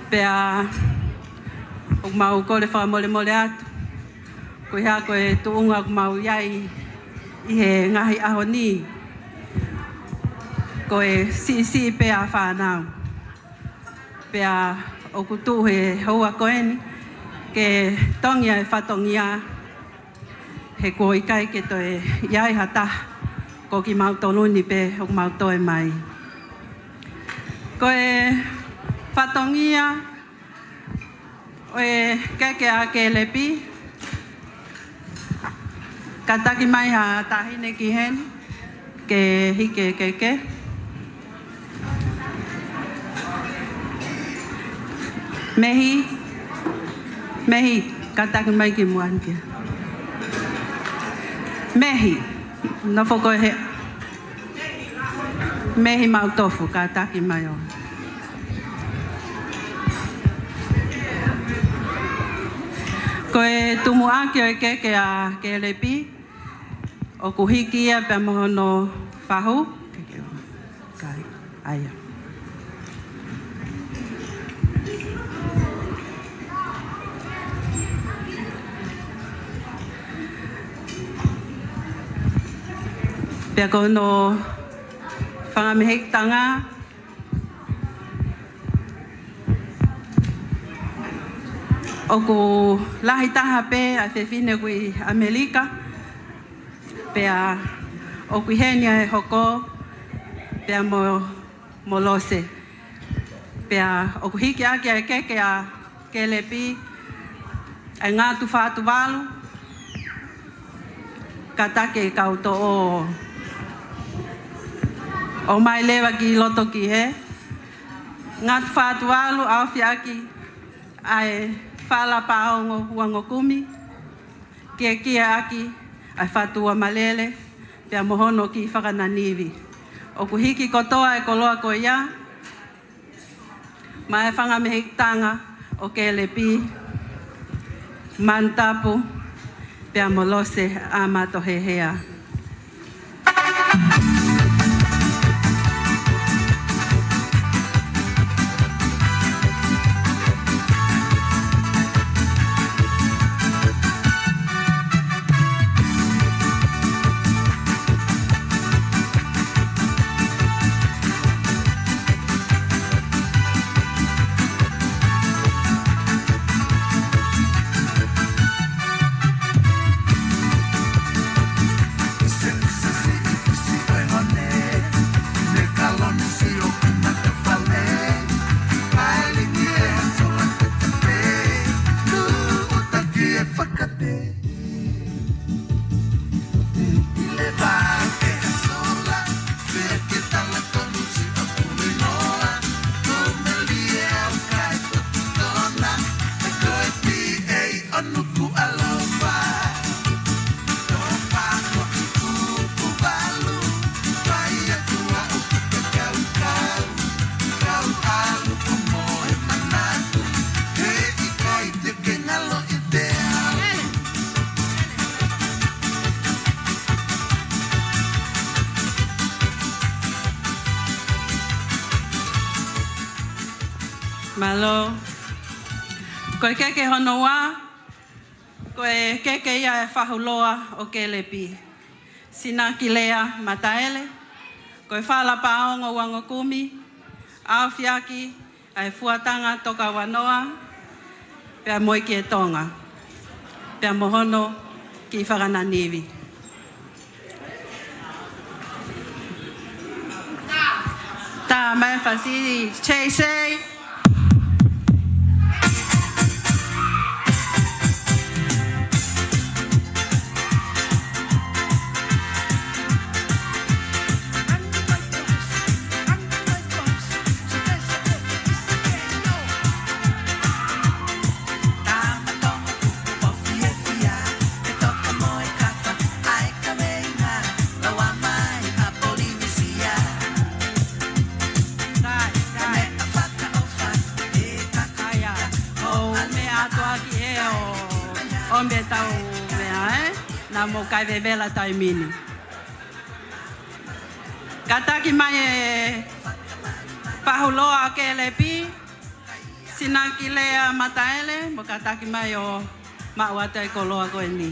Pea ʻoku mau kole fakamolemole atu, ko ia ko e tuʻunga ʻoku mau ʻi ai ʻi he ngaahi ʻaho ni, ko e siʻisiʻi pē ʻa e fānau. Pea ʻoku tuʻu he houa ko eni ke tongi ʻa e fatongia, he kuo ʻikai ke toe ʻi ai ha taha, ko kimautolu ni pē ʻoku mau toe mai. Ko e fatongia ʻo e keke ʻa Kelepi, kātaki mai ha taʻahine ki heni ke hiki e keke. Mehi, Mehi, kātaki mai ki muʻa ni kia Mehi, nofo koe he Mehi Mautofu, kātaki mai ʻo. Ko e tumuʻaki ʻo e keke ʻa Kelepi, ʻoku hiki ia pea mo hono fahu. Keke ʻo. Kai. ʻAia. Pea ko hono fanga mehikitanga, ʻoku lahi taha pē ʻa e fefine ʻoku ʻi ʻAmelika, pea ʻoku ʻi heni ʻa e hoko, pea mo, mo Lose. Pea ʻoku hiki ʻaki ʻa e keke ʻa Kelepi, ʻa e Ngātu Fā Tuvalu, kātaki e kau toʻo ʻo mai leva ki loto ki he Ngātu Fā Tuvalu, ʻaofi ʻaki ʻa e Fala Paongo Huangokumi, kiekie ʻaki ʻa e Fatu Uamalele, pea mo hono kiʻi fakananivi. ʻOku hiki kotoa e koloa ko ia maʻa e fanga mehikitanga ʻo Kelepi, Manutapu, pea mo Lose ʻAmato Hehea. Mālō. Ko e keke hono ua, ko e keke ia ʻa e fahu loa ʻo Kelepi. Sinakilea Mataele, ko e Fala Paongo Uangokumi, ʻaofiaki ʻa e Fuatanga Toka Uanoa, pea mo e Kiʻi Tonga, pea mo hono kiʻi fakananivi. Tā mai fasi J C. ʻOmbe tau mea, ē? Naʻa mou kai vevela taimi ni. Kātaki mai e fahu loa ʻo Kelepi, Sinakilea Mataele, mou kātaki mai ʻo maʻu atu e koloa ko eni.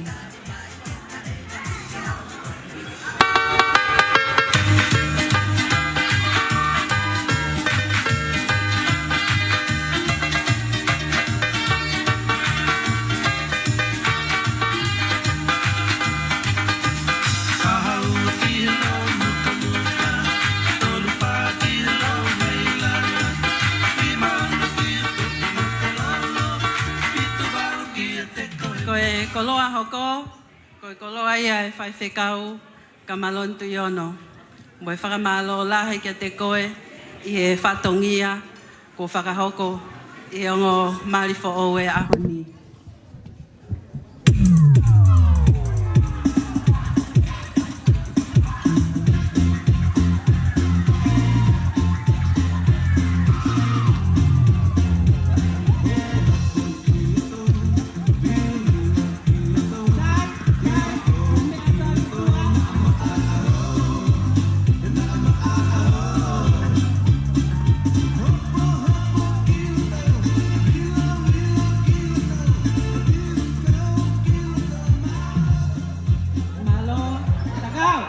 Ko e koloa hoko, ko e koloa ia ʻa e Faifekau Kamaloni Tuʻiono. Mo e fakamālō lahi kiate koe ʻi he fatongia kuo fakahoko ʻi he ongo mali foʻou e ʻaho ni. Mālō, takau.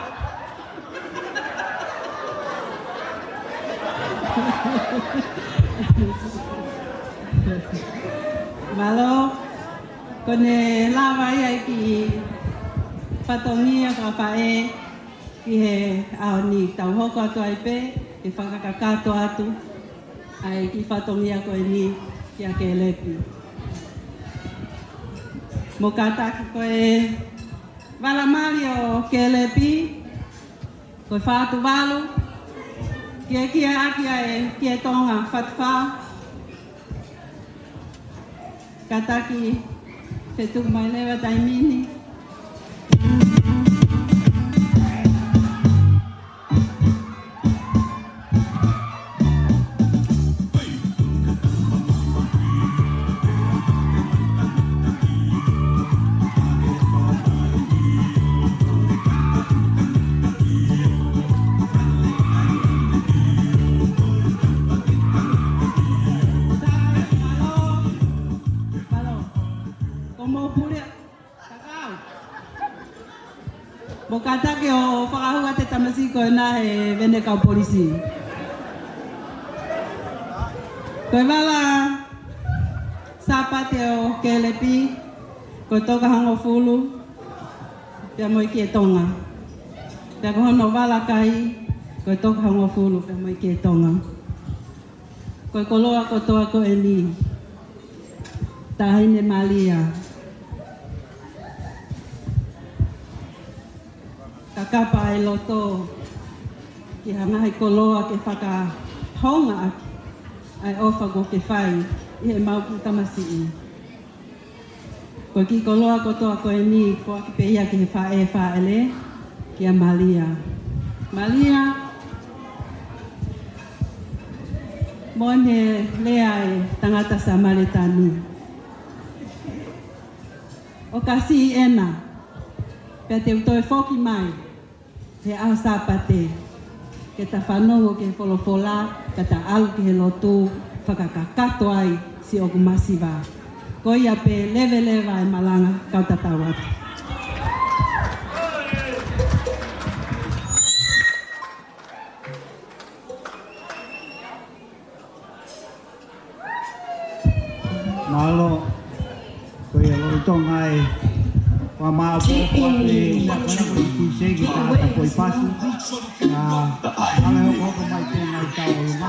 Mālō, ko ʻene lava ia e kiʻi fatongia fakafaʻē ʻi he ʻaho ni. Tau hoko atu ai pē ke fakakakato atu ʻa e kiʻi fatongia ko eni kia Kelepi. Mou kātaki, ko e vala mali ʻo Kelepi, ko e fā atu valu, kiekie ʻaki ʻa e Kiʻi Tonga fā atu fā. Kātaki, fetuku mai leva taimi ni. Ko mou pule, takau. Mou kātaki ʻo fakahū atu e tamasiʻi ko ena he vene kau polisi. Ko e vala Sāpate ʻo Kelepi, ko e Toka Hongofulu, pea mo e Kiʻi Tonga. Pea ko hono vala kai, ko e Toka Hongofulu, pea mo e Kiʻi Tonga. Ko e koloa kotoa ko eni, Taʻahine Malia. Kakapa e loto ki ha ngaahi koloa ke fakahoungaʻaki ʻa e ʻofa kuo ke fai ʻi heʻemau kiʻi tamasiʻi. Ko e kiʻi koloa kotoa ko eni, foaki pē ia ki he faʻē fāʻele, kia Malia. Malia, moʻoni e lea e tangata Samēlitane. ʻOka siʻi ena, pea te u toe foki mai he ʻaho Sāpate, ke ta fanongo ki he folofola, ka ta ʻalu ki he lotu, fakakakato ai siʻoku masiva. Ko ia pē, leveleva e malanga, kau tatau atu. Mālō. Ko ia lolotonga e fakamāʻopoʻopo atu e meʻa ko ena ko e tūseki taʻata ko e pasi. Ka ʻalu e hokohoko mai pē ngaahi tau ʻolunga.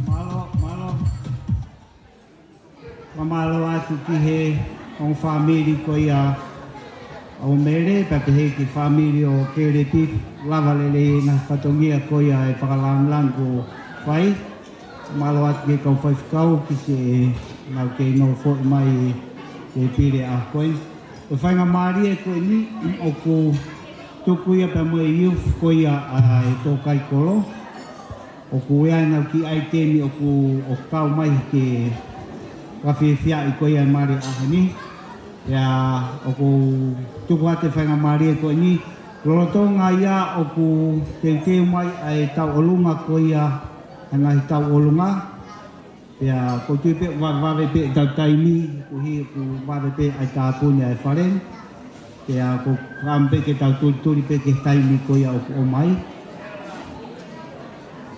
Mālō, mālō. Fakamālō atu ki he ongo fāmili ko ia ʻo Mele, pea pehē ki he fāmili ʻo Kelepi, lava lelei ʻena fatongia ko ia e fakalāngilangi kuo fai. Mālō atu ki he kau faifekau ki siʻenau kei nofo mai he pile ʻaho ko eni. Ko e faingamālie ko eni ʻoku tuku ia pea mo e youth ko ia ʻa e Tōkaikolo. ʻOku ʻi ai ʻenau kiʻi ʻaiteni ʻoku, ʻoku kau mai ke fakafiefiaʻi ko ia e mali ʻaho ni. Pea ʻoku tuku atu e faingamālie ko eni. Lolotonga ia ʻoku teuteu mai ʻa e tauʻolunga ko ia, ʻa e ngaahi tauʻolunga. Pea ʻoku ou tui pē ʻoku vave pē ʻetau taimi, koeʻuhi ʻoku vave pē ʻa e tāpuni ʻa e fale ni. Pea ʻoku ou fakaʻamu pē ke tau tulituli pē ki he taimi ko ia ʻoku ʻomai.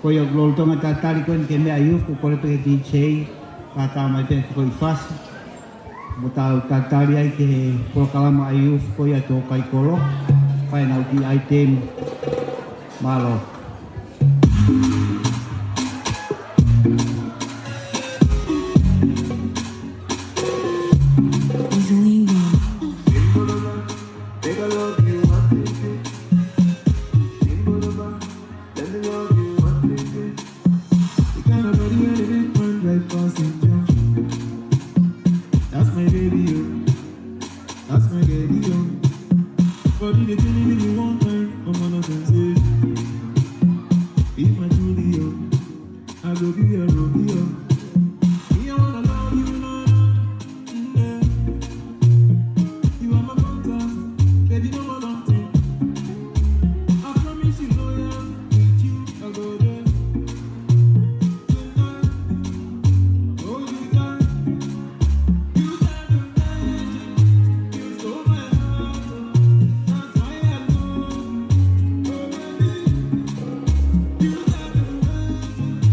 Ko ia ʻoku lolotonga talitali ko eni ki he meʻa ʻa e youth, ʻoku kole pē ki he D J, kātaki mai pē ko e fasi. Mo tau talitali ai ki he polokalama ʻa e youth ko ia Tōkaikolo. Fai ʻenau kiʻi ʻaiteni. Mālō. That's my baby, oh. That's my baby, oh. But you dey tell me you want time, I'm one of them, say, be my Julie, oh. I go be your Romeo. Me, I wanna love you, no, no, no. You are my fantasy, baby, no more long thing. I promise you loyal, with you I go there. Tonight, hold you tight. You got the magic, you stole my heart, that's why I love you. Oh, baby, you got the magic, you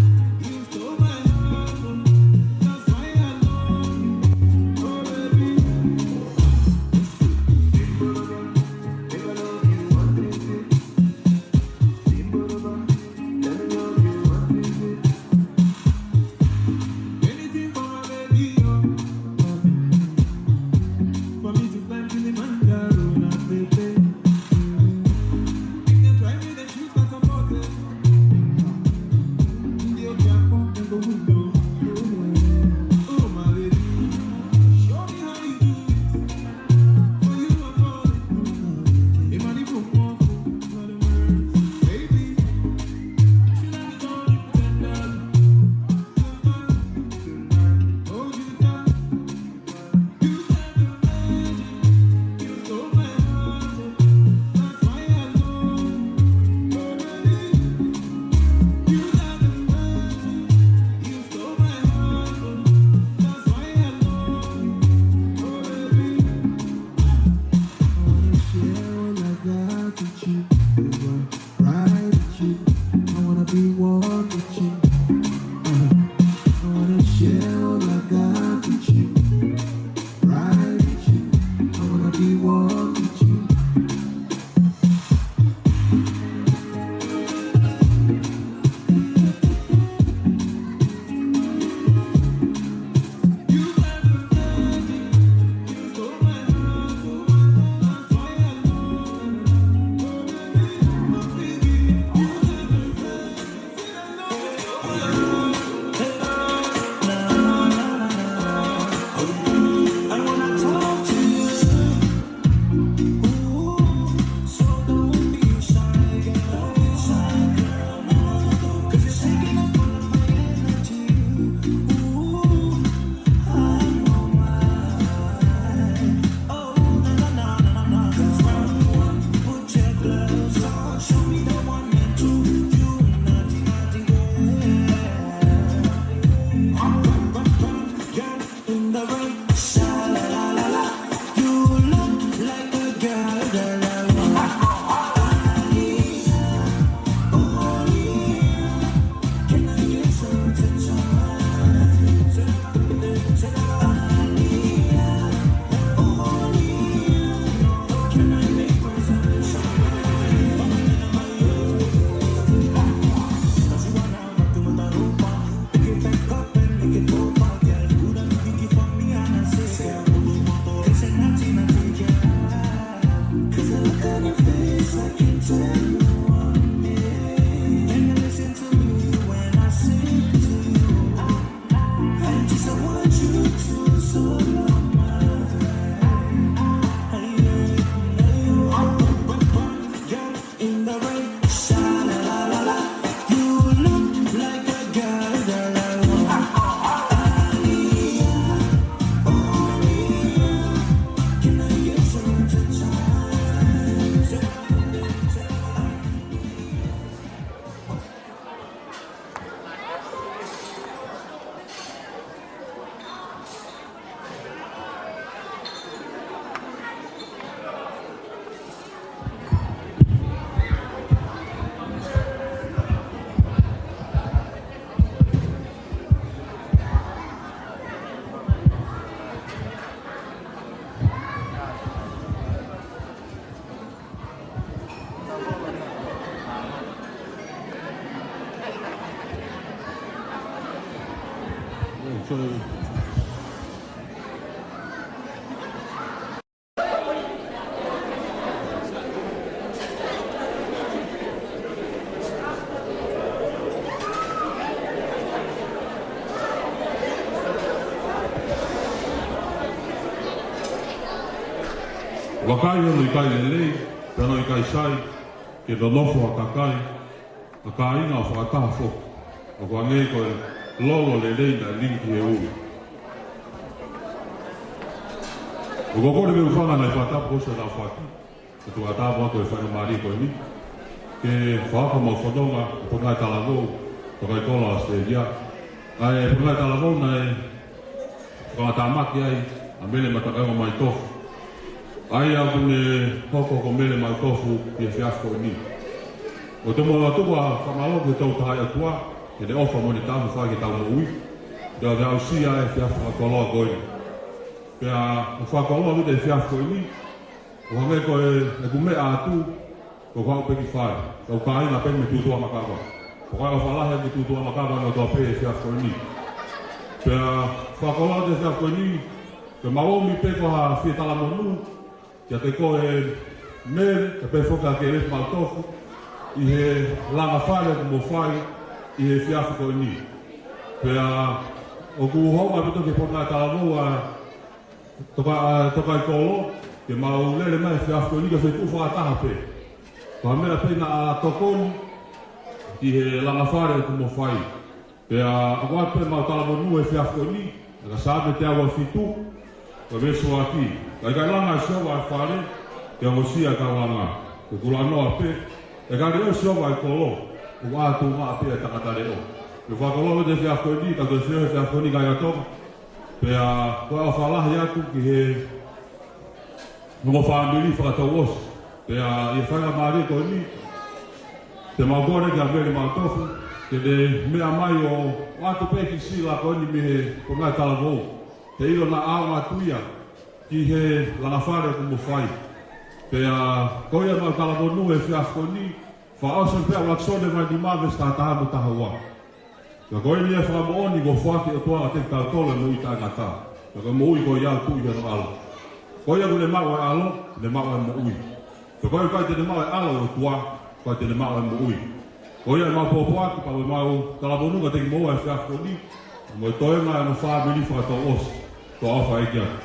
Ride with you. I wanna be one with you. Uh, I wanna share all I got with you. Ride with you. I wanna be one with you. Vakai hono ʻikai lelei, pea hono ʻikai sai, ke nonofo ha kakai, ʻa e kāinga ʻo fakataha foki. ʻOku hangē ko e lolo lelei naʻe lingi ki he ui. ʻOku ou kole ke u hūfanga ʻi he fakatapu kuo ʻosi ʻaofaki, ke tuku atu ʻa e faingamālie ko eni ke fakahoko ʻemau fononga ʻi he Potungāue Talavou, Tokaikoló ʻAositelēlia. ʻA e Potungāue Talavou naʻe fakamatamaki ai ʻa Mele Matakaiongo Maitofu, ʻa ia ʻoku ne hoko ko Mele Maitofu ʻi he efiafi ko eni. ʻOku ou tuku atu ʻa e fakamālō ki he Tolu Tahaʻi ʻOtua, ki heʻene ʻofa mo ʻene taumuʻa ke tau moʻui, pea ke aʻusia ʻa e efiafi fakakoloa ko eni. Pea ʻoku fakakoloa ʻa e efiafi ko eni, ʻo hangē ko e, ʻeku meʻa atu, ko ʻeku haʻu pē ki fale, ka ʻoku kāinga pē mei Tutuʻamakava. Ko e ʻofa lahi ki Tutuʻamakava ʻi he kotoa pē ʻa e efiafi ko eni. Pea fakakoloa ʻa e efiafi ko eni, ke mau ō mai pē ko ha fie talamonū kiate koe Mele, kae pehē foki kia Kelefi Maitofu, ʻi he langa fale ʻoku mo fai ʻi he efiafi ko eni. Pea ʻoku ou hounga pē ʻo toki Potungāue Talavou ʻa Toka-, ʻa Tokaikolo, ke mau lele mai he efiafi ko eni ke fetuʻu fakataha pē. Ko ha meʻa pē naʻa tokoni ki he langa fale ʻoku mo fai. Pea ʻoku ʻoatu pē ʻemau talamonū he efiafi ko eni, ʻa e Saame teau ua fitu, ko e veesi ua ki. Ka ʻikai langa ʻe Sihova ʻa e fale, ke ongosia ʻa e kau langa. Ko e kulanoa pē, ʻe kali ʻo Sihova ʻa e kolo, ʻoku ʻā tuʻunga pē ʻa e tangata leʻo. Ke fakakoloa ʻa e efiafi ko eni, ka ko e efiafi ko eni kāinga Tonga. Pea ko e ʻofa lahi atu ki he ongo fāmili fakatouʻosi. Pea ʻi he faingamālie ko eni, te mau kole kia Mele Maitofu ke ne meʻa mai ʻo ʻoatu pē kiʻi sila ko eni mei he Potungāue Talavou. He ʻilo naʻa ʻaonga atu ia ki he langa fale ʻoku mo fai. Pea ko ia ʻemau talamonū he efiafi ko eni, fakaʻosi pē ʻa Lakisoni vahe nima veesi taha taha mo e taha ua. Ka ko eni ʻa e fakamoʻoni kuo foaki ʻe he ʻOtua kiate kitautolu ʻa e moʻui taʻengata. Ka ko e moʻui ko ia ʻoku tuʻu ʻi hono ʻAlo. Ko ia ʻoku ne maʻu ʻa e ʻAlo, ne maʻu ʻa e moʻui. Ka ko ia ʻoku ʻikai te ne maʻu ʻa e ʻAlo ʻo e ʻOtua, ʻoku ʻikai te ne maʻu ʻa e moʻui. Ko ia ʻemau pōpoaki pea mo ʻemau talamonū kiate kimoua he efiafi ko eni, mo e toenga ʻo e ongo fāmili fakatouʻosi. Tau ʻofa ʻEiki atu.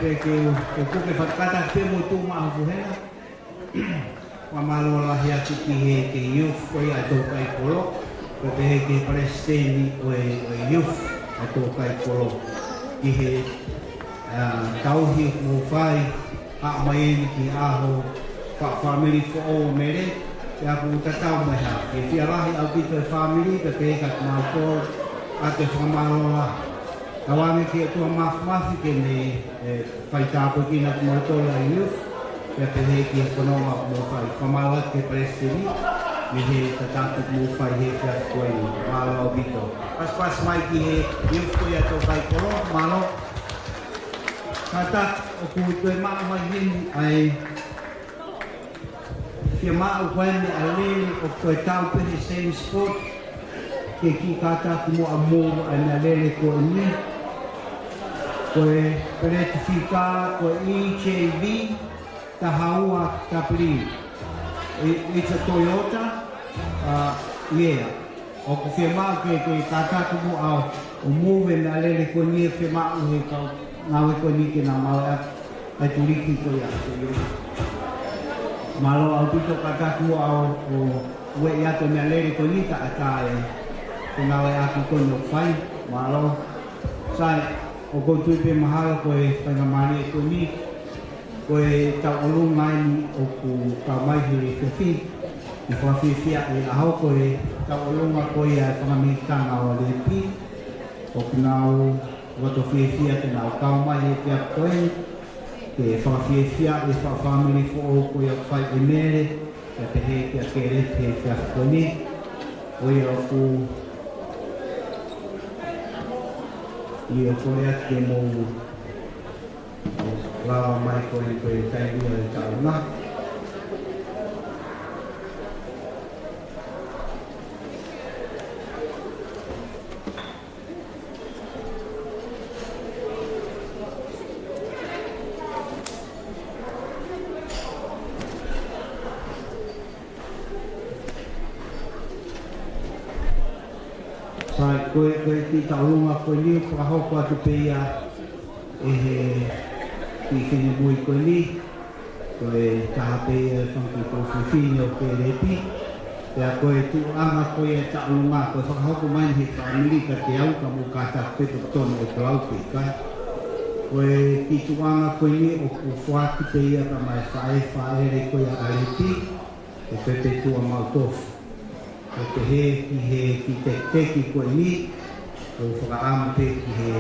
Ke, ke, ke u puke fakataha pē mo Tuʻumaʻahupuhena. Fakamālō lahi atu ki he, ki he youth ko ia ʻa e Tōkaikolo, pea pehē ki he palesiteni ʻo e, ʻo e youth ʻa e Tōkaikolo. Ki he, ā, tauhi ʻoku mou fai, haʻu mai eni ki he ʻaho fa-, fāmili foʻou ʻo Mele, pea ʻoku tatau mo e hā. Fiefia lahi ʻaupito e fāmili, pea pehē kiate kimautolu, ʻa e fakamālō lahi. Tauange ki he ʻOtua Māfimafi ke ne, ē, fai tāpuekina kimoutolu ʻa e youth, pea pehē ki he fononga ʻoku mou fai. Fakamālō atu ki he palesiteni, mei he tataki ʻoku mou fai he efiafi ko eni. Mālō ʻaupito. Pasipasi mai ki he youth ko ia Tōkaikolo, mālō. Kātaki ʻoku toe maʻu mai heni ʻa e fiemaʻu ko eni ʻa e lele ʻoku toe tau pē he Same Sport, ke kiʻi kātaki muʻa ʻo move ʻa e meʻalele ko eni. Ko e peleti fika, ko e E J V taha ua W. I-, it's a Toyota, uh, yeah. ʻOku fiemaʻu ke, ke kātaki muʻa ʻo move e meʻalele ko eni, fiemaʻu he kau ngāue ko eni ke nau maʻu ʻa e tuliki ko ia. Mālō ʻaupito, kātaki muʻa ʻo, ʻo ueʻi atu e meʻalele ko eni, taʻataʻa e ngāueʻaki ko eni ʻoku fai. Mālō. Sai, ʻoku ou tui pē mahalo ko e faingamālie ko eni, ko e tauʻolunga eni ʻoku kau mai he efiafi. ʻOku ou fiefia he ʻaho ko e tauʻolunga ko ia e fanga mīkitanga ʻo Alepi. ʻOku nau loto fiefia ke nau kau mai he efiafi ko eni, ke fakafiefia e fa-, fāmili foʻou ko ia ʻoku fai ʻe Mele, pea pehē kia Kelepi he efiafi ko eni. Ko ia ʻoku, ʻio, ko ia ke mou lava mai ko eni ko e taimi ʻo e tauʻolunga. Sai, ko e, ko e kiʻi tauʻolunga ko eni ʻoku fakahoko atu pē ia ʻe he kiʻi finemui ko eni, ko e taha pē ia e fanga kiʻi tuofefine ʻo Kelepi. Pea ko e tuʻuʻanga ko ia e tauʻolunga, ko e fakahoko mai he fāmili kiate au ka mou kātaki pē pe ʻoku tonu ʻe folau pe ʻikai. Ko e kiʻi tuʻuʻanga ko eni ʻoku foaki pē ia ka mai faʻē fāʻele ko ia ʻa Alepi, ʻo Pepetua Mautofu. ʻO pehē ki he kiʻi tekiteki ko eni, ʻoku ou fakaʻamu pē ki he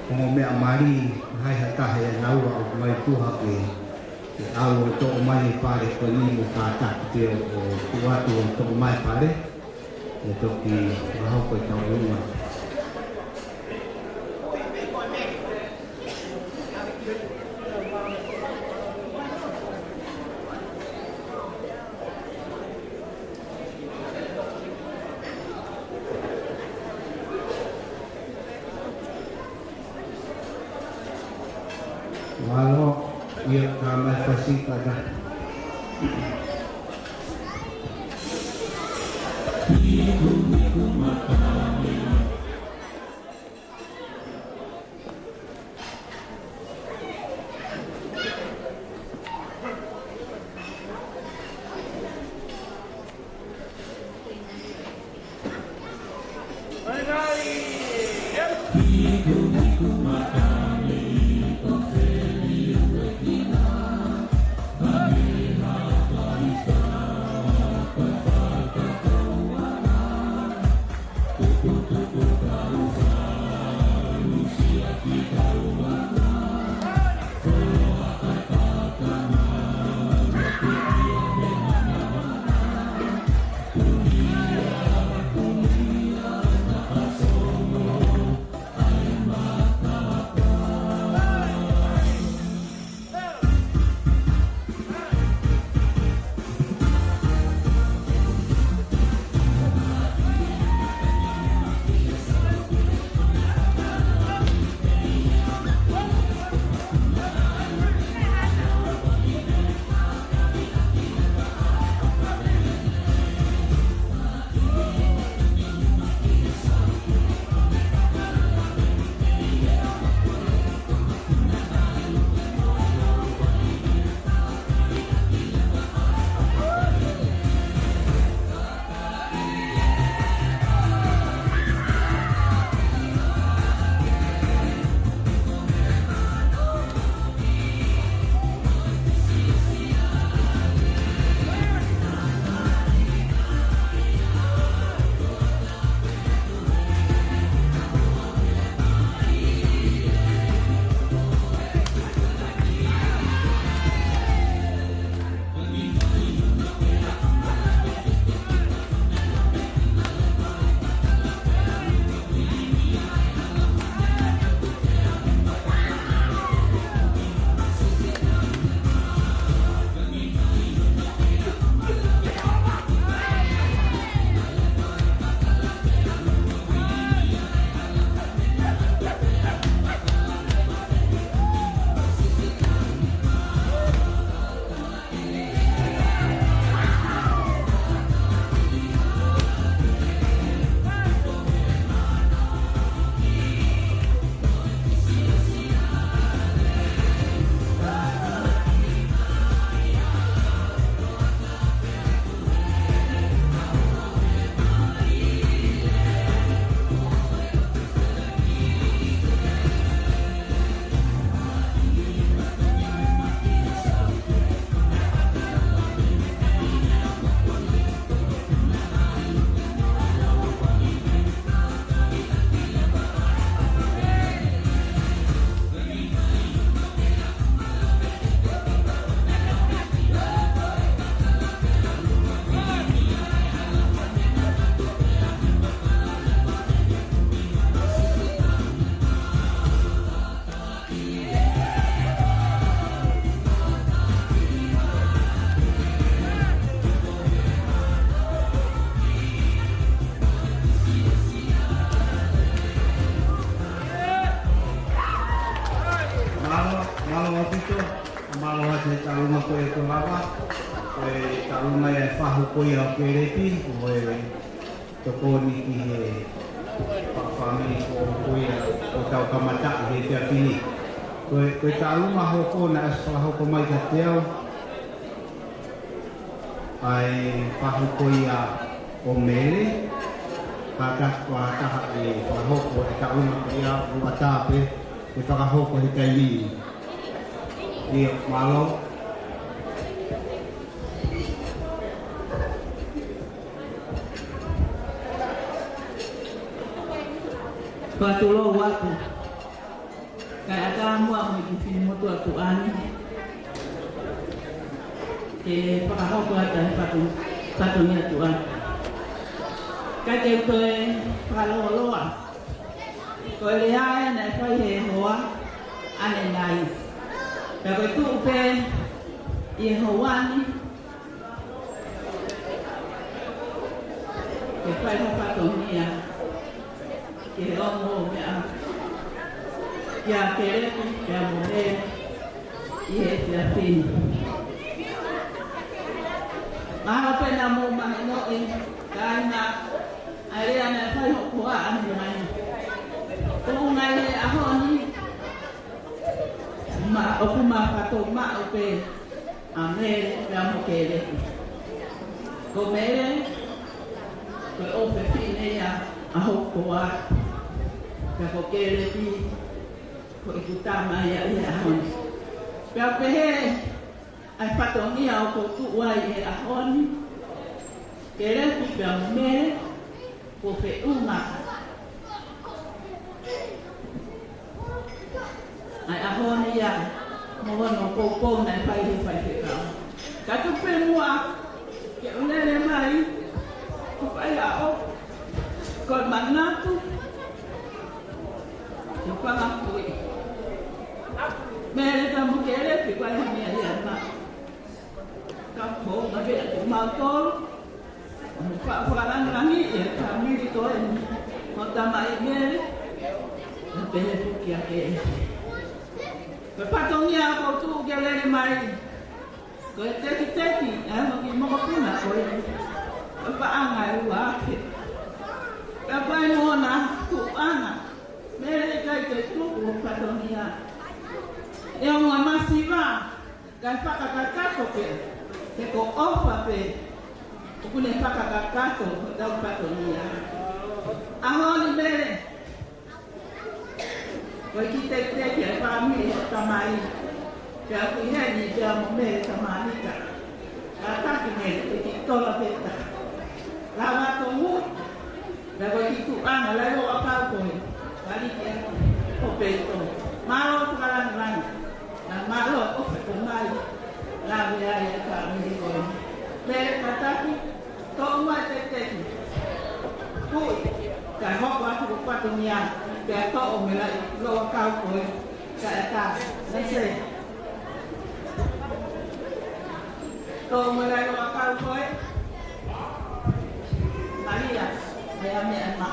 ongo meʻa mali, hai ha taha ʻia naua ʻoku mai tuha ke, ke ʻalu ʻo toʻo mai e pale ko eni mo kātaki pē ʻo, ʻo tuʻu atu ʻo toʻo mai e pale, ʻe toki fakahoko e tauʻolunga. Mālō, ʻio, ka mai fasi pata. Ko e taʻu mai e fahu ko ia ʻo Kelepi, ko e tokoni ki he fāmili ko ia ʻoku tau kamata he efiafi ni. Ko e, ko e taʻu mai hoko naʻe ʻosi fakahoko mai kiate au ʻa e fahu ko ia ʻo Mele, ka ko e taha ʻe fakahoko e taʻu mai ko ia ʻo ʻatā pē ʻe fakahoko he taimi ni. ʻIo, mālō. Pea tulou atu. Kae ʻatā muʻa mo e kiʻi finemotuʻa tuʻa ni ke fakahoko atu e fato-, fatongia tuʻa ni. Ka te u toe fakalōloa. Ko e lea ē naʻe fai ʻe he hoa ʻanenai. Pea ko e tuʻu pē ʻi he hoa ni ke fai ha fatongia ki he ongo meʻa, kia Kelepi pea mo Mele ʻi he efiafi ni. Mahalo pē naʻa mou mahinoʻi, kāinga, ʻa e lea naʻe fai ʻe he hoa ʻanenai. Tuʻunga ʻi he ʻaho ni, ma, ʻoku ma fakamāʻopoʻopo pē ʻa Mele pea mo Kelepi. Ko Mele, ko e ʻofefine ia ʻa hoku hoa. Pea ko Kelepi, ko ʻeku tama ia ʻi he ʻaho ni. Pea pehē ʻa e fatongia ʻoku ou tuʻu ai he ʻaho ni, Kelepi pea mo Mele, ko e feʻunga ʻa e ʻaho ni ia mo hono poupou naʻe fai ʻe he faifekau. Ka tuku pē muʻa ke u lele mai, ʻoku ou fai ʻa e, ko e manatu, ko e fanga kui. Mele pea mo Kelepi, ko e hā e meʻa ia ma. Ka ko e ngaahi ʻa kimautolu, mo e fakalangilangi ʻi he fāmili ko eni, mo e tamai Mele, mo e pehē pē kia Kelepi. Ko e fatongia ʻoku ou tuʻu ke lele mai, ko e tekiteki ʻa e ongo kiʻi mokopuna ko eni, ko e paʻanga ʻe ua afe. Ka fai mo hona tuʻunga, Mele ʻikai ke tuku ho fatongia. ʻE ongo masiva, kae fakakakato pē, he ko e ʻofa pē ʻoku ne fakakakato hotau fatongia. ʻAho ni Mele, ko e kiʻi tekiteki ʻa e fāmili ʻo e tamai, pea ʻoku ʻi heni pea mo Mele tamanika. Kātaki Mele, ko e kiʻi tola pē ta. Lava atu ʻo hū, pea ko e kiʻi tuʻunga, lahi ʻo ʻakau ko ē, kali ke ʻo peito. Mālō fakalangilangi. Naʻa mālō ʻofa ko mai, lave ai e fāmili ko ē. Mele kātaki, toʻo mai e tekiteki. Kui, kae hoko atu ko e fatongia, pea toʻo mai e lau ʻakau ko ē, kae ʻatā, naʻe se. Toʻo mai e lau ʻakau ko ē. Malia, ʻa e meʻa ma.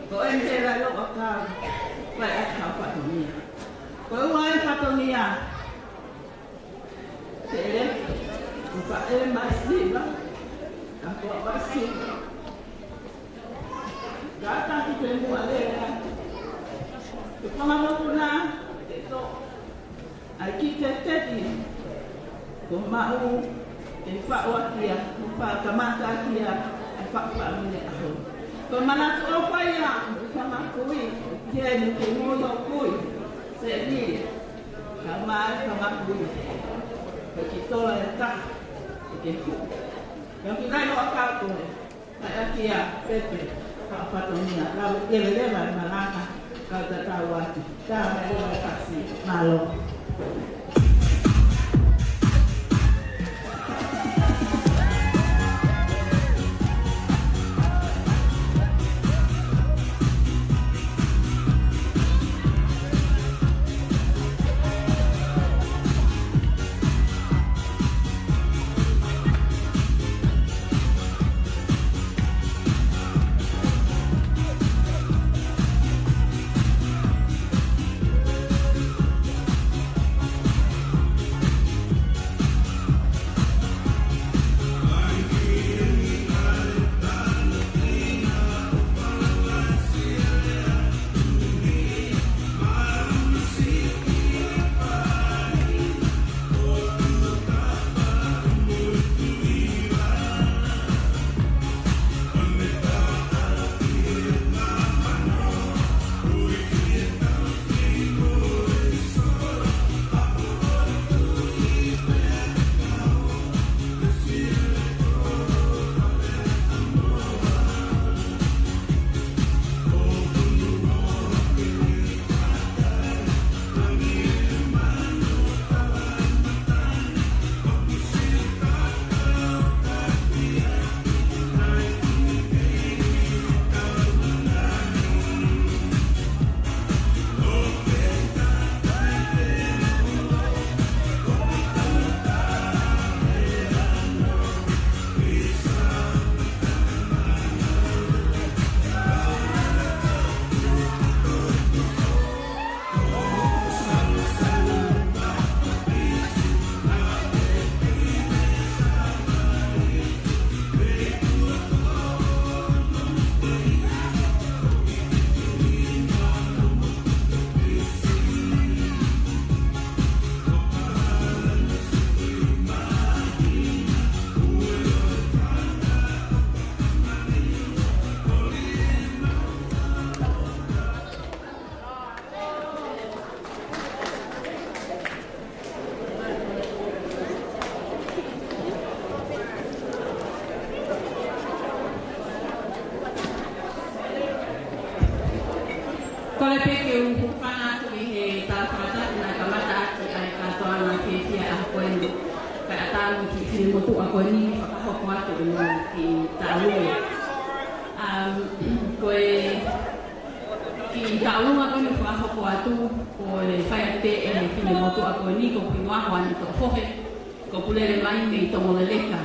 Ko e meʻa lau ʻakau, kae ʻatā fatongia. Ko e ua e fatongia. Kelepi, ʻoku ʻi ai e masiva, ka ko e masiva. Kātaki pē muʻa lele atu. Ko e fanga mokopuna, ke toʻo ʻa e kiʻi tekiteki kuo maʻu ke faʻu ʻaki ia, mo fakamatalaʻi ʻaki ia, ʻa e fakafaʻahinga ʻaho. Ko e manatu ʻofa ia, ʻa e fanga kui, ke ne ke ngoi ʻo kui, se ni, ka mai ka makui. Ko e kiʻi tola ʻe taha, ke hū. Ka ki kai loa ka koe. Ka ʻaki ia, Pepe, ka fatongia, lau e leleva e malanga, ka tatau atu. Ka me loa e kasi, mālō. Pea ke u hūfanga atu ʻi he tala fakatapu naʻe kamata ʻaki ʻa e kātoanga fiefia ʻaho ko eni. Kae ʻatā mo e kiʻi finemotuʻa ko eni ke fakahoko atu ʻenau kiʻi taʻalue. Um, ko e kiʻi taʻalue ko eni fakahoko atu, ko e fai atu pē ʻe he finemotuʻa ko eni, ko Kuini Waho Anitoʻofohe, kuo pule mai mei Tongoleleka.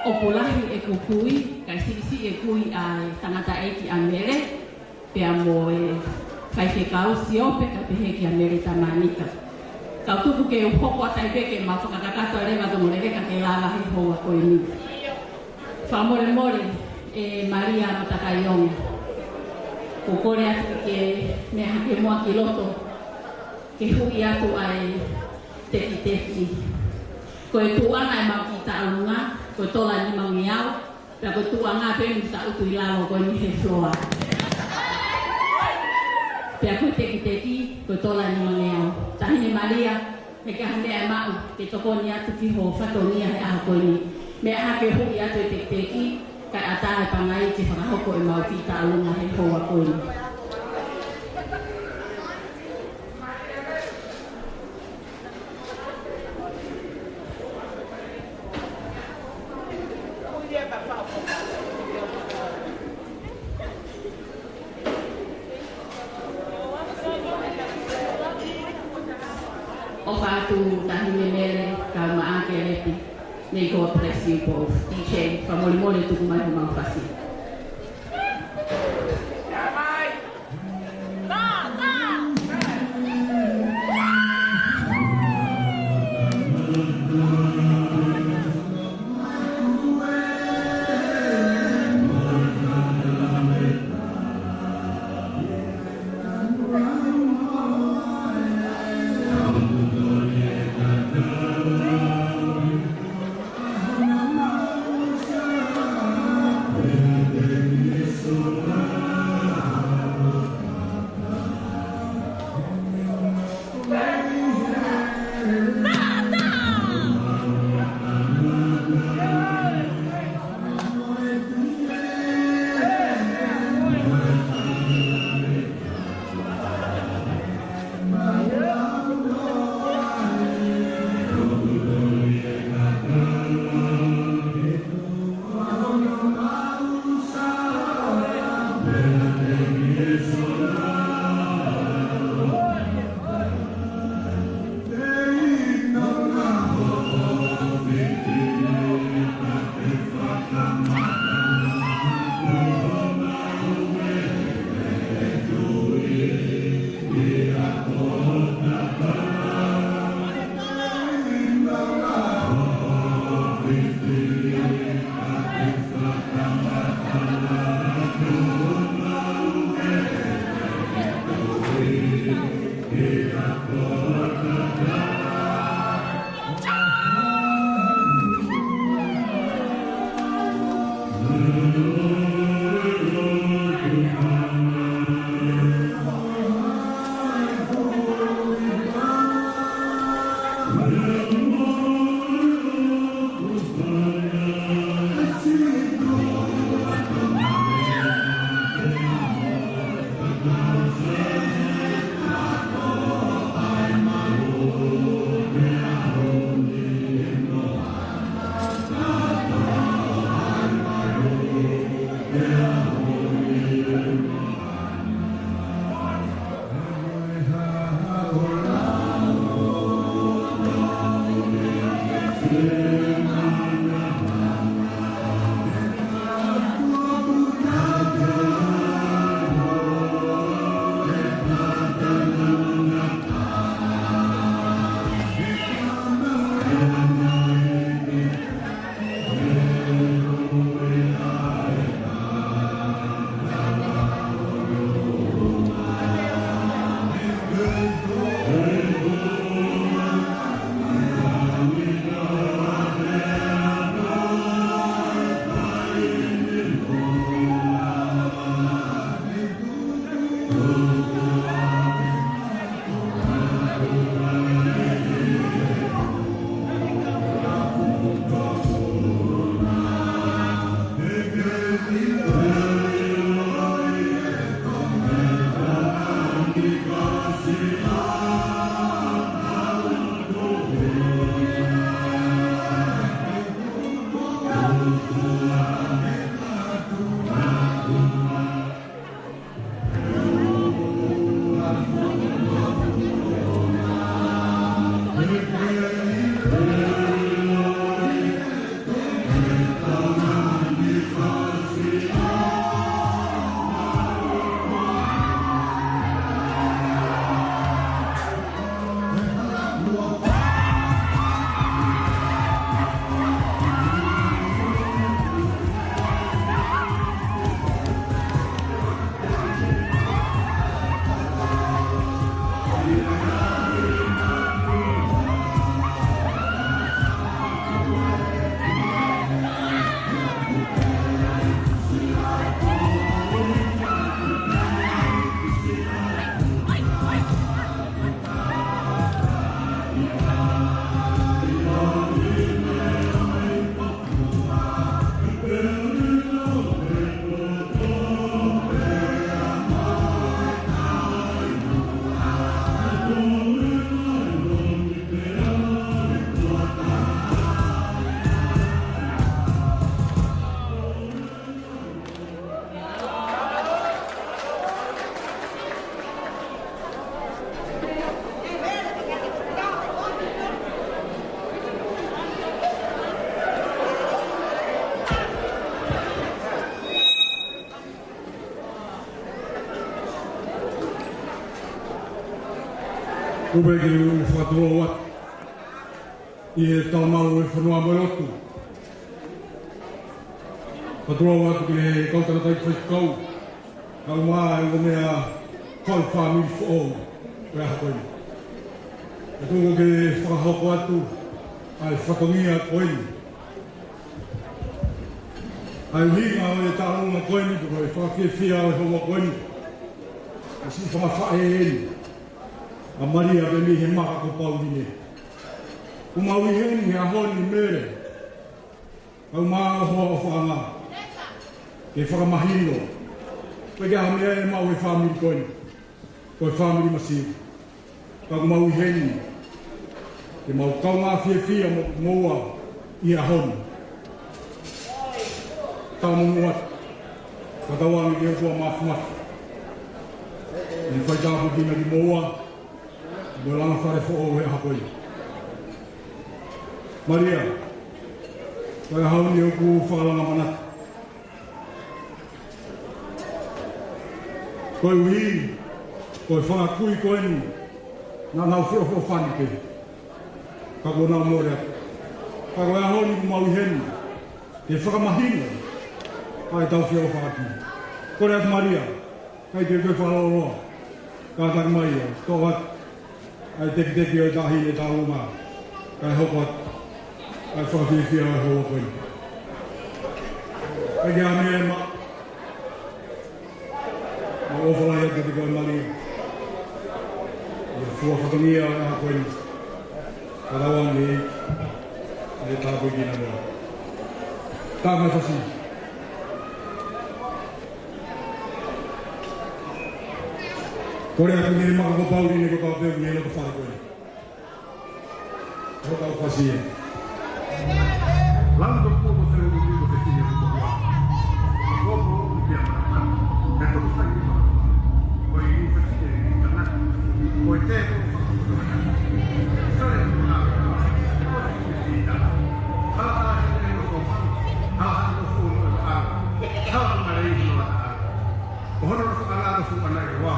ʻOku lahi ʻeku kui, kae siʻisiʻi e kui ʻa e tangataʻeiki ʻa Mele, pea mo e faifekau Siope, kae pehē kia Mele Tamanika. Kau tuku ke u hoko atu ai pē ke mau fakakakato leva Tongoleleka ke lava he houa ko eni. Fakamolemole, ʻe Malia Matakaionga. Ko e kole atu ke meʻa hake muʻa ki loto, ke huʻi atu ʻa e tekiteki. Ko e tuʻuʻanga ʻemau kiʻi taʻalunga, ko e tola nimangeau, pea ko e tuʻuʻanga pē ʻemau kiʻi taʻutu ʻi lalo ko eni he floor. Pea ko e tekiteki, ko e tola nimangeau. Taʻahine Malia, ʻoku ʻikai ha meʻa ʻe maʻu ke tokoni atu ki hoʻo fatongia he ʻaho ko eni. Meʻa hake huʻi atu e tekiteki, kae ʻatā e pangai ke fakahoko ʻemau kiʻi taʻalunga he houa ko eni. ʻOfa atu Taʻahine Mele, kau Maʻake Lepi. May God bless you both. D J, fakamolemole tuku mai homau fasi. Kuo pau ke u fakatulou atu ʻi he talamau ʻo e fonua mo e lotu. Fakatulou atu ki he kau tangataʻeiki faifekau, kae ʻumaʻā e ongo meʻa kau fāmili foʻou ʻo e ʻaho ko eni. Ka tuku ke fakahoko atu ʻa e fatongia ko eni. ʻA e ʻuhinga ʻo e taʻu ko eni, ko e fakafiefia ʻo e houa ko eni. ʻA siʻi fakafaʻē eni ʻa Malia pē mei he Maka ko Pauline. Kuo mau ʻi heni he ʻaho ni Mele, kae ʻumaʻā ho ʻofaʻanga, ke fakamahino pe ko e hā e meʻa ʻe maʻu ʻe he fāmili ko eni, ko e fāmili masiva. Ka kuo mau ʻi heni ke mau kaungā fiefia mo, mo moua ʻi he ʻaho ni. Tau muimui atu, fakatauange ki he ʻOtua Māfimafi ke ne faitāpuekina kimoua mo e langa fale foʻou he ʻaho ko eni. Malia, ko e ʻaho ni ʻoku fakalanga manatu. Koeʻuhi ko e fanga kui ko eni naʻa nau feʻofoʻofani pē, ka kuo nau mole atu. Ka ko e ʻaho ni kuo mau ʻi heni ke fakamahino ʻa ʻetau feʻofaʻaki. Kole atu Malia, ʻikai te u toe fakalōloa, kātaki mai ʻo toʻo atu ʻa e tekiteki ʻo e taʻahine taʻu ʻe ua, kae hoko atu ʻa e fakafiefia ʻo e houa ko eni. Pea ke ʻa mea ʻe maʻu, mau ʻofa lahi atu kiate koe Malia, ʻi he fua fatongia ʻo e ʻaho ko eni. Fakatauange ke ne tāpuekina koe. Tama fasi. Kole atu ki he Maka ko Pauline kotoa pē mei he loto fale ko ē. Hotau fasi ē. Langi ko Puʻa ko Feuʻuluki ko Fefine ko Puʻa. Ko Puʻa ko Puʻa ko Puʻa. He ko Puʻa ko Puʻa. Ko e ʻi Fefine ko Puʻa. Ko e te ko Puʻa. Sole ko Puʻa. Ko Fefine ko Puʻa. Hala ʻa e ko Puʻa. Hala ʻa e ko Puʻa. Hala ʻa e ko Puʻa. Ko hono ʻofa ʻa e ʻOtua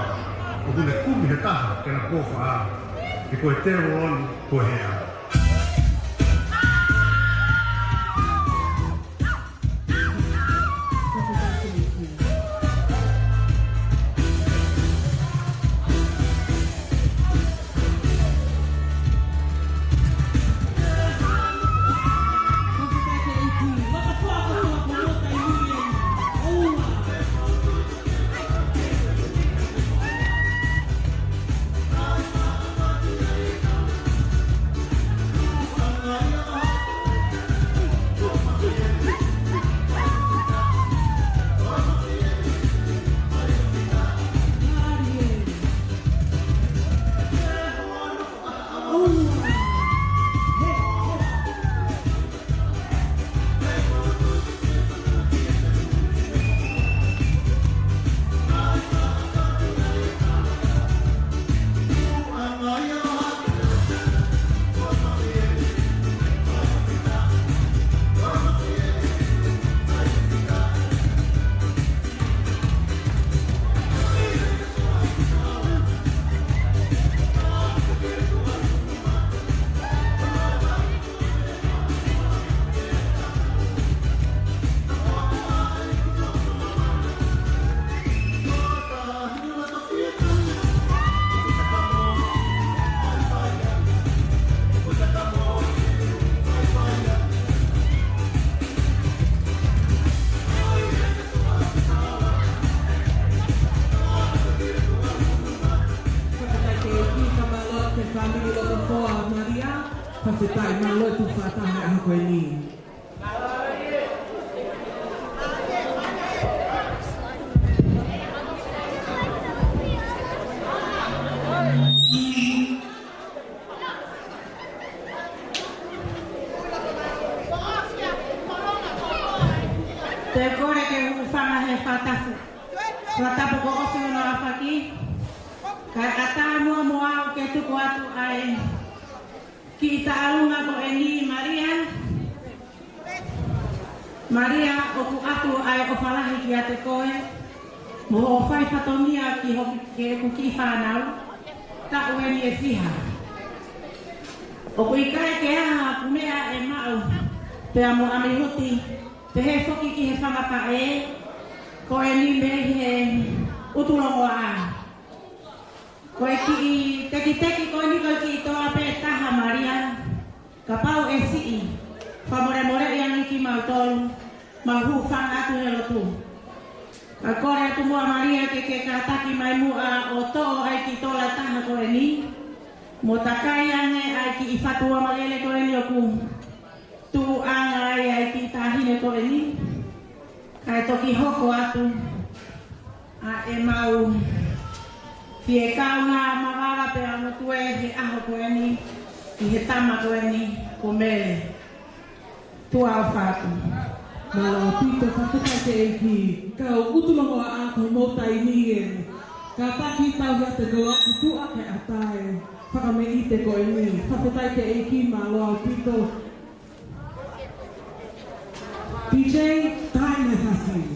ʻoku ne kumi he taha ke na kofa. He ko e tēvolo ni ko e hea. Fakafetaʻi ki he ʻEiki, ka mālō atu e fāmili loto foa ʻo Malia. Fakafetaʻi, mālō e tuʻu fakataha he ʻaho ko eni. Te u kole ke u hūfanga he fakatapu. Fakatapu kuo ʻosi hono ʻaofaki. Kae ʻatā muʻa mo au ke tuku atu ʻa e kiʻi taʻalunga ko eni, Malia. Malia, ʻoku ʻoatu ʻa e ʻofa lahi kiate koe mo hoʻo fai fatongia ki hoku, ki heʻeku kiʻi fānau. taʻu eni ʻe fiha. ʻOku ʻikai ke ʻi ai ha meʻa ʻe maʻu pea mo ʻAmihuti, pehē foki ki he fanga faʻē ko eni mei he ʻUtulongoaʻa. Ko e kiʻi tekiteki ko eni ko e kiʻi toa pē ʻe taha, Malia. Kapau ʻe siʻi, fakamolemoleʻi ange kimautolu, mau hūfanga atu he lotu. Ka kole atu muʻa, Malia, ke ke kātaki mai muʻa ʻo toʻo ʻa e kiʻi tola ʻe taha ko eni, mo takai ange ʻa e kiʻi fatu ʻa Malia ko eni ʻoku tuʻuʻanga ai ʻa e kiʻi taʻahine ko eni. Kae toki hoko atu ʻa ʻemau fie kaungā mavava pea mo tuē he ʻaho ko eni ki he tama ko eni ko Mele Tuʻaofatu. Mālō ʻaupito, fakafetaʻi ki he ʻEiki. Kau ʻUtulongoaʻa, ko homou taimi eni. Kātaki tau ia te kau aku tuʻa ke ʻatā e fakameʻite ko eni. Fakafetaʻi ki he ʻEiki, mālō ʻaupito. P J, time is asking.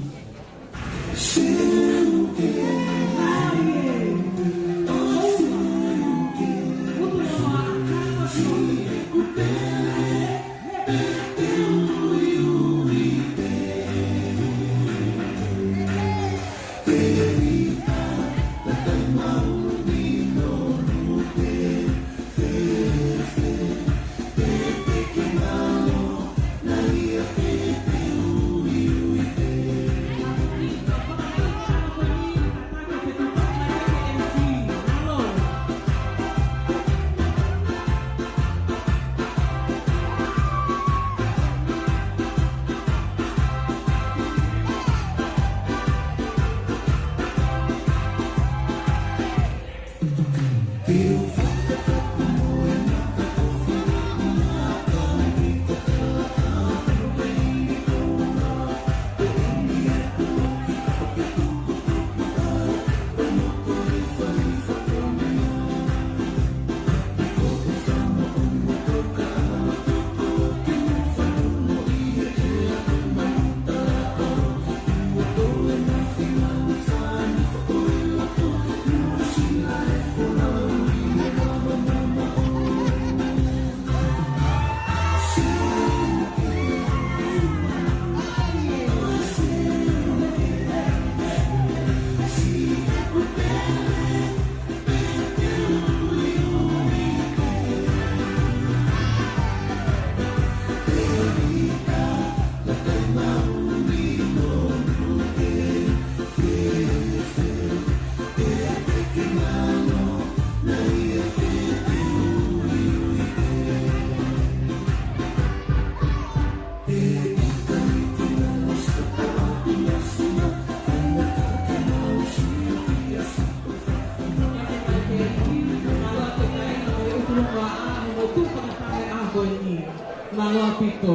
Mālō ʻaupito.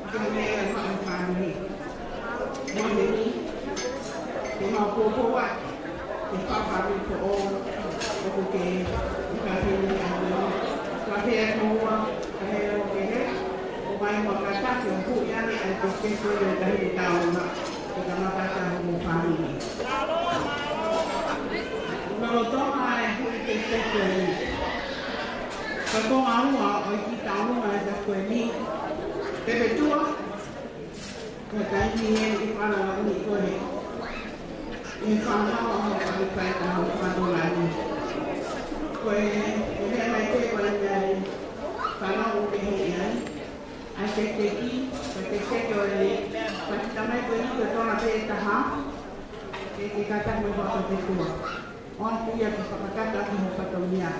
Ko e meʻa ʻe maʻu e fāmili. Maheni, te mau poupou atu, te fafari ko ʻo, ʻoku ke, ʻi ka heni ʻa e, ka hea koua, ka hea o ke he, ʻo mai mo kātaki ʻo hui ane ʻa e peke ko e tahi tau na, ke ka makata mo fāmili. Lolotonga e hui peke ko e, ka ko aua, ʻo i ki tau na e ka ko e ni, Pepe Tua, Ka taimi eni ʻi fana la uni koe. ʻI fana la ʻo ka ʻi kai ka hau fana la ni. Ko e, ʻi he mai koe ko e ʻi ai. Fana o ke he ʻi ai. ʻA e tekiteki, ʻa e tekiteki ʻo e, ʻa e tamai ko e ni ko e tona pē taha. Ke, ke kata mo e fakatetua. ʻOku ia ke fakakata ki ho fatongia.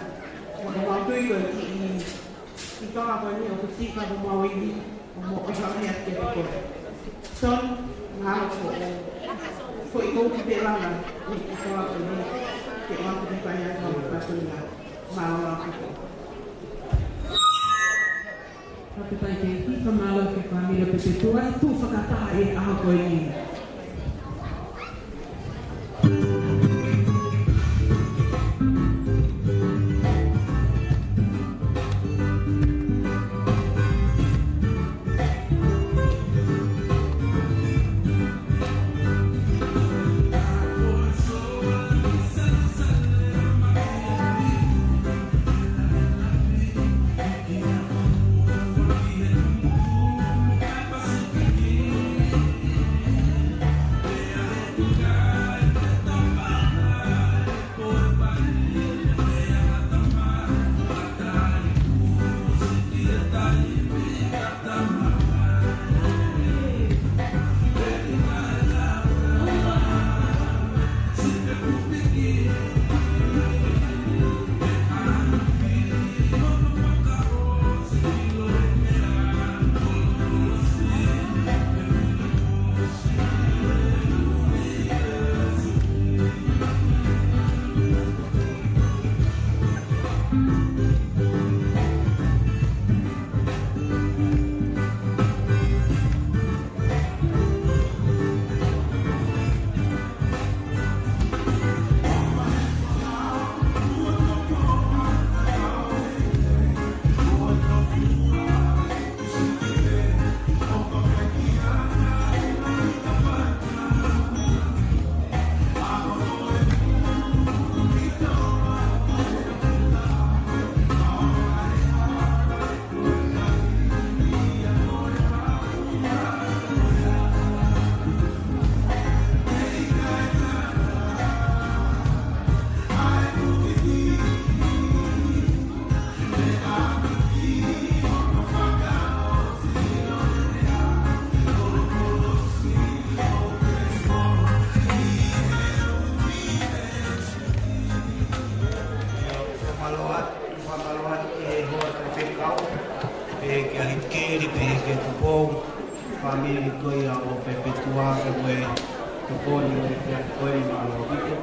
Mo ka mau tui ko e ki ʻi ʻi Tonga ko eni ʻoku siʻi ka mo mauivi, ʻo mo ʻofa mai atu kiate koe. Son, mahalo ko e foʻi kouti pē langa ʻi Tonga ko eni, ke ʻoatu ki he fale ʻa e kau fatongia. Mālō ʻaupito. Fakafetaʻi ki he ʻEiki, fakamālō ki he fāmili ʻo Pepetuae, tuʻu fakataha ʻi he ʻaho ko eni. Fakamālō atu, fakamālō atu ki he hoa fekau, pehē kia Hitikeli, pehē kia Tupou, fāmili ko ia ʻo Pepetuae, ko e tokoni ʻo e kia ko e mālō ʻaupito.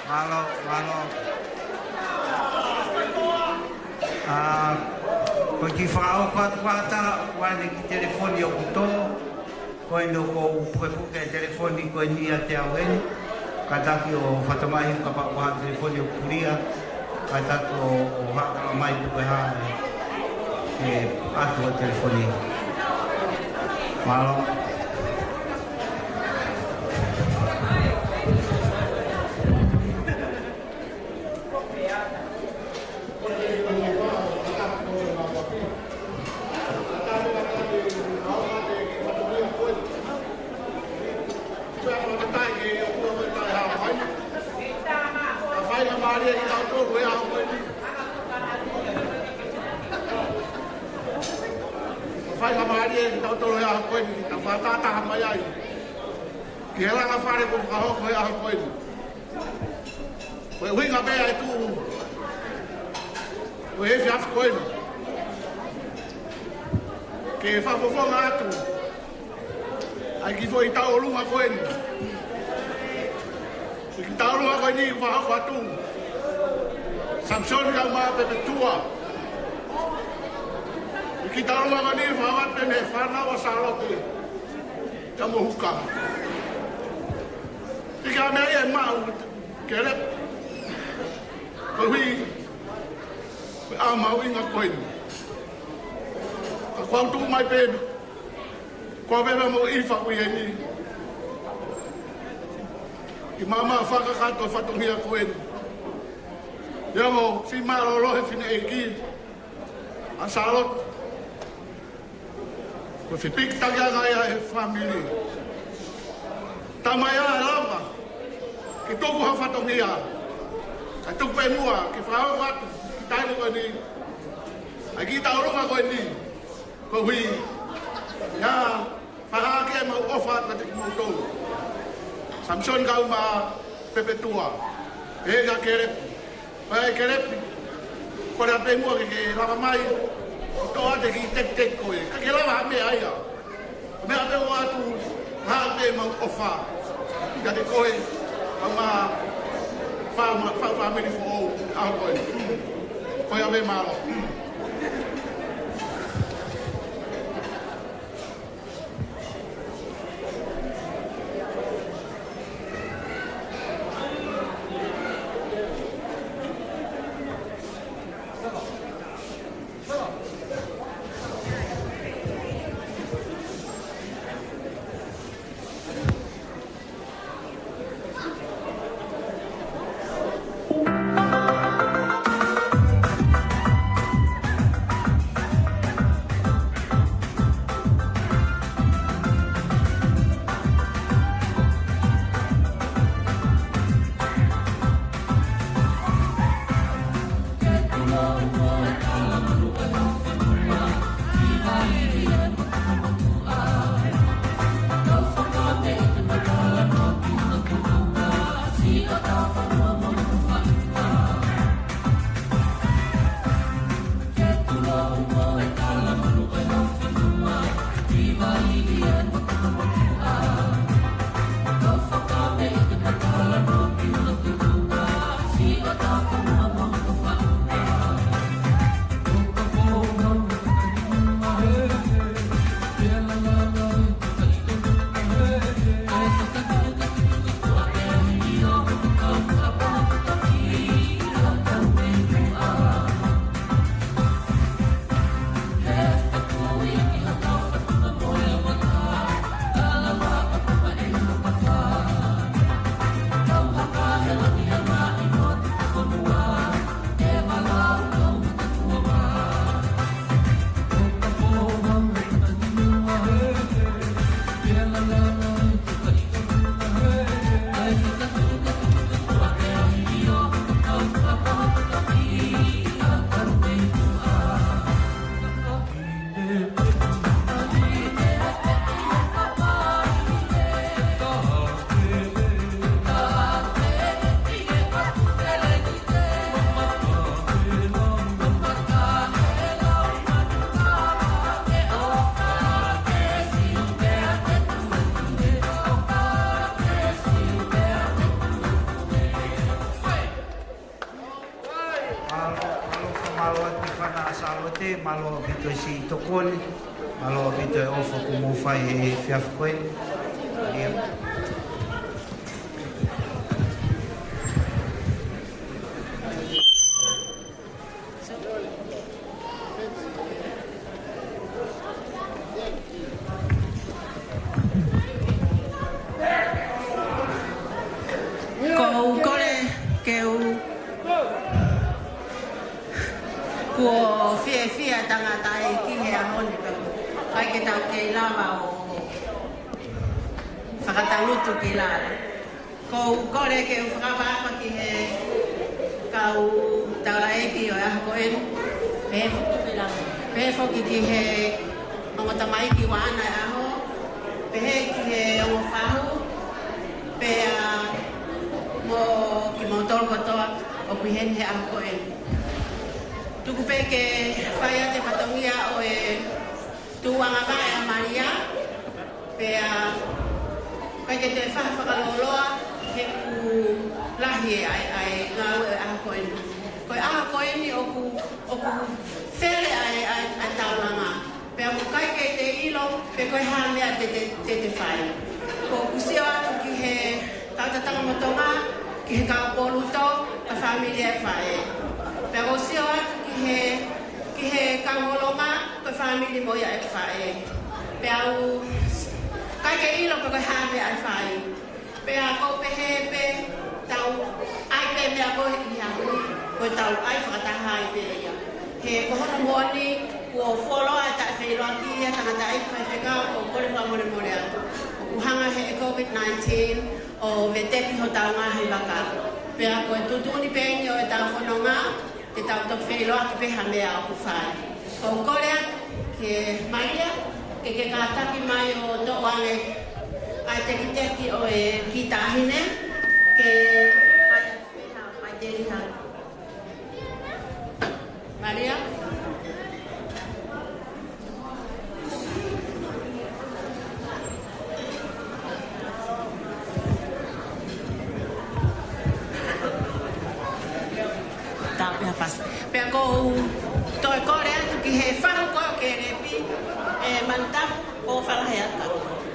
Mālō, mālō. ʻA, ko e Kiʻi fakaʻofa atu ʻa e tala ʻoku ʻi ai e kiʻi telefoni ʻoku tō, ko eni ʻoku ou pukepuke e telefoni ko eni ʻiate au eni, kātaki ʻo fakatomala kapau ko ha telefoni ʻoku pulia, kātaki ʻo, ʻo haka mai pe ko e hā e, e ʻatu ʻo e telefoni. Mālō. Faingamālie kitautolu he ʻaho ko eni. Faingamālie kitautolu he ʻaho ko eni, tau fakataha mai ai ki he langa fale kuo fakahoko he ʻaho ko eni. Ko e ʻuhinga pē ʻa e tuʻu ʻo e efiafi ko eni, ke fakafofonga atu ʻa e kiʻi foʻi tauʻolunga ko eni. Kiʻi tauʻolunga ko eni kuo fakahoko atu. Samisoni kae ʻumaʻā Pepetua. Kiʻi tauʻolunga ko eni fakahoko atu mei he fānau ʻa Sālote Kamohuka. ʻIkai ha meʻa ia ʻe maʻu ke lepe. Koeʻuhi ko e ʻaho mahuʻinga ko eni. Ka kuo u tuʻu mai pē, ko e meʻa mo e ʻifa ʻoku ʻi heni, ʻi he maama fakakakato e fatongia ko eni. Ia mo siʻi mālōlō he fineʻeiki ʻa Sālote. Ko e fepikitakiʻanga ia he fāmili. Tau mai ā lava ke tuku ha fatongia, kae tuku pē muʻa ke fakahoko atu ki he taimi ko eni ʻa e kiʻi tauʻolunga ko eni. Koeʻuhi ia, fakahā ke mau ʻofa atu kiate kimoutolu. Samisoni kae ʻumaʻā Pepetua. ʻE ka ke lepe. Pea ke lepe, kole pē muʻa ke ke lava mai ʻo toʻo atu e kiʻi tekiteki ko ē. Ka ke lava ha meʻa ia. Meʻa pē ʻoatu, hā pē mau ʻofa kiate koe, ʻa e fā-, fā-, fāmili foʻou ʻa koe. Ko ia pē, mālō. Mālō ʻaupito e siʻi tokoni, mālō ʻaupito e ʻofa kuo mou fai he efiafi ko eni. Ko u kole ke u, kuo fiefia tangataʻeiki he ʻaho ni pea ʻikai ke tau kei lava ʻo fakatangutu ki lalo. Ko u kole ke u fakaʻapaʻapa ki he kau taulaʻeiki ʻo e ʻaho ko eni. Pehē foki ki he ongo tamaiki ʻoku ʻi ai ʻaho. Pehē ki he ongo fahu. Pea mo kimoutolu kotoa ʻoku ʻi heni he ʻaho ko eni. Tuku pē ke fai atu e fatongia ʻo e tuʻu angavaʻe ʻa Malia. Pea ʻikai ke toe faʻa fakalōloa he ʻoku lahi e ʻai, ʻai ngāue ʻo e ʻaho ko eni. Ko e ʻaho ko eni ʻoku, ʻoku fele ai, ai, ai taulanga. Pea ʻoku ʻikai ke te ʻilo pe ko e hā e meʻa te, te, te, te fai. Ko u sio atu ki he kau tatanga mo Tonga, ki he kau poluto, ka fāmili e faʻē. Pea u sio atu ki he, ki he kau holonga, ko e fāmili mo ia e faʻē. Pea ʻoku ʻikai ke ʻilo pe ko e hā e meʻa ʻe fai. Pea ko u pehē pē, tau ʻai pē meʻa ko ē ʻi he ʻaho ni, ko e tau ʻai fakataha ai pē ia. He ko hono moʻoni, kuo fuoloa e taʻefeiloaki ia tangataʻeiki faifekau, ko u kole fakamolemole atu. ʻOku hanga he COVID nineteen ʻo veteki hotau ngaahi vaka. Pea ko e tuʻutuʻuni pē eni ʻo e tau fononga, te tau toki feiloaki pē ha meʻa ʻoku fai. Ko u kole atu kia Malia, ke ke kātaki mai ʻo toʻo ange ʻa e tekiteki ʻo e kiʻi taʻahine, ke fai atu pē ha faʻiteliha. Malia? Tāpea fasi. Pea ko u toe kole atu ki he fahu ko ē ʻo Kelepi, ē, Manutapu, ko u falahe atu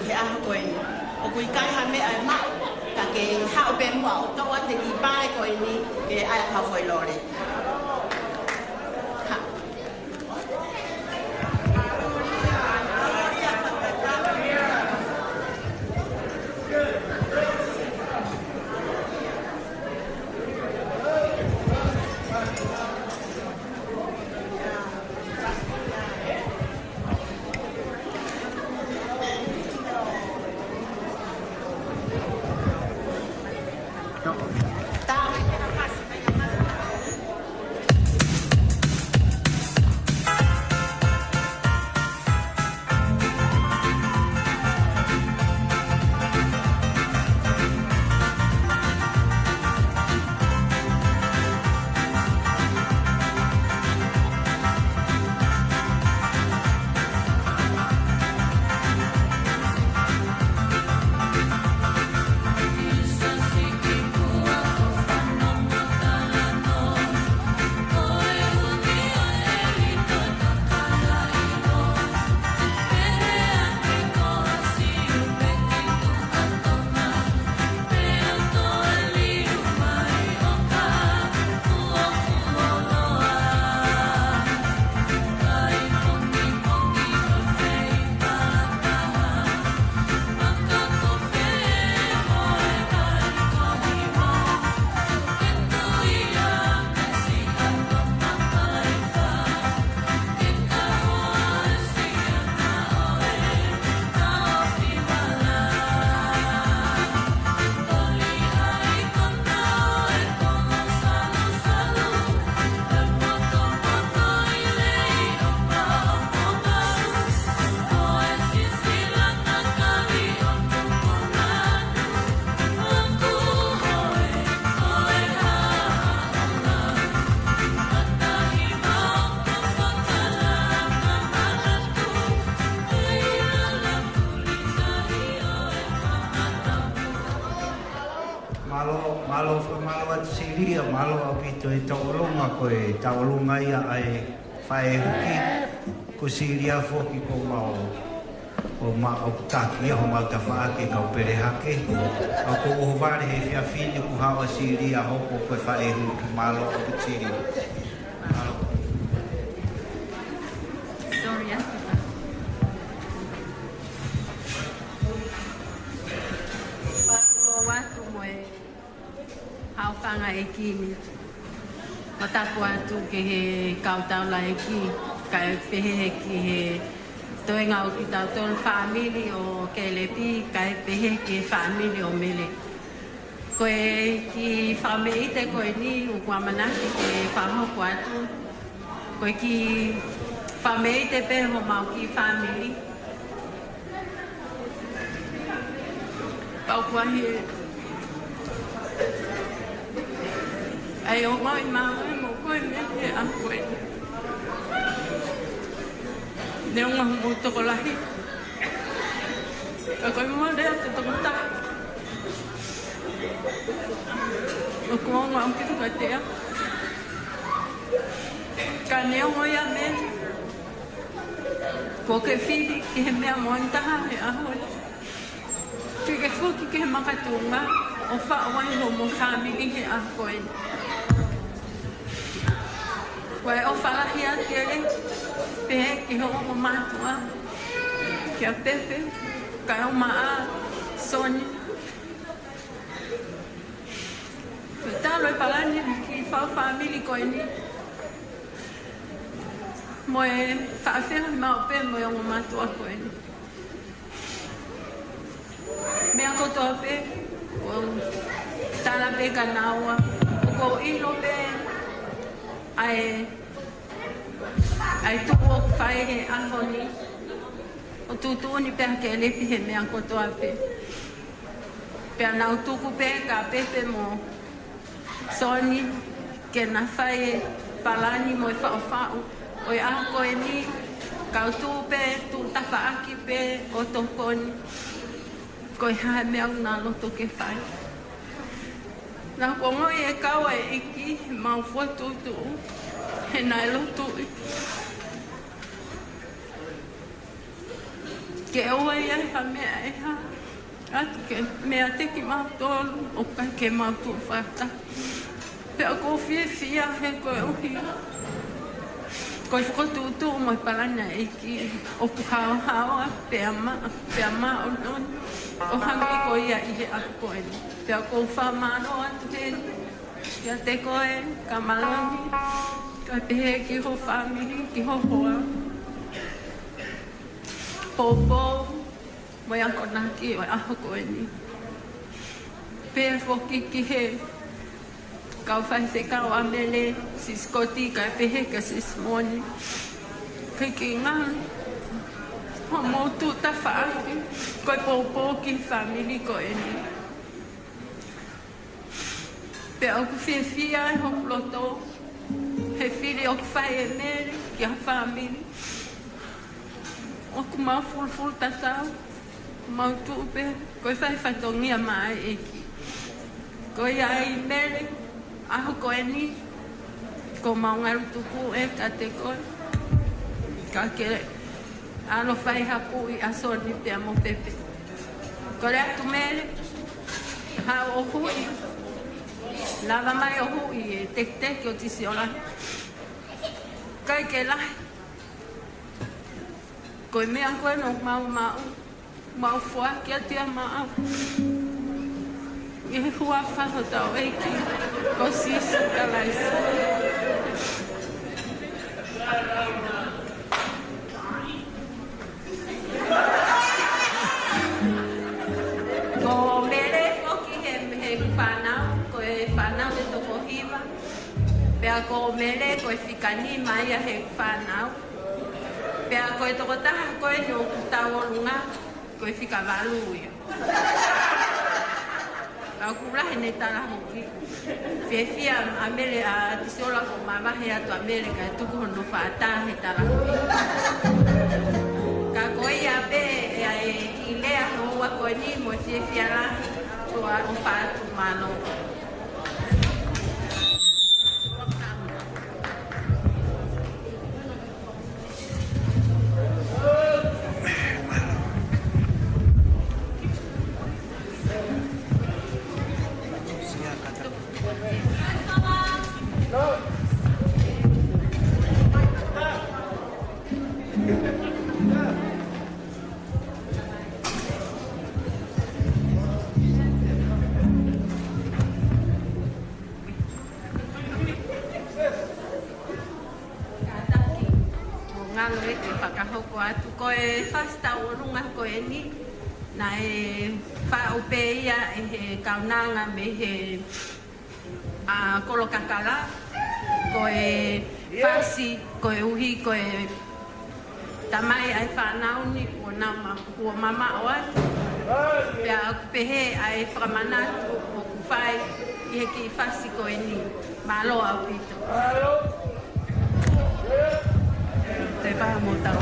he ʻaho ko eni. ʻOku ʻikai ha meʻa ʻe maʻu, ka ke haʻu pē muʻa ʻo toʻo atu e kiʻi pale ko eni, ke ʻai ha foʻi lole. Ha. Mālō, mālō, mālō atu Silia, mālō ʻaupito e tauʻolunga, ko e tauʻolunga ia ʻa e Faʻē Huki, ko Silia foki ko mau, ʻo mau ʻoku taki ia homau tafaʻaki e kau pele hake. ʻOku ou ʻohovale he efiafi ni kuo haʻu ʻa Silia ʻo hoko ko e Faʻē Huki. Mālō ʻaupito Silia. Mālō. Sorry, Africa. Atu mo e haʻofanga ʻeiki ni. Mataku atu ki he kau taulaʻeiki, kae pehē ki he toenga ʻo kitautolu fāmili ʻo Kelepi, kae pehē ki he fāmili ʻo Mele. Ko e kiʻi fakameʻite ko eni ʻoku ou ʻamanaki ke fakahoko atu. Ko e kiʻi fakameʻite pē homau kiʻi fāmili. Pau kuahi e. ʻAi ʻo maui maui mo koe mei he ʻaho ko ē. Neongo hoʻomou tokolahi, ka ko e mole atu tokotaha. ʻOku ongo au ki tukatea. Ka neongo ia mei, kuo ke fili ki he meʻa moʻoni taha he ʻaho ni. Ke ke foki ki he makatuʻunga ʻo faʻu ai hoʻomou fāmili he ʻaho ko eni. Ko e ʻofa lahi atu ē, pehē ki hoʻo ongo mātuʻa, kia Pepe, kae ʻumaʻā Soni. Ko e talu e palani ki he fāmili ko eni. Mo e faʻa feohi maʻu pē mo e ongo mātuʻa ko eni. Meʻa kotoa pē, ʻoku ou tala pē kia naua, ʻoku ou ʻilo pē ʻa e, ʻa e tuʻu ʻoku fai he ʻaho ni, ʻo tuʻutuʻuni pē ʻa Kelepi he meʻa kotoa pē. Pea nau tuku pē kia Pepe mo Soni ke na fai e palani mo e faʻufaʻu ʻo e ʻaho ko eni, kau tuʻu pē, tuʻu tafaʻaki pē ʻo tokoni. Ko e hā e meʻa ʻoku na loto ke fai. Naʻa ku ongoʻi e kau ʻa e ʻEiki, mau fokotuʻutuʻu, he naʻe lotuʻi ke ʻoua ʻe ʻi ai ha meʻa ʻe hā atu ke meiate kimautolu, ʻo ʻikai ke mau tuʻu fakataha. Pea ʻoku ou fiefia he koeʻuhi ko e fokotuʻutuʻu mo e palani ʻa e ʻEiki ʻoku haohaoa pea ma-, pea māʻoniʻoni ʻo hangē ko ia ʻi he ʻaho ko eni. Pea ʻoku ou fakamālō atu heni kiate koe, Kamaloni, kae pehē ki ho fāmili, ki ho hoa. Poupou mo e akonaki ʻo e ʻaho ko eni. Pehē foki ki he kau faifekau ʻa Mele, Sisikoti, kae pehē kia Sisimoni. Ke ke ngā hoʻomou tuʻu tafaʻaki, ko e poupou ki he fāmili ko eni. Pea ʻoku fiefia ai hoku loto he fili ʻoku fai ʻe Mele ki ha fāmili. ʻOku mau fulufulu tatau, mau tuʻu pē, ko e fai fatongia maʻa e ʻEiki. Ko ia ai Mele, ʻaho ko eni, ko mau ngalu tuku ē kiate koe. Ka ke ʻalu fai ha puʻi ʻa Soni pea mo Pepe. Kole atu Mele, haʻu ʻo huʻi. Lava mai ʻo huʻi e tekiteki ʻo Tisiola. ʻIkai ke lahi. Ko e meʻa ko ē naʻa mau maʻu, mau foaki atu ia maʻau. ʻI he huafa hotau ʻEiki ko Sīsū Kalaisi. Ko Mele foki he, he fānau, ko e fānau ʻe toko hiva. Pea ko Mele ko e fika nima ia he fānau. Pea ko e tokotaha ko eni ʻoku tau ʻolunga, ko e fika valu ia. Ka ʻoku lahi ʻene talahoki. Fiefia ʻa Mele, ʻa Tisiola, kuo mavahe atu ʻa Mele kae tuku hono faʻa tā he talahoki. Ka ko ia pē ʻa e kiʻi lea houa ko eni mo e fiefia lahi, ko e ʻofa atu, mālō. Ke fakahoko atu ko e fasi tauʻolunga ko eni, naʻe faʻu pē ia ʻe he kaunanga mei he, ʻa, Kolo Kakala, ko e fasi, koeʻuhi ko e tamai ʻa e fānau ni, kuo nau ma-, kuo mamaʻo atu. Pea ʻoku pehē ʻa e fakamanatu ʻoku fai ʻi he kiʻi fasi ko eni. Mālō ʻaupito. Te pā mo tau.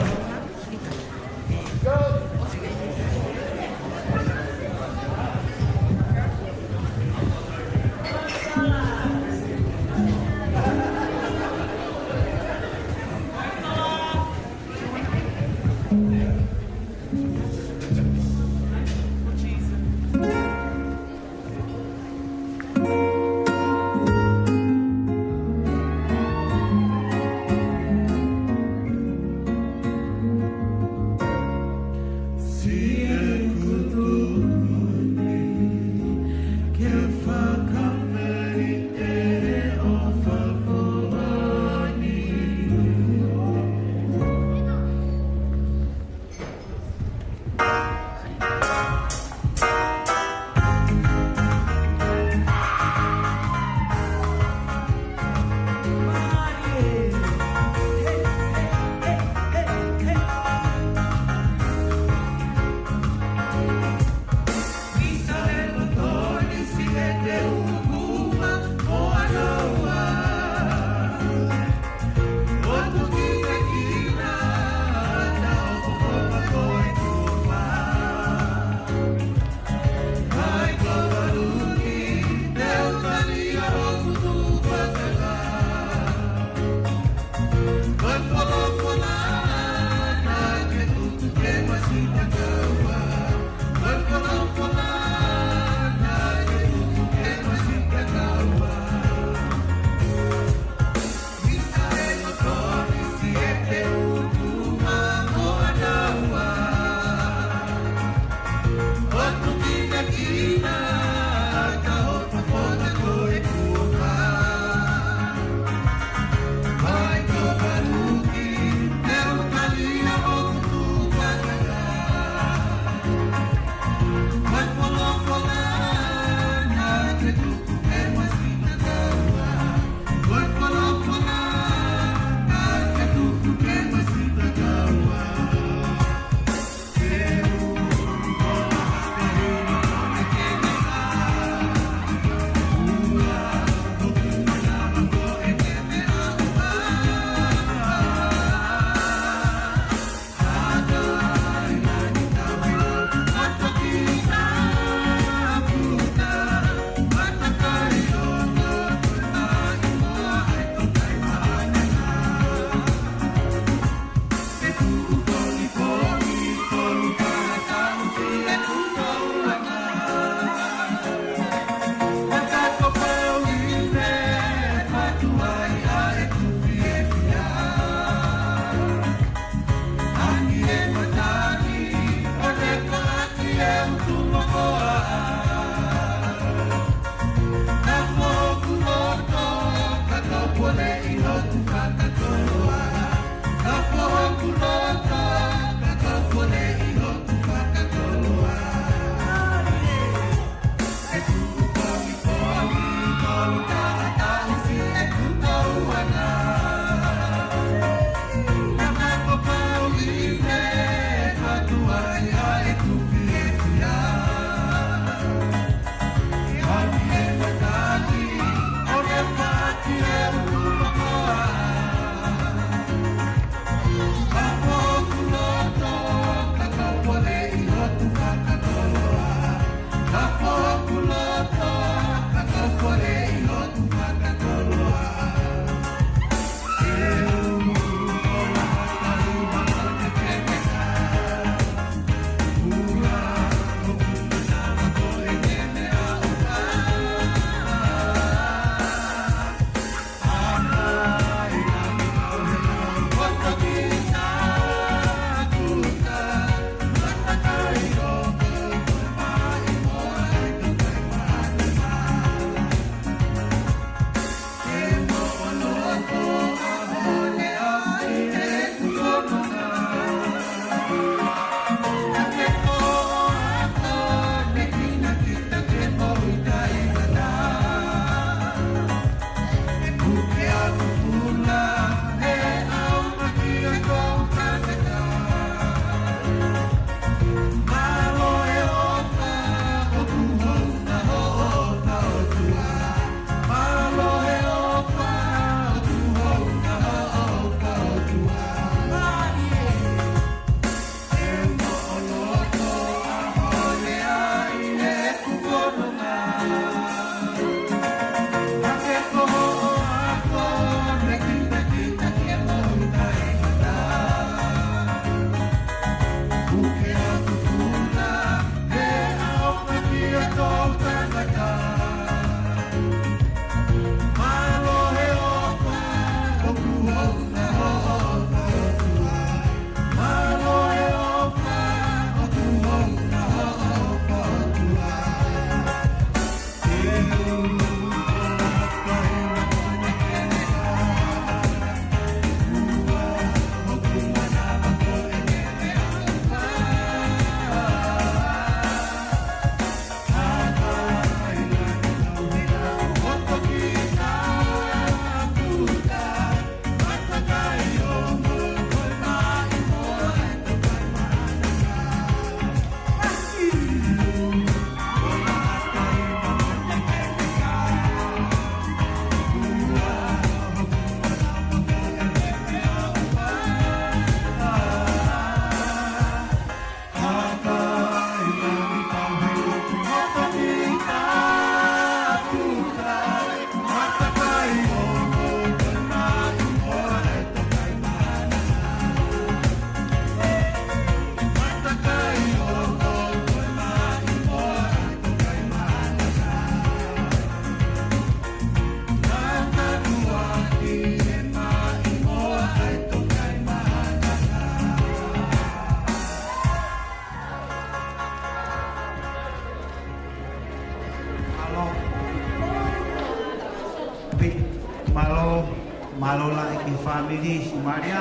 Mālō lahi ki he fāmili, Siu Malia,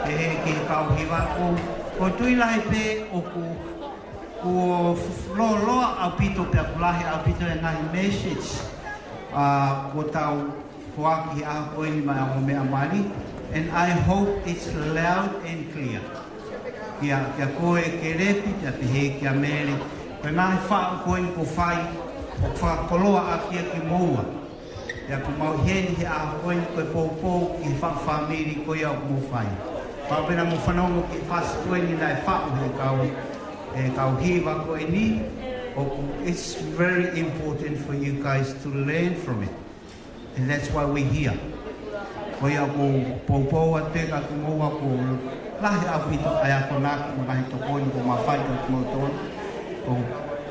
pehē ki he kau hiva. ʻOku ou tui lahi pē ʻoku, kuo f-, lōloa ʻaupito pea kuo lahi ʻaupito e ngaahi message, ʻa, kuo tau foaki he ʻaho ko eni maʻa e ongo meʻa mali. And I hope it's loud and clear. Kia, kia koe Kelepi, pea pehē kia Mele. Ko e ngaahi faʻu ko eni kuo fai, ʻoku fakakoloa ʻaki ia kimoua. Pea ʻoku mau ʻi heni he ʻaho ko eni ko e poupou ki he faʻu fāmili ko ia ʻoku mou fai. Pau pē naʻa mou fanongo ki he fasi ko eni naʻe faʻu he kau, he kau hiva ko eni, ʻoku, it's very important for you guys to learn from it. And that's why we're here. Ko ia ʻoku ou poupou atu pē kia kimoua, kuo lahi ʻaupito ʻa e akonaki mo e ngaahi tokoni kuo mafai kia kimoutolu. ʻOku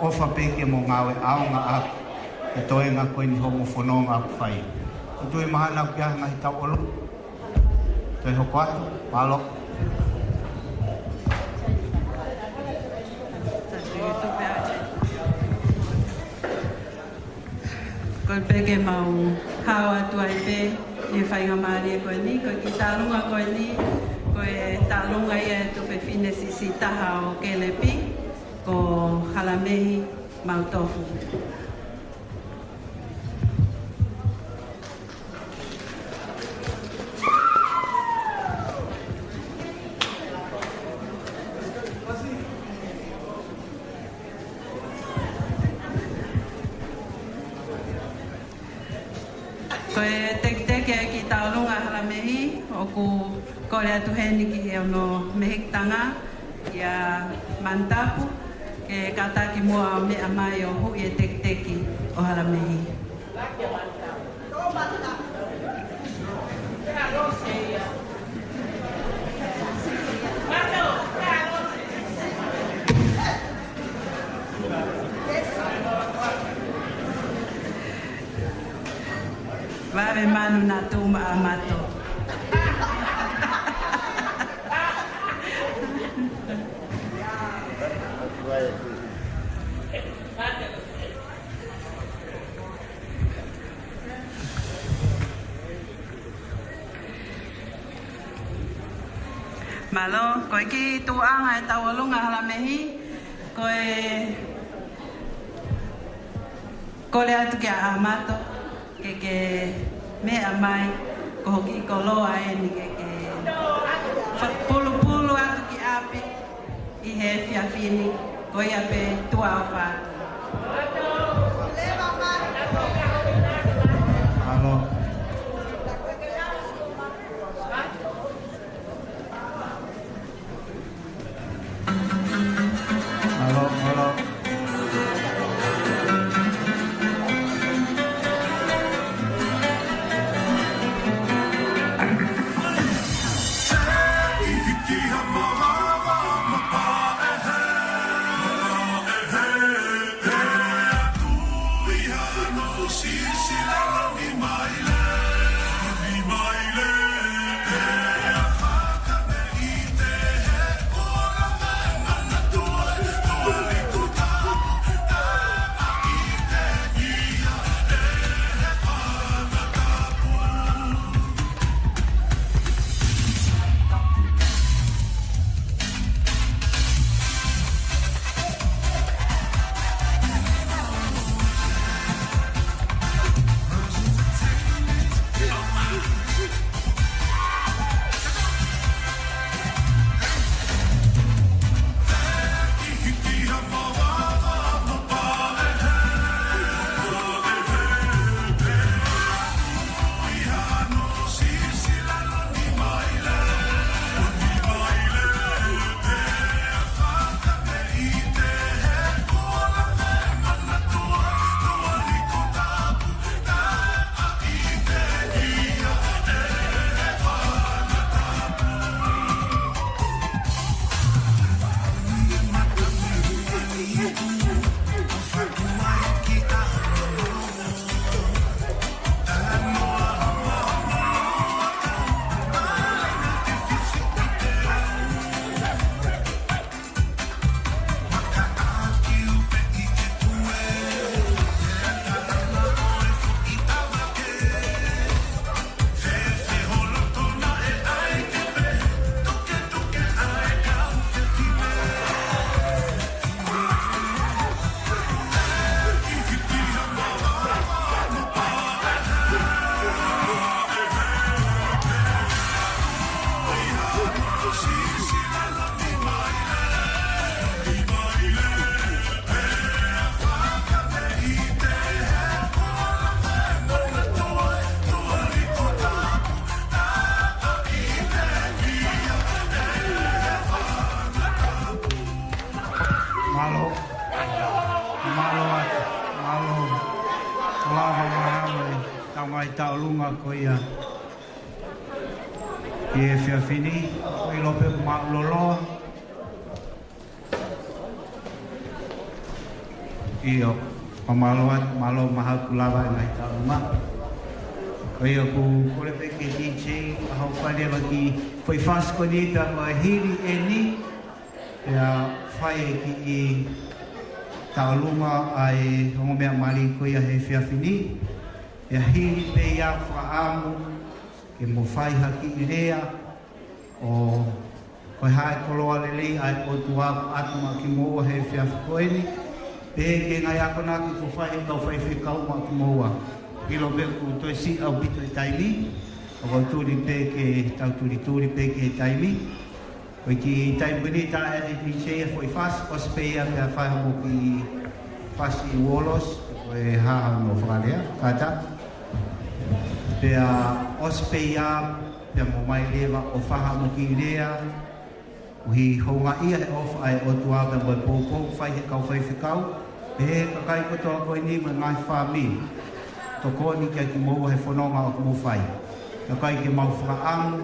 ou ʻofa pē ke mou ngāue ʻaonga ʻaki e toenga ko eni hoʻomou fononga ʻoku fai. ʻOku ou tui mahalo ʻoku ʻi ai ha ngaahi tauʻolunga. Toe hoko atu, mālō. Ko e pē ke mau hao atu ai pē ʻi he faingamālie ko eni, ko e kiʻi tālunga ko eni, ko e tālunga ia ʻa e tuofefine siʻisiʻi taha ʻo Kelepi, ko Halamehi Mautofu. Ko e tekiteki ʻa e kiʻi tālunga ʻa Halamehi, ʻoku kole atu heni ki he ongo mehikitanga, kia Manutapu, ke kātaki muʻa ʻo meʻa mai ʻo huʻi e tekiteki ʻo Halamehi. Vave manu na tu ma amato. Mālō, ko e kiʻi tuʻunga ʻa e tauʻolunga ʻa Halamehi, ko e kole atu kia Amato, ke ke meʻa mai, ko hoʻo kiʻi koloa eni ke ke fa-, pulupulu atu ki ʻapi. ʻI he efiafi ni, ko ia pē tuʻa ʻofa atu. Mālō. Mālō, mālō. Lava mahalo e tau ngaahi tauʻolunga ko ia ʻi he efiafi ni, ʻoku ʻilo pē ʻoku māʻuloloa. ʻIo, fakamālō atu, mālō mahalo kuo lava e ngaahi tauʻolunga. Ko ia ʻoku kole pē ki he D J, ʻaho fale laki foʻi fasi ko eni pea ko e hili eni, pea fai e kiʻi tauʻolunga ʻa e ongo meʻa mali ko ia he efiafi ni. Pea hili pē ia fakaʻamu ke mo fai ha kiʻi lea ʻo ko e hā e koloa lelei ʻa e ʻOtua ʻoku ʻatu maʻa kimoua he efiafi ko eni. Pea ki he ngaahi akonaki kuo fai he kau faifekau maʻa kimoua. ʻIlo pē ʻoku toe siʻi ʻaupito e taimi, ʻoku ou tui pē ke tau tulituli pē ki he taimi. Ko e kiʻi taimi ko eni tā e D J e foʻi fasi, ʻosi pē ia pea fai hoʻomo kiʻi fasi uolos, ko e hā hono fakalea, kātaki. Pea ʻosi pē ia, pea mo mai leva ʻo fai hoʻomo kiʻi lea, ʻoku houngaʻia he ʻofa ʻa e ʻOtua pea mo e poupou fai he kau faifekau, pea he kakai kotoa ko eni mo e ngaahi fāmili. Tokoni kia kimoua he fononga ʻoku mou fai. Kae ʻikai ke mau fakaʻamu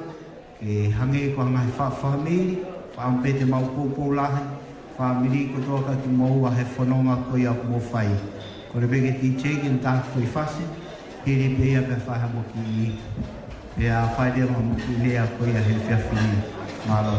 ke hangē ko e ngaahi fa-, fāmili, fakaʻamu pē te mau poupou lahi, fāmili kotoa kia kimoua he fononga ko ia ʻoku mou fai. Kole pē ki he D J ke ne tā e foʻi fasi, hili pē ia pea fai hoʻomo kiʻi, pea fai leva hoʻomo kiʻi lea ko ia he efiafi ni. Mālō.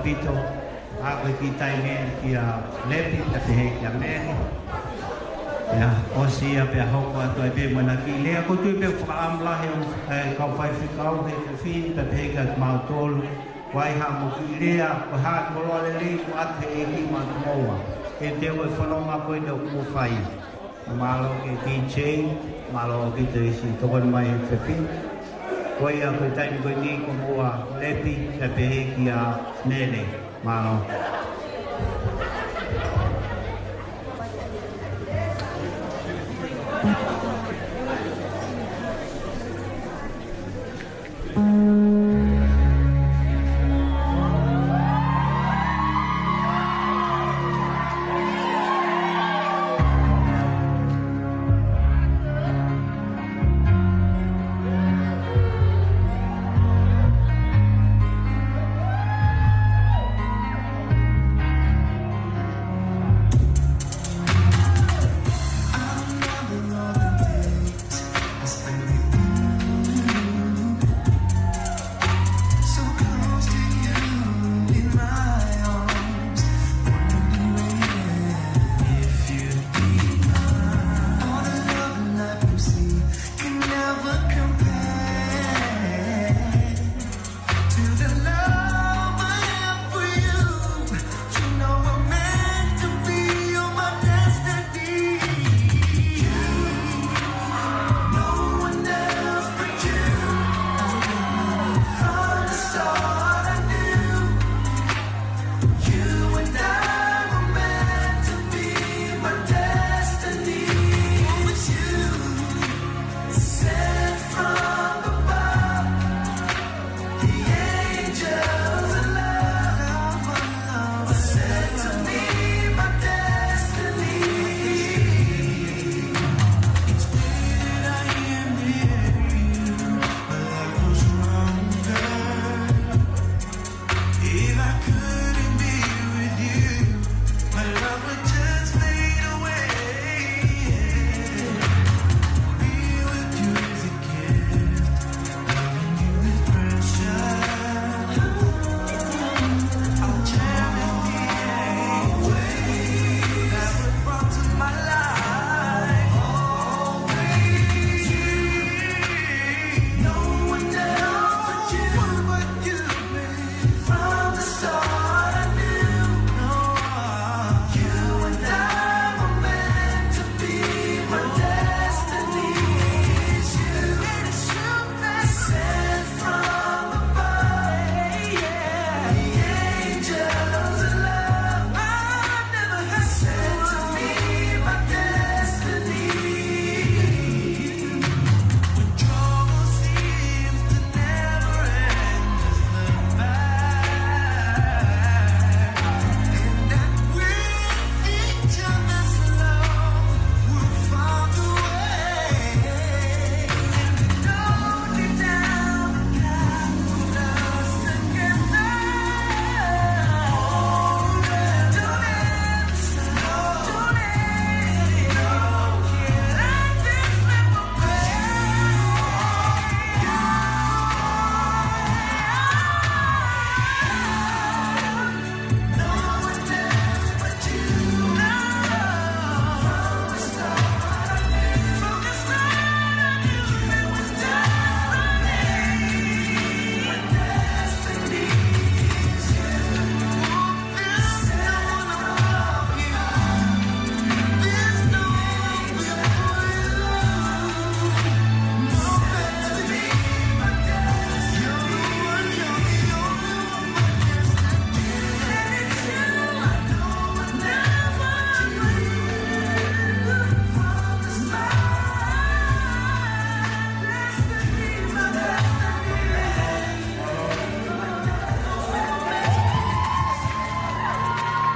Pito, ʻa ko e kiʻi taimi eni kia Lepi, pea pehē kia Mele. Pea ʻosi ia pea hoko atu ai pē mo ʻena kiʻi lea, ko u tui pē ʻoku fakaʻamu lahi ʻa e kau faifekau he efiafi ni, pea pehē kia kimautolu. Ko e hā mo e kiʻi lea, ko e hā e koloa lelei kuo ʻoatu ʻe he ʻEiki maʻa kimoua. Ke teu e fononga ko eni ʻoku mou fai. Mālō ki he D J, mālō ki he siʻi tokoni mai he efiafi ni. Ko ia ko e taimi ko eni ko moua Lepi, pea pehē kia Mele. Mālō.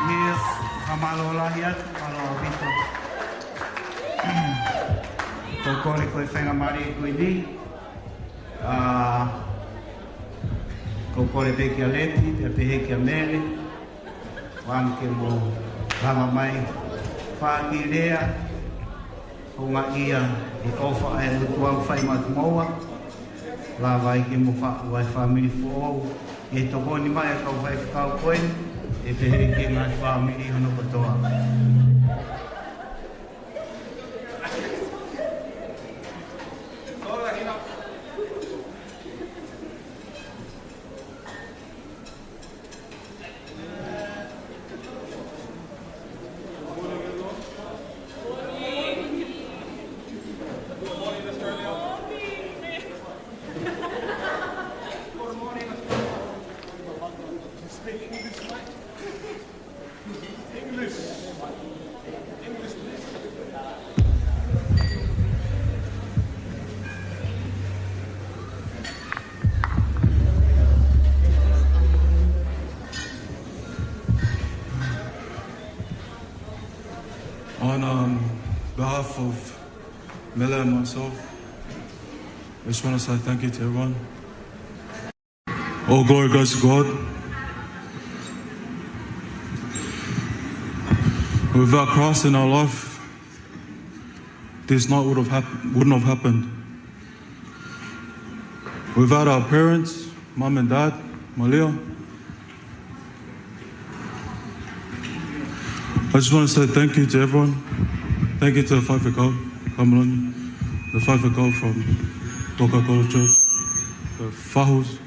Ia, fakamālō lahi atu, mālō ʻaupito. Ko e kole ko e faingamālie ko eni. ʻA, ko u kole pē kia Lepi, pea pehē kia Mele. Wanu ke mo lava mai. Fai kiʻi lea. Ko e ngaahi ʻofa ʻa e ʻOtua ʻoku fai maʻa kimoua. Lava ai ke mo faʻu ʻa e fāmili foʻou. ʻE tokoni mai ʻa e kau faifekau ko eni, ʻe pehē ki he ngaahi fāmili hono kotoa. On, um, behalf of Mele and myself, I just wanna say thank you to everyone. All glory goes to God. Without Christ in our life, this night would have hap-, wouldn't have happened. Without our parents, mum and dad, Malia, I just wanna say thank you to everyone. Thank you to the faifekau, Kamaloni, the faifekau from Tokakolo Church, the fahus,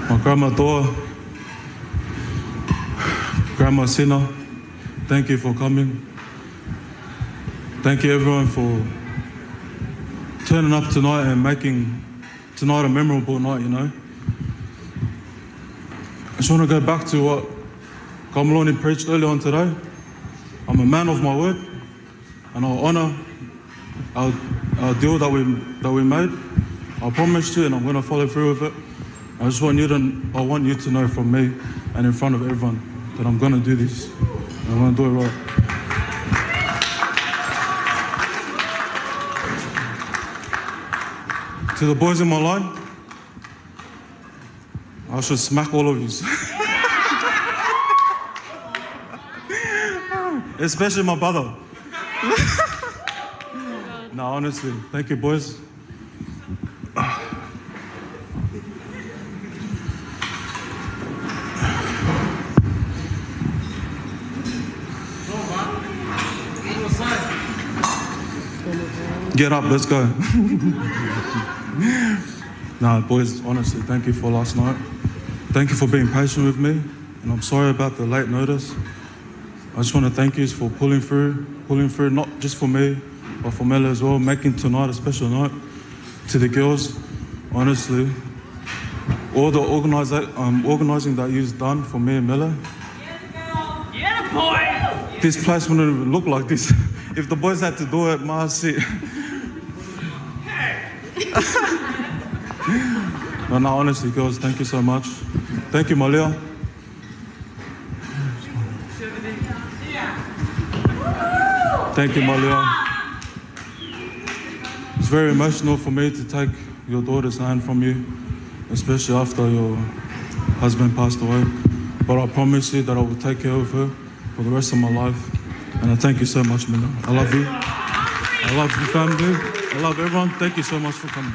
my grandma Toa, grandma Sina, thank you for coming. Thank you everyone for turning up tonight and making tonight a memorable night, you know. I just wanna go back to what Kamaloni preached earlier on today. I'm a man of my word, and I'll honor our, our deal that we, that we made. I promised you, and I'm gonna follow through with it. I just want you to, I want you to know from me and in front of everyone that I'm gonna do this. And I'm gonna do it right. To the boys in my line, I should smack all of you. Especially my brother. No, honestly, thank you, boys. Get up, let's go. Nah, boys, honestly, thank you for last night. Thank you for being patient with me, and I'm sorry about the late notice. I just wanna thank you for pulling through, pulling through, not just for me, but for Mele as well, making tonight a special night. To the girls, honestly, all the organize-, um, organizing that you've done for me and Mele, yeah, boy, this place wouldn't even look like this if the boys had to do it, my shit. No, no, honestly, girls, thank you so much. Thank you, Malia. Thank you, Malia. It's very emotional for me to take your daughter's hand from you, especially after your husband passed away. But I promise you that I will take care of her for the rest of my life. And I thank you so much, Malia. I love you. I love your family. I love everyone. Thank you so much for coming.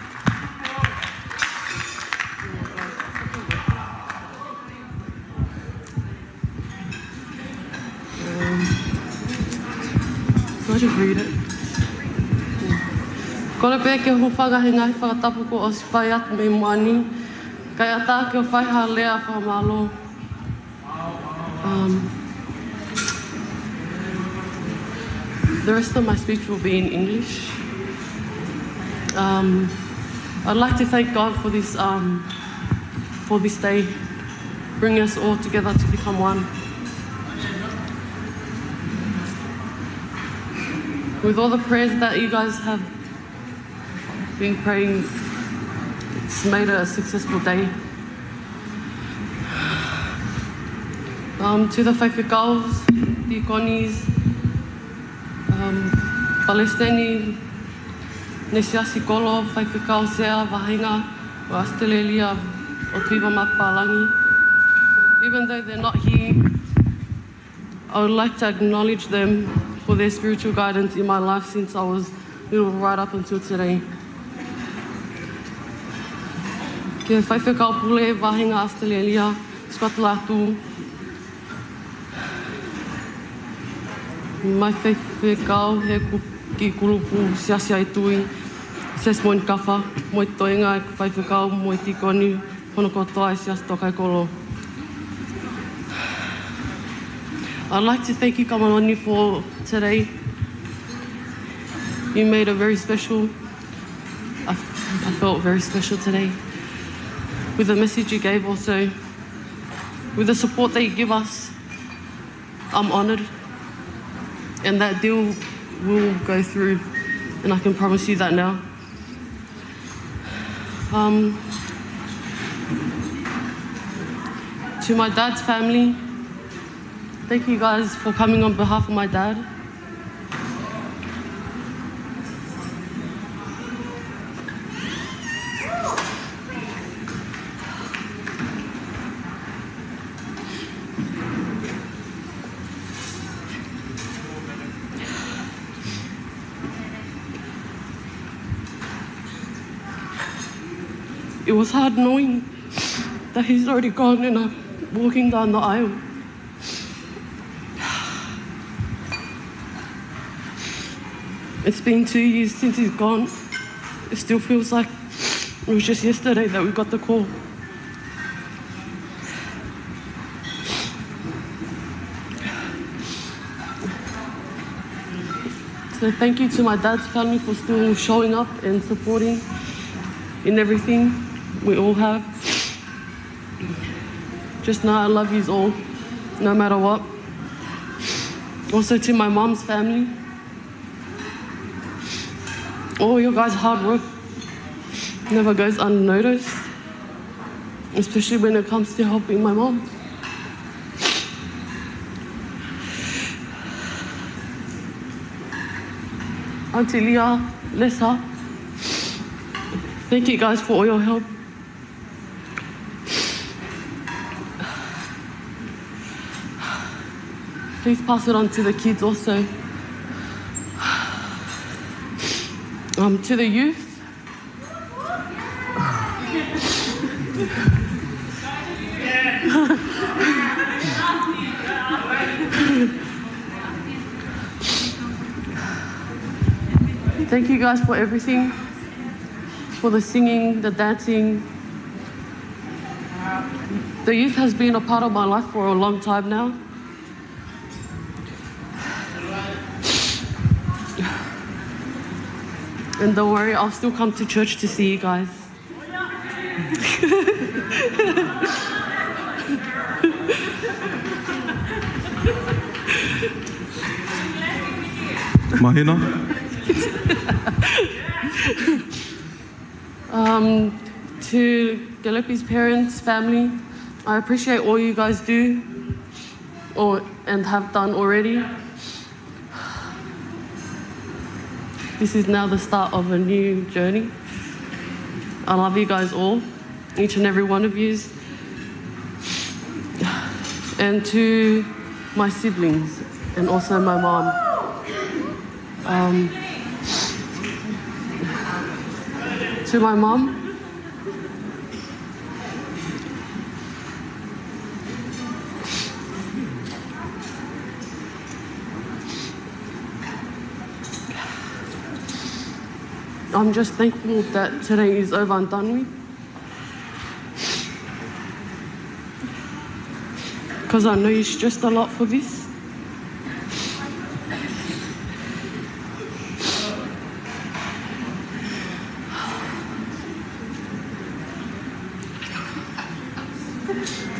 Um, do I just read it? Kole pē ke u hūfanga he ngaahi fakatapu kuo ʻosi fai atu mei muʻa ni, kae ʻatā ke u fai ha lea fakamālō. Um, the rest of my speech will be in English. Um, I'd like to thank God for this, um, for this day, bringing us all together to become one. With all the prayers that you guys have been praying, it's made it a successful day. Um, to the faifekau, deacons, um, palesiteni, Nesiasi Kolo, faifekau sea, vāhenga ʻo ʻAositelēlia ʻo Tuʻivamapapālangi. Even though they're not here, I would like to acknowledge them for their spiritual guidance in my life since I was little right up until today. Ki he Faifekau Pule Vāhenga ʻAositelēlia, Scott Latu. Mo e Faifekau he ku-, ki he kulupu Siasi ʻa e Tuʻi, Siasi Moʻoni Kafa, mo e toenga Faifekau mo e tīkoni hono kotoa ʻa e Siasi Tōkaikolo. I'd like to thank you, Kamaloni, for today. You made a very special, I, I felt very special today with the message you gave also, with the support that you give us. I'm honored, and that deal will go through, and I can promise you that now. Um, to my dad's family, thank you guys for coming on behalf of my dad. It was hard knowing that he's already gone and I'm walking down the aisle. It's been two years since he's gone. It still feels like it was just yesterday that we got the call. So thank you to my dad's family for still showing up and supporting in everything we all have. Just know I love yous all, no matter what. Also to my mom's family, all your guys' hard work never goes unnoticed, especially when it comes to helping my mom. Auntie Leah, Lesa, thank you guys for all your help. Please pass it on to the kids also. Um, to the youth. Thank you guys for everything, for the singing, the dancing. The youth has been a part of my life for a long time now. And don't worry, I'll still come to church to see you guys. Mahina? Um, to Gillespie's parents, family, I appreciate all you guys do or, and have done already. This is now the start of a new journey. I love you guys all, each and every one of yous. And to my siblings and also my mom. Um, to my mom, I'm just thankful that today is over and done with. Because I know you stressed a lot for this.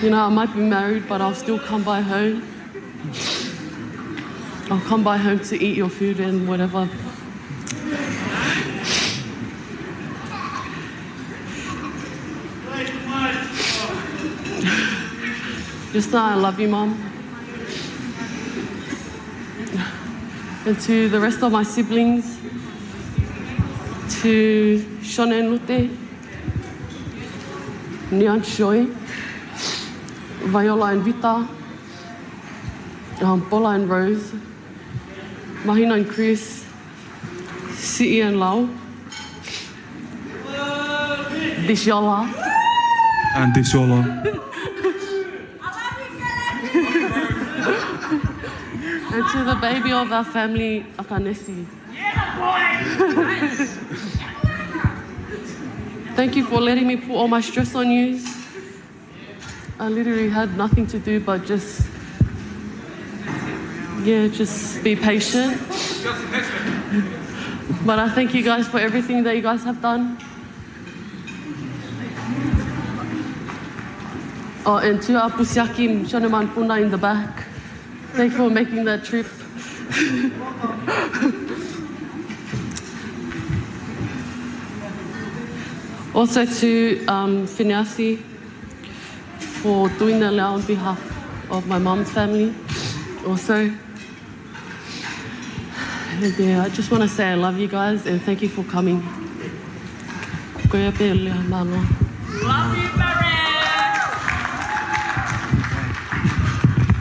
You know, I might be married, but I'll still come by home. I'll come by home to eat your food and whatever. Just know I love you, Mum. And to the rest of my siblings, to Sean and Lute, Neon Choi, Viola and Vita, um, Paula and Rose, Mahina and Chris, Siʻi and Lau, Bishola, Auntie Solo. And to the baby of our family, Akanesi. Thank you for letting me put all my stress on you. I literally had nothing to do but just, yeah, just be patient. But I thank you guys for everything that you guys have done. Oh, and to our Pusiaki, Shona Manpuna in the back. Thanks for making that trip. Also to, um, Fineasi for doing that on behalf of my mom's family. Also, and, yeah, I just wanna say I love you guys and thank you for coming. Ko ia pē, lea mālō. Love you, Maria.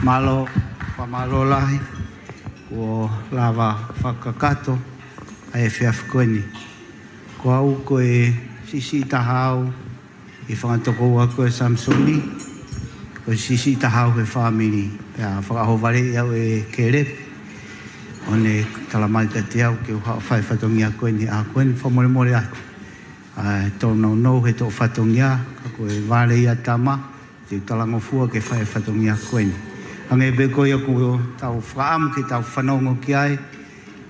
Mālō, fakamālō lahi. Kuo lava fakakakato ʻa e efiafi ko eni. Ko au ko e siʻisiʻi taha au ʻi he fanga tokoua ko ē ʻo Samisoni, ko e siʻisiʻi taha au he fāmili. Pea fakaʻohovaleʻi au ʻe Kelepi ʻo ne talamai kiate au ke u haʻu ʻo fai e fatongia ko eni, ʻa ko eni, fakamolemole atu. ʻA e tōnounou he toʻo fatongia, ka ko e vale ia tama, te u talangofua ke fai e fatongia ko eni. Hangē pē ko ia ʻoku tau fakaʻamu ke tau fanongo ki ai,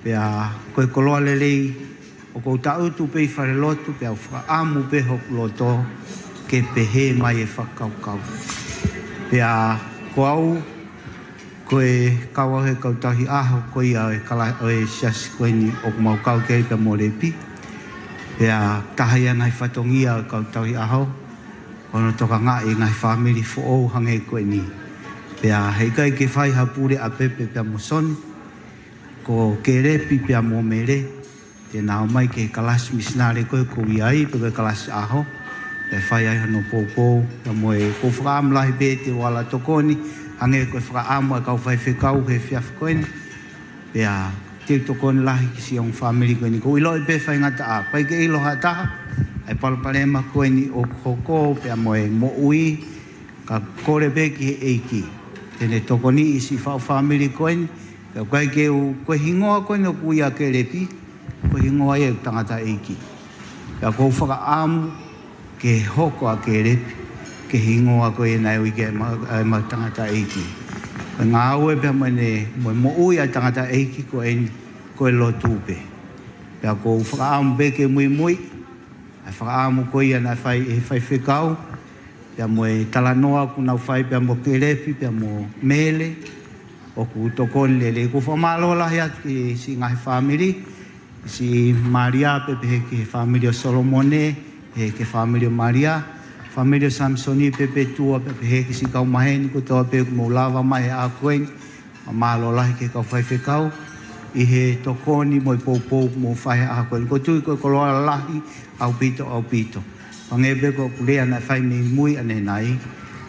pea ko e koloa lelei ʻoku ou tangutu pē ʻi falelotu, pea u fakaʻamu pē hoku loto ke pehē mai e fakakaukau. Pea ko au, ko e kau au he kau tauhi ʻaho ko ia ʻo e kala-, ʻo e siasi ko eni ʻoku mau kau ki ai pea mo Lepi. Pea taha ia e ngaahi fatongia ʻo e kau tauhi ʻaho, ko hono tokangaʻi e ngaahi fāmili foʻou hangē ko eni. Pea heʻikai ke fai ha pule ʻa Pepe pea mo Soni, ko Kelepi pea mo Mele, te nau ō mai ki he kalasi misinale ko ē ʻoku ou ʻi ai, pe ko e kalasi ʻaho, pea fai ai hono poupou, pea mo e, ʻoku ou fakaʻamu lahi pē te u ala tokoni, hangē ko e fakaʻamu ʻa e kau faifekau he efiafi ko eni, pea te u tokoni lahi ki siʻi ongo fāmili ko eni, ʻoku ou ʻiloʻi pē faingataʻa, ʻikai ke ʻilo ha taha ʻa e palopalema ko eni ʻoku hoko, pea mo e moʻui, ka kole pē ki he ʻEiki ke ne tokoniʻi siʻi faʻu fāmili ko eni, pea ʻoku ʻikai ke u, ko e hingoa ko eni ʻoku ui ʻa Kelepi, ko e hingoa ia ʻo e tangataʻeiki. Pea ʻoku ou fakaʻamu ke hoko ʻa Kelepi ko e hingoa ko ia naʻe ui ki ai ʻa e ma-, ʻa e ma-, tangataʻeiki. Ko e ngāue pea mo ʻene, mo e moʻui ʻa e tangataʻeiki ko eni, ko e lotu pē. Pea ʻoku ou fakaʻamu pē ke muimui ʻa e fakaʻamu ko ia naʻe fai ʻe he faifekau, pea mo e talanoa ʻoku nau fai pea mo Kelepi, pea mo Mele, ʻoku tokoni lelei. ʻOku ou fakamālō lahi atu ki siʻi ngaahi fāmili, siʻi Malia, pea pehē ki he fāmili ʻo Solomone, pehē ki he fāmili ʻo Malia, fāmili ʻo Samisoni, Pepetua, pea pehē ki siʻi kau maheni kotoa pē ʻoku mou lava mai he ʻaho ko eni, fakamālō lahi ki he kau faifekau ʻi he tokoni mo e poupou ʻoku mou fai he ʻaho ko eni. ʻOku ou tui ko e koloa lahi ʻaupito, ʻaupito. Hangē pē ko ʻeku lea naʻe fai mei mui ʻanenai,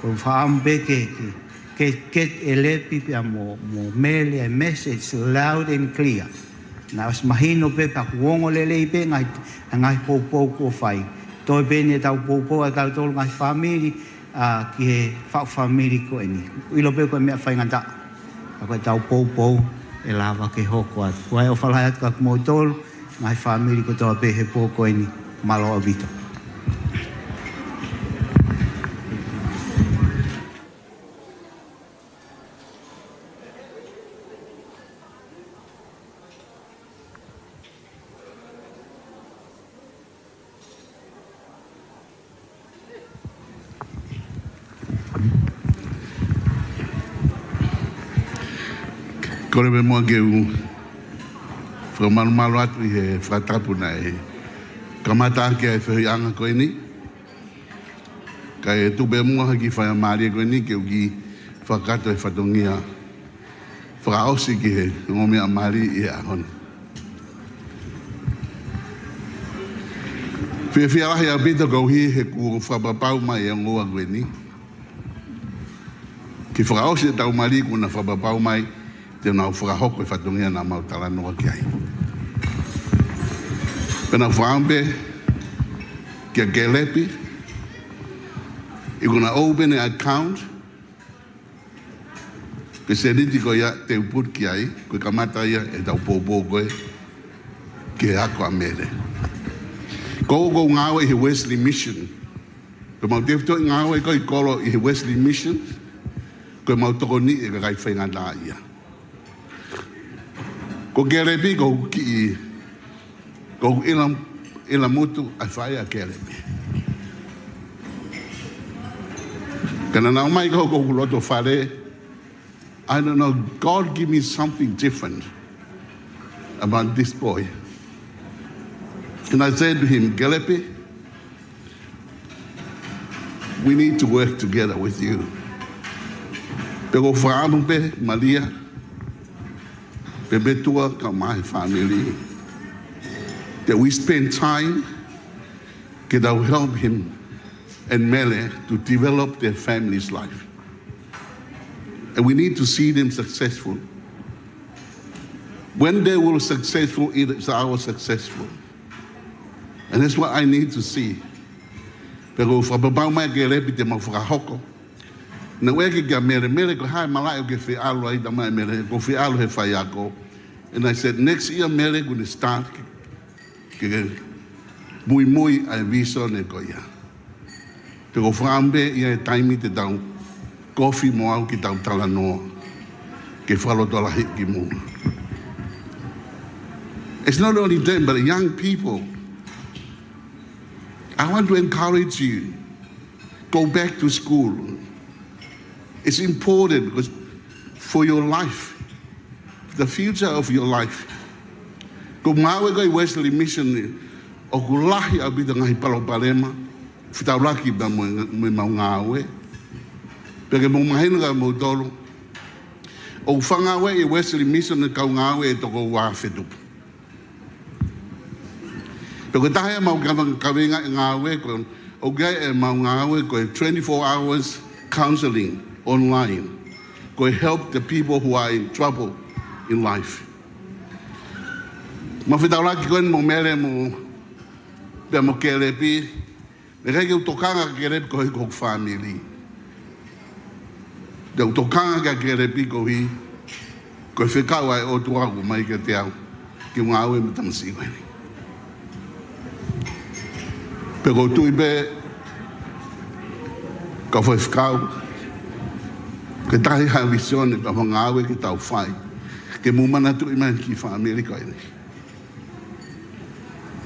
ʻoku ou fakaʻamu pē ke, ke, ke, ke ʻe Lepi pea mo, mo Mele ʻa e message loud and clear. Naʻe ʻosi mahino pē pea ʻoku ongo lelei pē ngaahi, ngaahi poupou kuo fai. Toe pē ʻetau poupou ʻa tautolu ngaahi fāmili, ʻa, ki he faʻu fāmili ko eni. ʻIlo pē ko e meʻa faingataʻa. ʻA ko ʻetau poupou ʻe lava ke hoko atu. Ko ia ʻofa lahi atu kia kimoutolu, ngaahi fāmili kotoa pē he pō ko eni, mālō ʻaupito. Kole pē muʻa ke u fakamalumalu atu ʻi he fakatapu naʻe kamata ʻaki ʻa e feohiʻanga ko eni. Kae tuku pē muʻa ha kiʻi faingamālie ko eni ke u kiʻi fakakakato e fatongia fakaʻosi ki he ongo meʻa mali ʻi he ʻaho ni. Fiefia lahi ʻaupito koeʻuhi he kuo fakapapau mai e ongo ua ko eni ke fakaʻosi ʻetau mali, kuo na fakapapau mai te nau fakahoko e fatongia naʻa mau talanoa ki ai. Pea naʻa ku fakaʻamu pē kia Kelepi You're gonna open an account. Ko e sēniti ko ia te u put ki ai, ko e kamata ia ʻetau poupou ko ē ki he ako ʻa Mele. Ko ʻeku ngāue ʻi he Wesley Mission. Ko ʻemau tefitoʻi ngāue ko ē ʻi kolo ʻi he Wesley Mission, ko ʻemau tokoniʻi e kakai faingataʻaʻia. Ko Kelepi ko hoku kiʻi, ko hoku ʻila, ʻila mutu ʻa e faʻē ʻa Kelepi. Ka naʻa nau ʻomai ko ē ki hoku loto fale, I don't know, God give me something different about this boy. And I said to him, Kelepi, we need to work together with you. Pea ʻoku ou fakaʻamu pē, Malia, pea Metua kae ʻumaʻā e fāmili, that we spend time ke tau help him and Mele to develop their family's life. And we need to see them successful. When they will successful, it is our successful. And that's what I need to see. Pea ʻoku ou fakapapau mai Kelepi te mau fakahoko. Naʻe ʻeke kia Mele, Mele, ko e hā e malaʻe ʻoku ke fie ʻalu ai? Talamai ʻe Mele, ʻoku ou fie ʻalu he faiako. And I said, next year, Mele, ʻoku ne start ke, ke muimui ʻa e vīsone ko ia. Pea ʻoku ou fakaʻamu pē ʻi ai e taimi te tau kofi mo au ke tau talanoa, ke fakalotolahi ki muʻa. It's not only them, but young people. I want to encourage you, go back to school. It's important because for your life, the future of your life. Ko e ngāue ko ē ʻi Wesley Mission ni, ʻoku lahi ʻaupito e ngaahi palopalema fetaulaki pea mo, mo ʻemau ngāue. Pea ke mou mahino kia moutolu, ʻoku fakangāueʻi ʻi Wesley Mission e kau ngāue ʻe toko ua afe tupu. Pea ko e taha ia ʻemau kava-, kaveinga e ngāue ko, ʻoku ʻi ai ʻemau ngāue ko e twenty-four hours counseling online. Ko e help the people who are in trouble in life. Mau fetaulaki ko eni mo Mele mo, pea mo Kelepi, naʻe ʻikai ke u tokanga kia Kelepi koeʻuhi ko hoku fāmili. Naʻa ku tokanga kia Kelepi koeʻuhi ko e fekau ʻa e ʻOtua ʻoku ʻomai kiate au ke u ngāue mo e tamasiʻi ko eni. Pea ʻoku ou tui pē, kau faifekau, ke tahi ha vīsone, ka mo e ngāue ke tau fai, ke mou manatuʻi mai e kiʻi fāmili ko eni.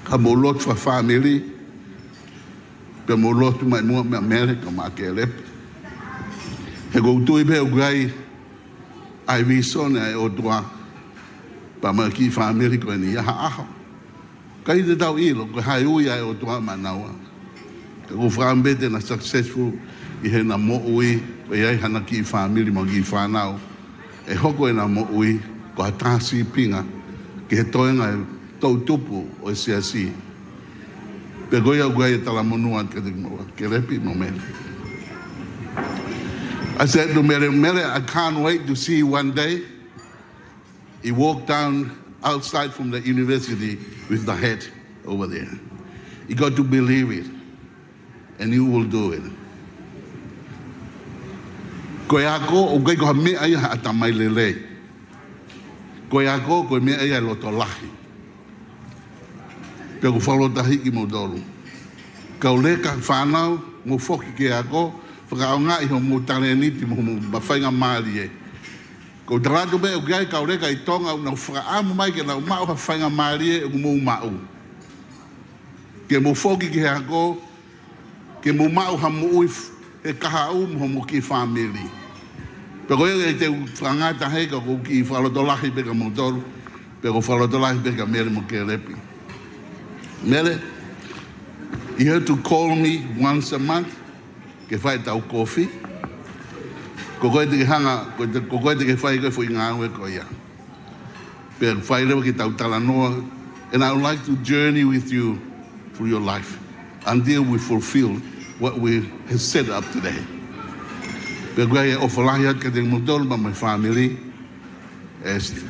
Ka mou lotu fakafāmili, pea mou lotu mai muʻa meia Mele kae ʻumaʻā Kelepi. He ʻoku ou tui pē ʻoku ʻi ai ʻa e vīsone ʻa e ʻOtua pea mo e kiʻi fāmili ko eni ʻi ha ʻaho. ʻIkai te tau ʻilo ko e hā e ui ʻa e ʻOtua maʻanaua. Ka ʻoku ou fakaʻamu pē te na successful ʻi heʻena moʻui, ʻoku ʻi ai haʻana kiʻi fāmili mo e kiʻi fānau. ʻE hoko ʻena moʻui ko ha taha sīpinga ki he toenga e toʻutupu ʻo e siasi. Pea ko ia ʻoku ʻi ai e talamonū atu kiate kimoua, Kelepi mo Mele. I said to Mele, Mele, I can't wait to see you one day. He walked down outside from the university with the hat over there. You got to believe it, and you will do it. Ko e ako, ʻoku ʻikai ko ha meʻa ia ha ʻatamai lelei. Ko e ako, ko e meʻa ia e loto lahi. Pea ʻoku ou fakalotolahiʻi kimoutolu. Kau leka, fānau, mou foki ki he ako, fakaʻaongaʻi hoʻomou talēniti mo hoʻomou faingamālie. ʻOku ou tala atu pē ʻoku ʻi ai e kau leka ʻi Tonga ʻoku nau fakaʻamu mai ke nau maʻu ha faingamālie ʻoku mou maʻu. Ke mou foki ki he ako, ke mou maʻu ha moʻui f-, he kahaʻu mo hoʻomou kiʻi fāmili. Pea ko ia te u fakangata heni, ka ʻoku ou kiʻi fakalotolahi pē kia moutolu, pea ʻoku ou fakalotolahi pē kia Mele mo Kelepi. Mele, you have to call me once a month, ke fai ʻetau kofi. Ko koe te ke hanga, ko koe te, ko koe te ke fai ko e foʻi ngāue ko ia. Pea fai leva ke tau talanoa, and I would like to journey with you through your life until we fulfill what we have set up today. Pea ʻoku ou ʻofa lahi atu kiate kimoutolu mo e fāmili. Este.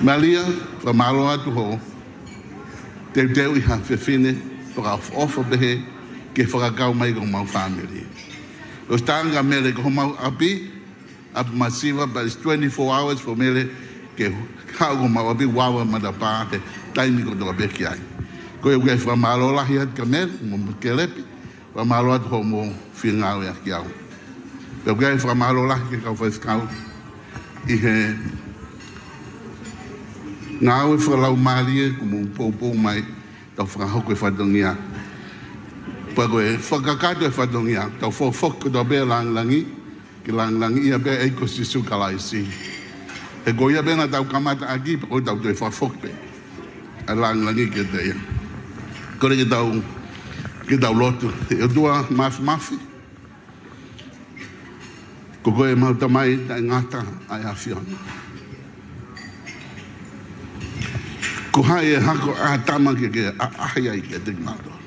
Malia, fakamālō atu hoʻo teuteuʻi ha fefine fakaʻofoʻofa pehē, ke fakakau mai ki homau fāmili. ʻOsi tala ange kia Mele ko homau ʻapi, ʻapi masiva, but it's twenty-four hours for Mele ke haʻu ki homau ʻapi, ua ua matapā he taimi kotoa pē ki ai. Ko ia ʻoku ou fakamālō lahi atu kia Mele mo Kelepi, fakamālō atu hoʻomou fie ngāueʻaki au. Pea ʻoku ou fakamālō lahi ki he kau faifekau ʻi he ngāue fakalaumālie kuo mou poupou mai, tau fakahoko e fatongia. Pea ko e fakakakato e fatongia, tau fo-, foki kotoa pē langilangi, ke langilangiʻia pē ʻa e ʻEiki ko Sīsū Kalaisi. He ko ia pē naʻa tau kamata ʻaki, pea ko ia tau toe fakafoki pē ʻa e langilangi kiate ia. Kole ke tau, ke tau lotu. ʻE ʻOtua Māfimafi, ko koe ʻemau Tamai taʻengata ʻa e ʻAfiona. Ko hai e hako ʻa ʻĀtama ke ke ʻaʻahi ai kiate kimautolu?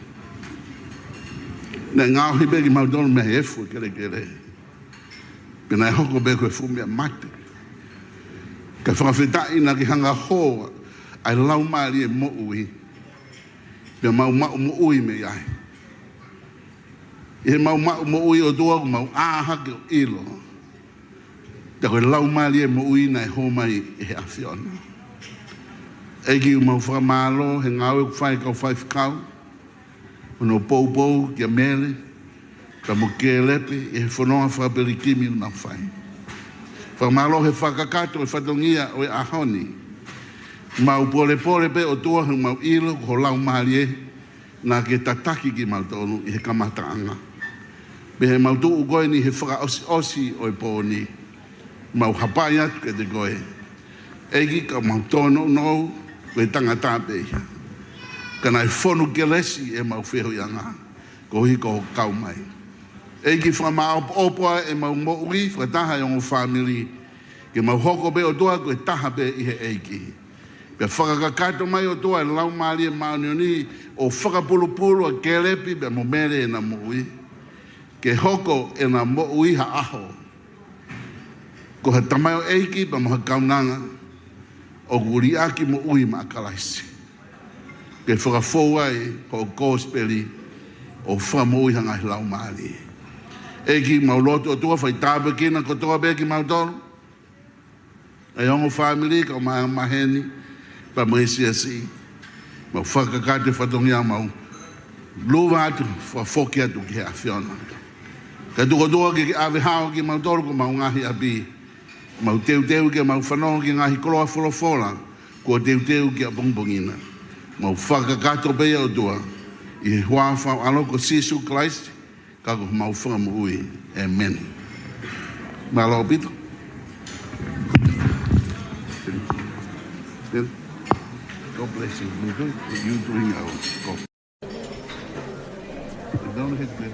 Naʻe ngaohi pē kimautolu mei he efu e kelekele, pea naʻe hoko pē ko e fuʻu meʻa mate. Ka fakafetaʻi naʻa ke hanga ʻo hoa ʻa e laumālie moʻui, pea mau maʻu moʻui mei ai. ʻI heʻemau maʻu moʻui, ʻOtua, ʻoku mau ʻā hake ʻo ʻilo tā ko e laumālie moʻui naʻe hō mai ʻe he ʻAfiona. ʻEiki, ʻoku mau fakamālō he ngāue kuo fai ʻe he kau faifekau, hono poupou kia Mele pea mo Kelepi ʻi he fononga fakapilikimi ʻoku nau fai. Fakamālō he fakakakato e fatongia ʻo e ʻaho ni. Mau pōlepole pē, ʻOtua, he ʻoku mau ʻilo ko ho laumālie naʻa ke tataki kimautolu ʻi he kamataʻanga. Pea ʻi heʻemau tuʻu ko eni he fakaʻosiʻosi ʻo e pō ni, mau hapai atu kiate koe, ʻEiki, ka mau tōnounou ko e tangata pē ia, ka naʻe fonu kelesi ʻemau feohiʻanga koeʻuhi ko hoʻo kau mai. ʻEiki, fakamāʻopoʻopo ʻa ʻemau moʻui fakataha ʻi he ongo fāmili, ke mau hoko pē, ʻOtua, ko e taha pē ʻi he ʻEiki. Pea fakakakato mai, ʻOtua, e Laumālie Māʻoniʻoni ʻo fakapulupulu ʻa Kelepi pea mo Mele ʻena moʻui, ke hoko ʻena moʻui ha ʻaho ko ha tamaioʻeiki pea mo ha kaunanga ʻoku liʻaki moʻui maʻa Kalaisi, ke fakafou ai hoʻo kosipeli ʻo fakamoʻui ha ngaahi laumālie. ʻEiki, mau lotu, ʻOtua, fai tāpuekina kotoa pē kimautolu, ʻa e ongo fāmili, kau māmani maheni pea mo e siasi. Mau fakakakato e fatongia, mau luva atu, fakafoki atu ki he ʻAfiona. Kae tuku, ʻOtua, ke ke ʻave hao kimautolu ki homau ngaahi ʻapi. Mau teuteu ke mau fanongo ki he ngaahi koloa folofola kuo teuteu ki ʻapongipongi na. Mau fakakakato pē ia, ʻOtua, ʻi he huafa ho ʻAlo ko Sīsū Kalaisi, ka ko homau Fakamoʻui. ʻĒmeni. Mālō ʻaupito. God bless you. We're going to, you doing our coffee. Don't hit me.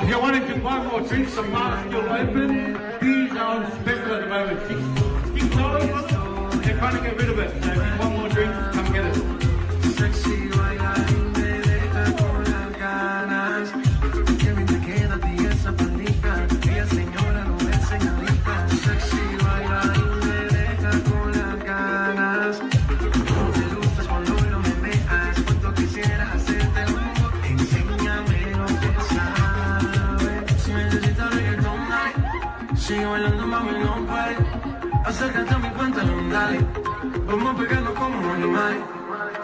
If you're wanting to buy more drinks, the bar is still open. Beers are on special at the moment. Six, six dollars. They're trying to get rid of it. So if you want more drinks, come get it. Sigue bailando, mami, no pare. Acércate a mi pantalón, dale. Vamos a pegarnos como animales.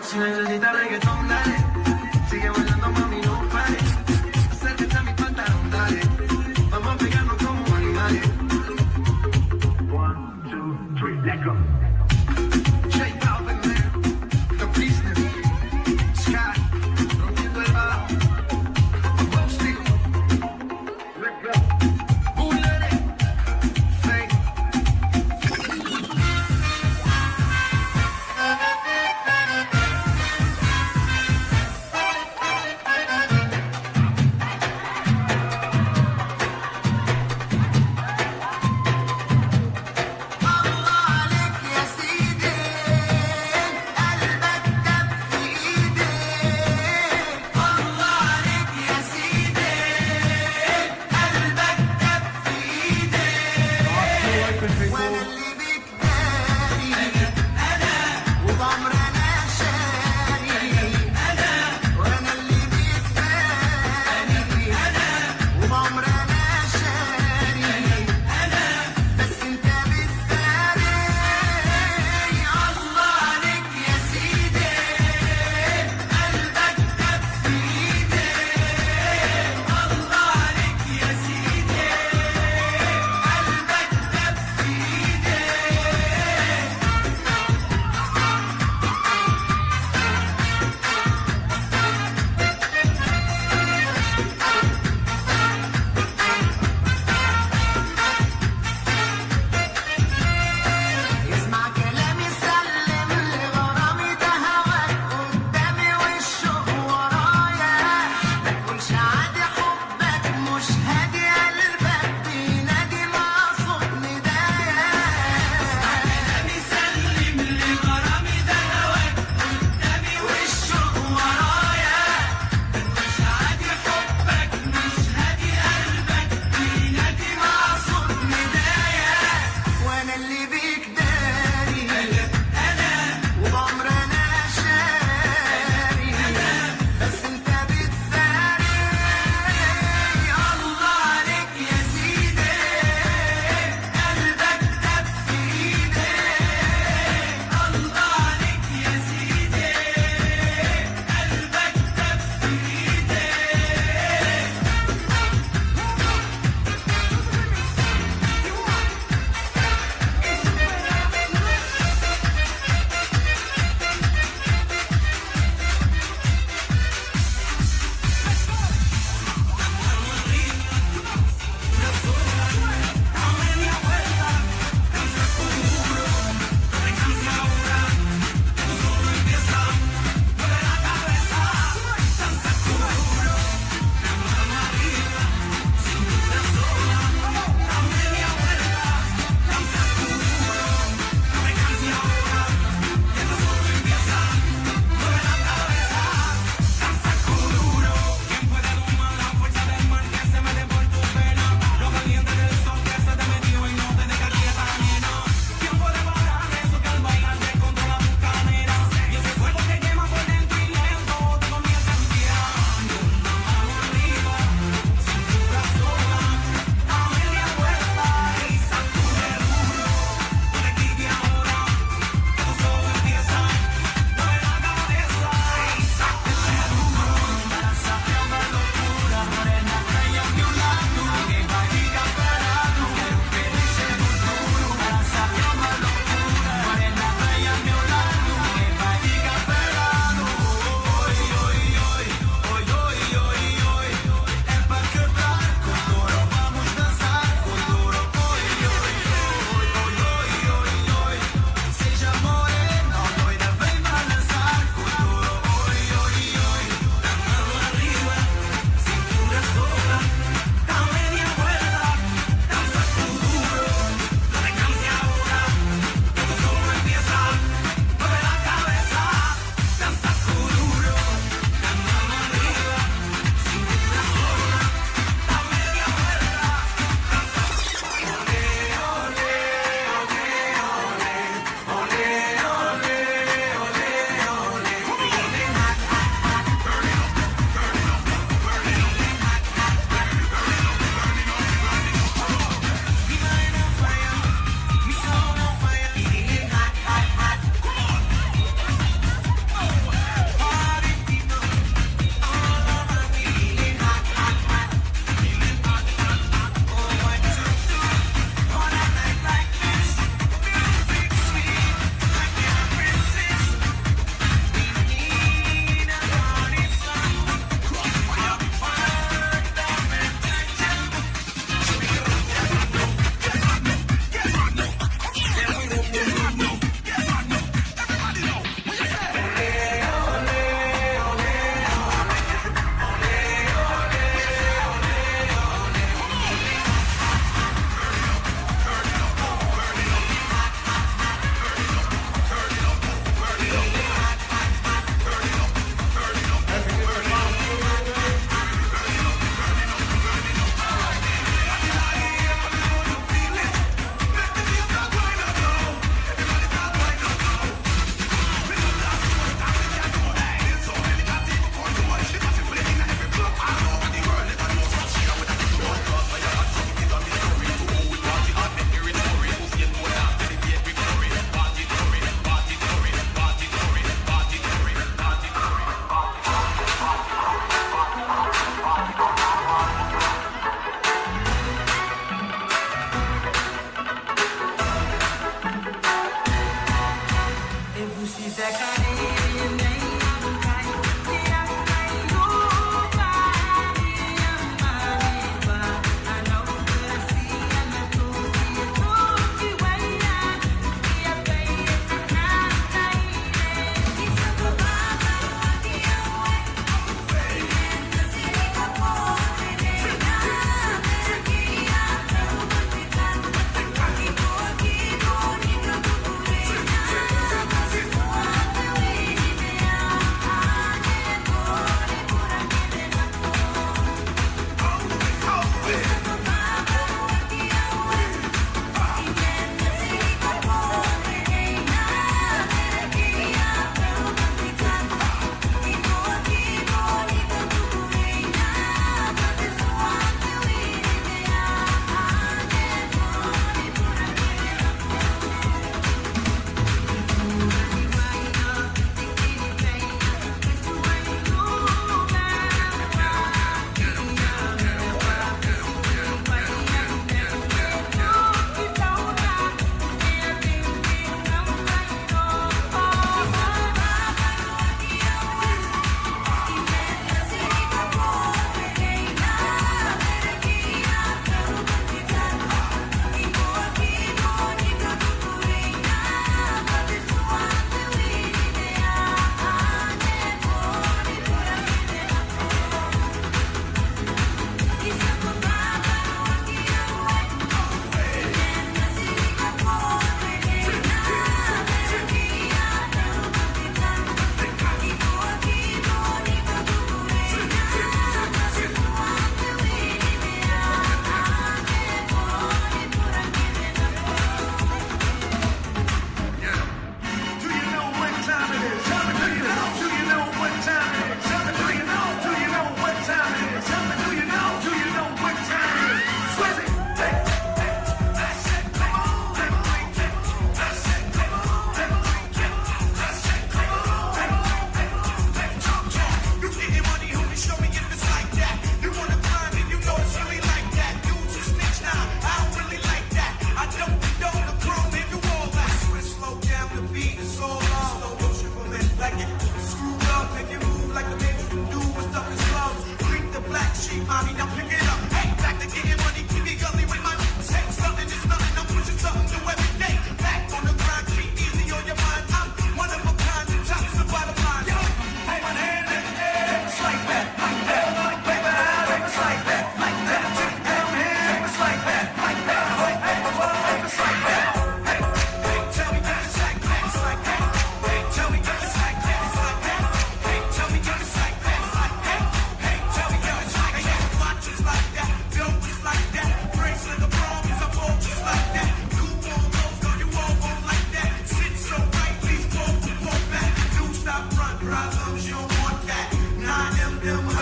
Si necesitas reggaetón, dale. Sigue bailando, mami, no pare. Acércate a mi pantalón, dale. Vamos a pegarnos como animales. One, two, three, let go. J Balvin, man. The business. Sky, rompiendo el bajo. Boom stick. Let go. Boom, let it. Fake.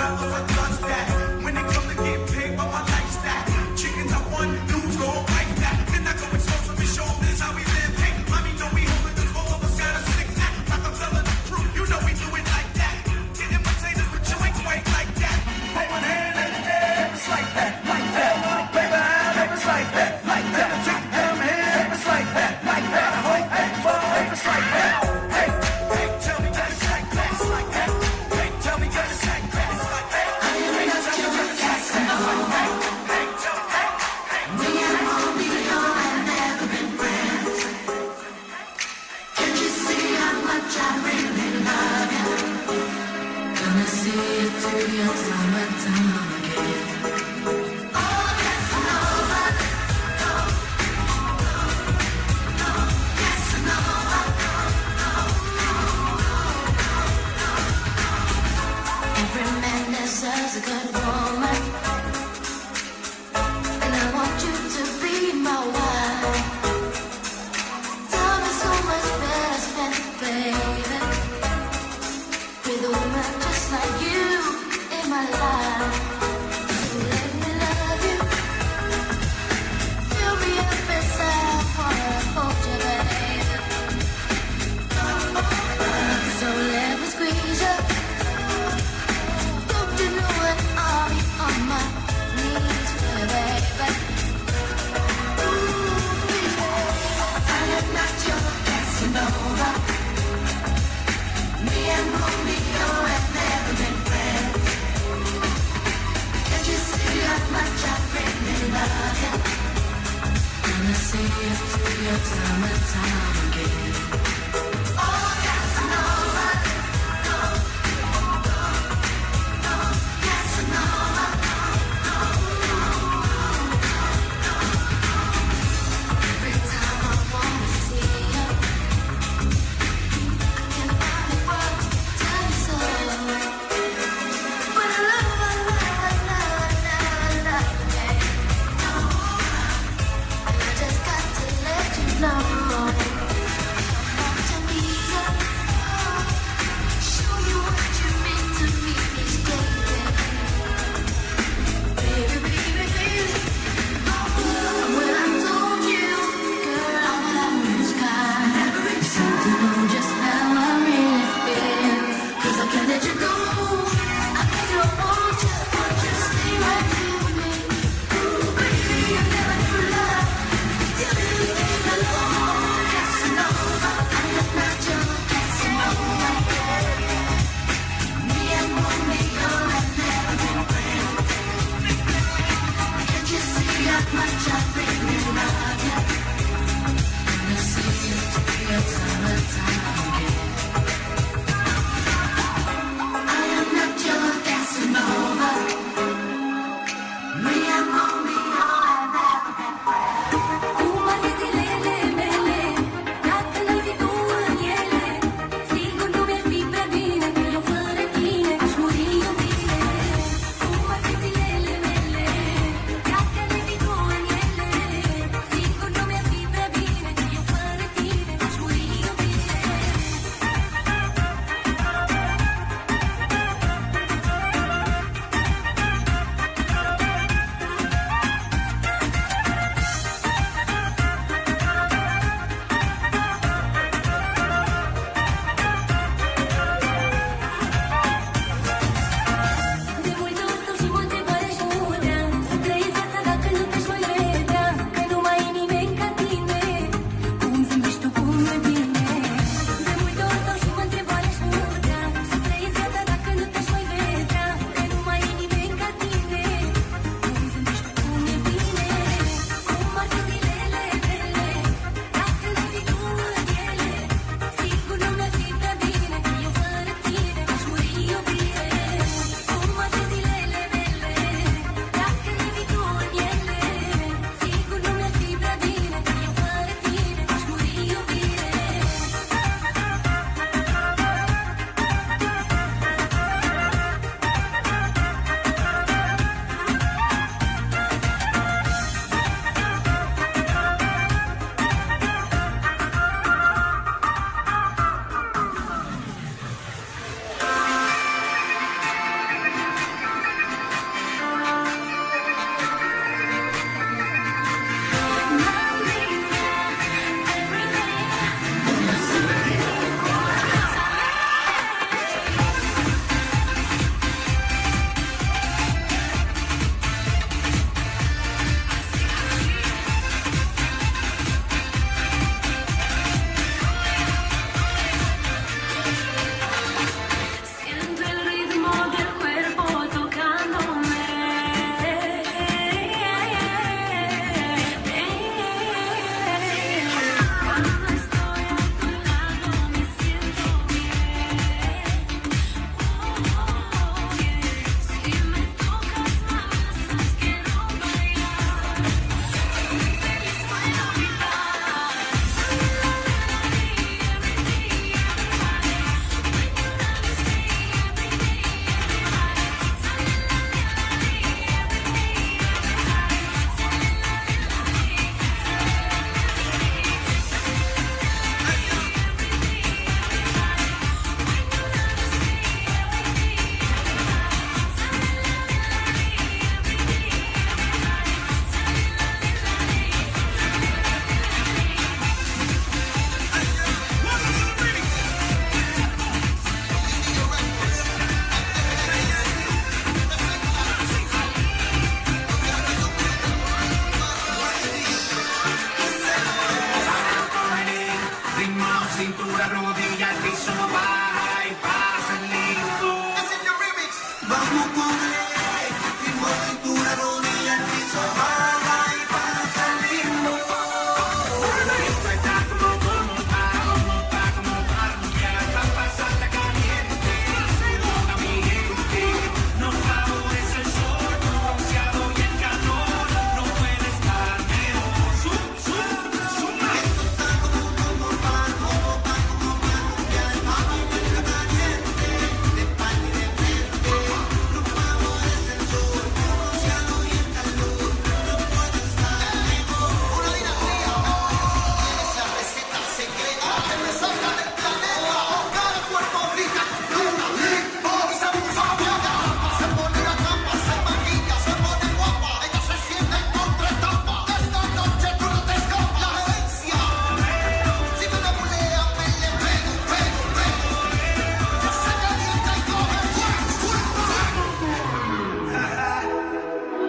When it come to getting paid, but my lifestyle. Chickens, I want news, go like that. Then I go expose on the shoulders, how we live. Hey, mommy, know we hold it, the four of us got a six pack. Rockefeller, the crew, you know we do it like that. Getting potatoes, but you ain't quite like that. Put one hand in the air, it's like that, like that. Baby, it's like that, like that. Take the dumb hand, it's like that, like that. Whole thing, boy, it's like that. Hey, hey, tell me that it's like that, it's like that. Hey, tell me that it's like that, it's like that. Hey, tell me that it's like that, it's like that. Hey, tell me that. Me and Romeo have never been friends. Can't you see how much I really love you? Gonna see it through your time and time again. Oh, Casanova. No, no, no, Casanova. Every man deserves a good woman. And I want you to be my wife. Time is so much better spent, baby, with a woman just like you in my life. So let me love you. Fill me up inside, wanna hold you, baby. So let me squeeze you. Don't you know it? I'll be on my knees for you, baby. Ooh, baby. I am not your Casanova. Me and Romeo have never been friends. Can't you see how much I really love you? Gonna see it through your time and time again. Oh, Casanova, no, no, no, Casanova, no, no, no, no, no, no. Every time I wanna see you, I can't find the words to tell you so. But I love, I love, I love, I love, I love you, baby. No, and I just got to let you know.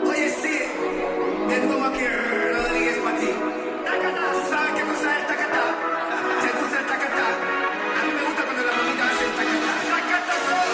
Oye, sí, tengo Maquia Rodríguez para ti. Takata, ¿tú sabes qué cosa es el takata? ¿Te gusta el takata? A mí me gusta cuando la mamita hace el takata. Takata, bro.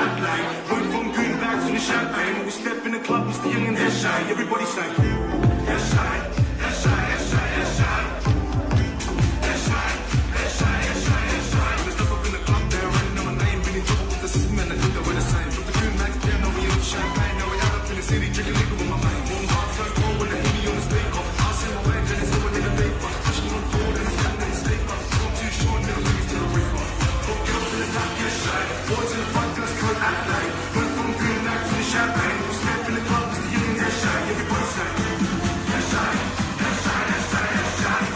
Like, went from greenbacks to the champagne. We step in the club, it's the youngins that shine. Everybody say, "That's right, that's right, that's right, that's right." That's right, that's right, that's right, that's right. When I step up in the club, they're running on my name. Been in trouble with the system and I think that we're the same. Put the greenbacks down, now we in the champagne. Now we out up in the city, drinking liquor with my mate. Warm hearts, so cold when they hear me on the speaker. I see my way, then it's going in the deeper. Pushing on forward and it's going in the steeper. Walk too short, middle fingers to the reaper. Walk it off in the dark, yes, shine. Boys in the front, just come at night. Went from greenbacks to the champagne. We step in the club, it's the youngins that shine. Everybody say, "That's right, that's right, that's right, that's right."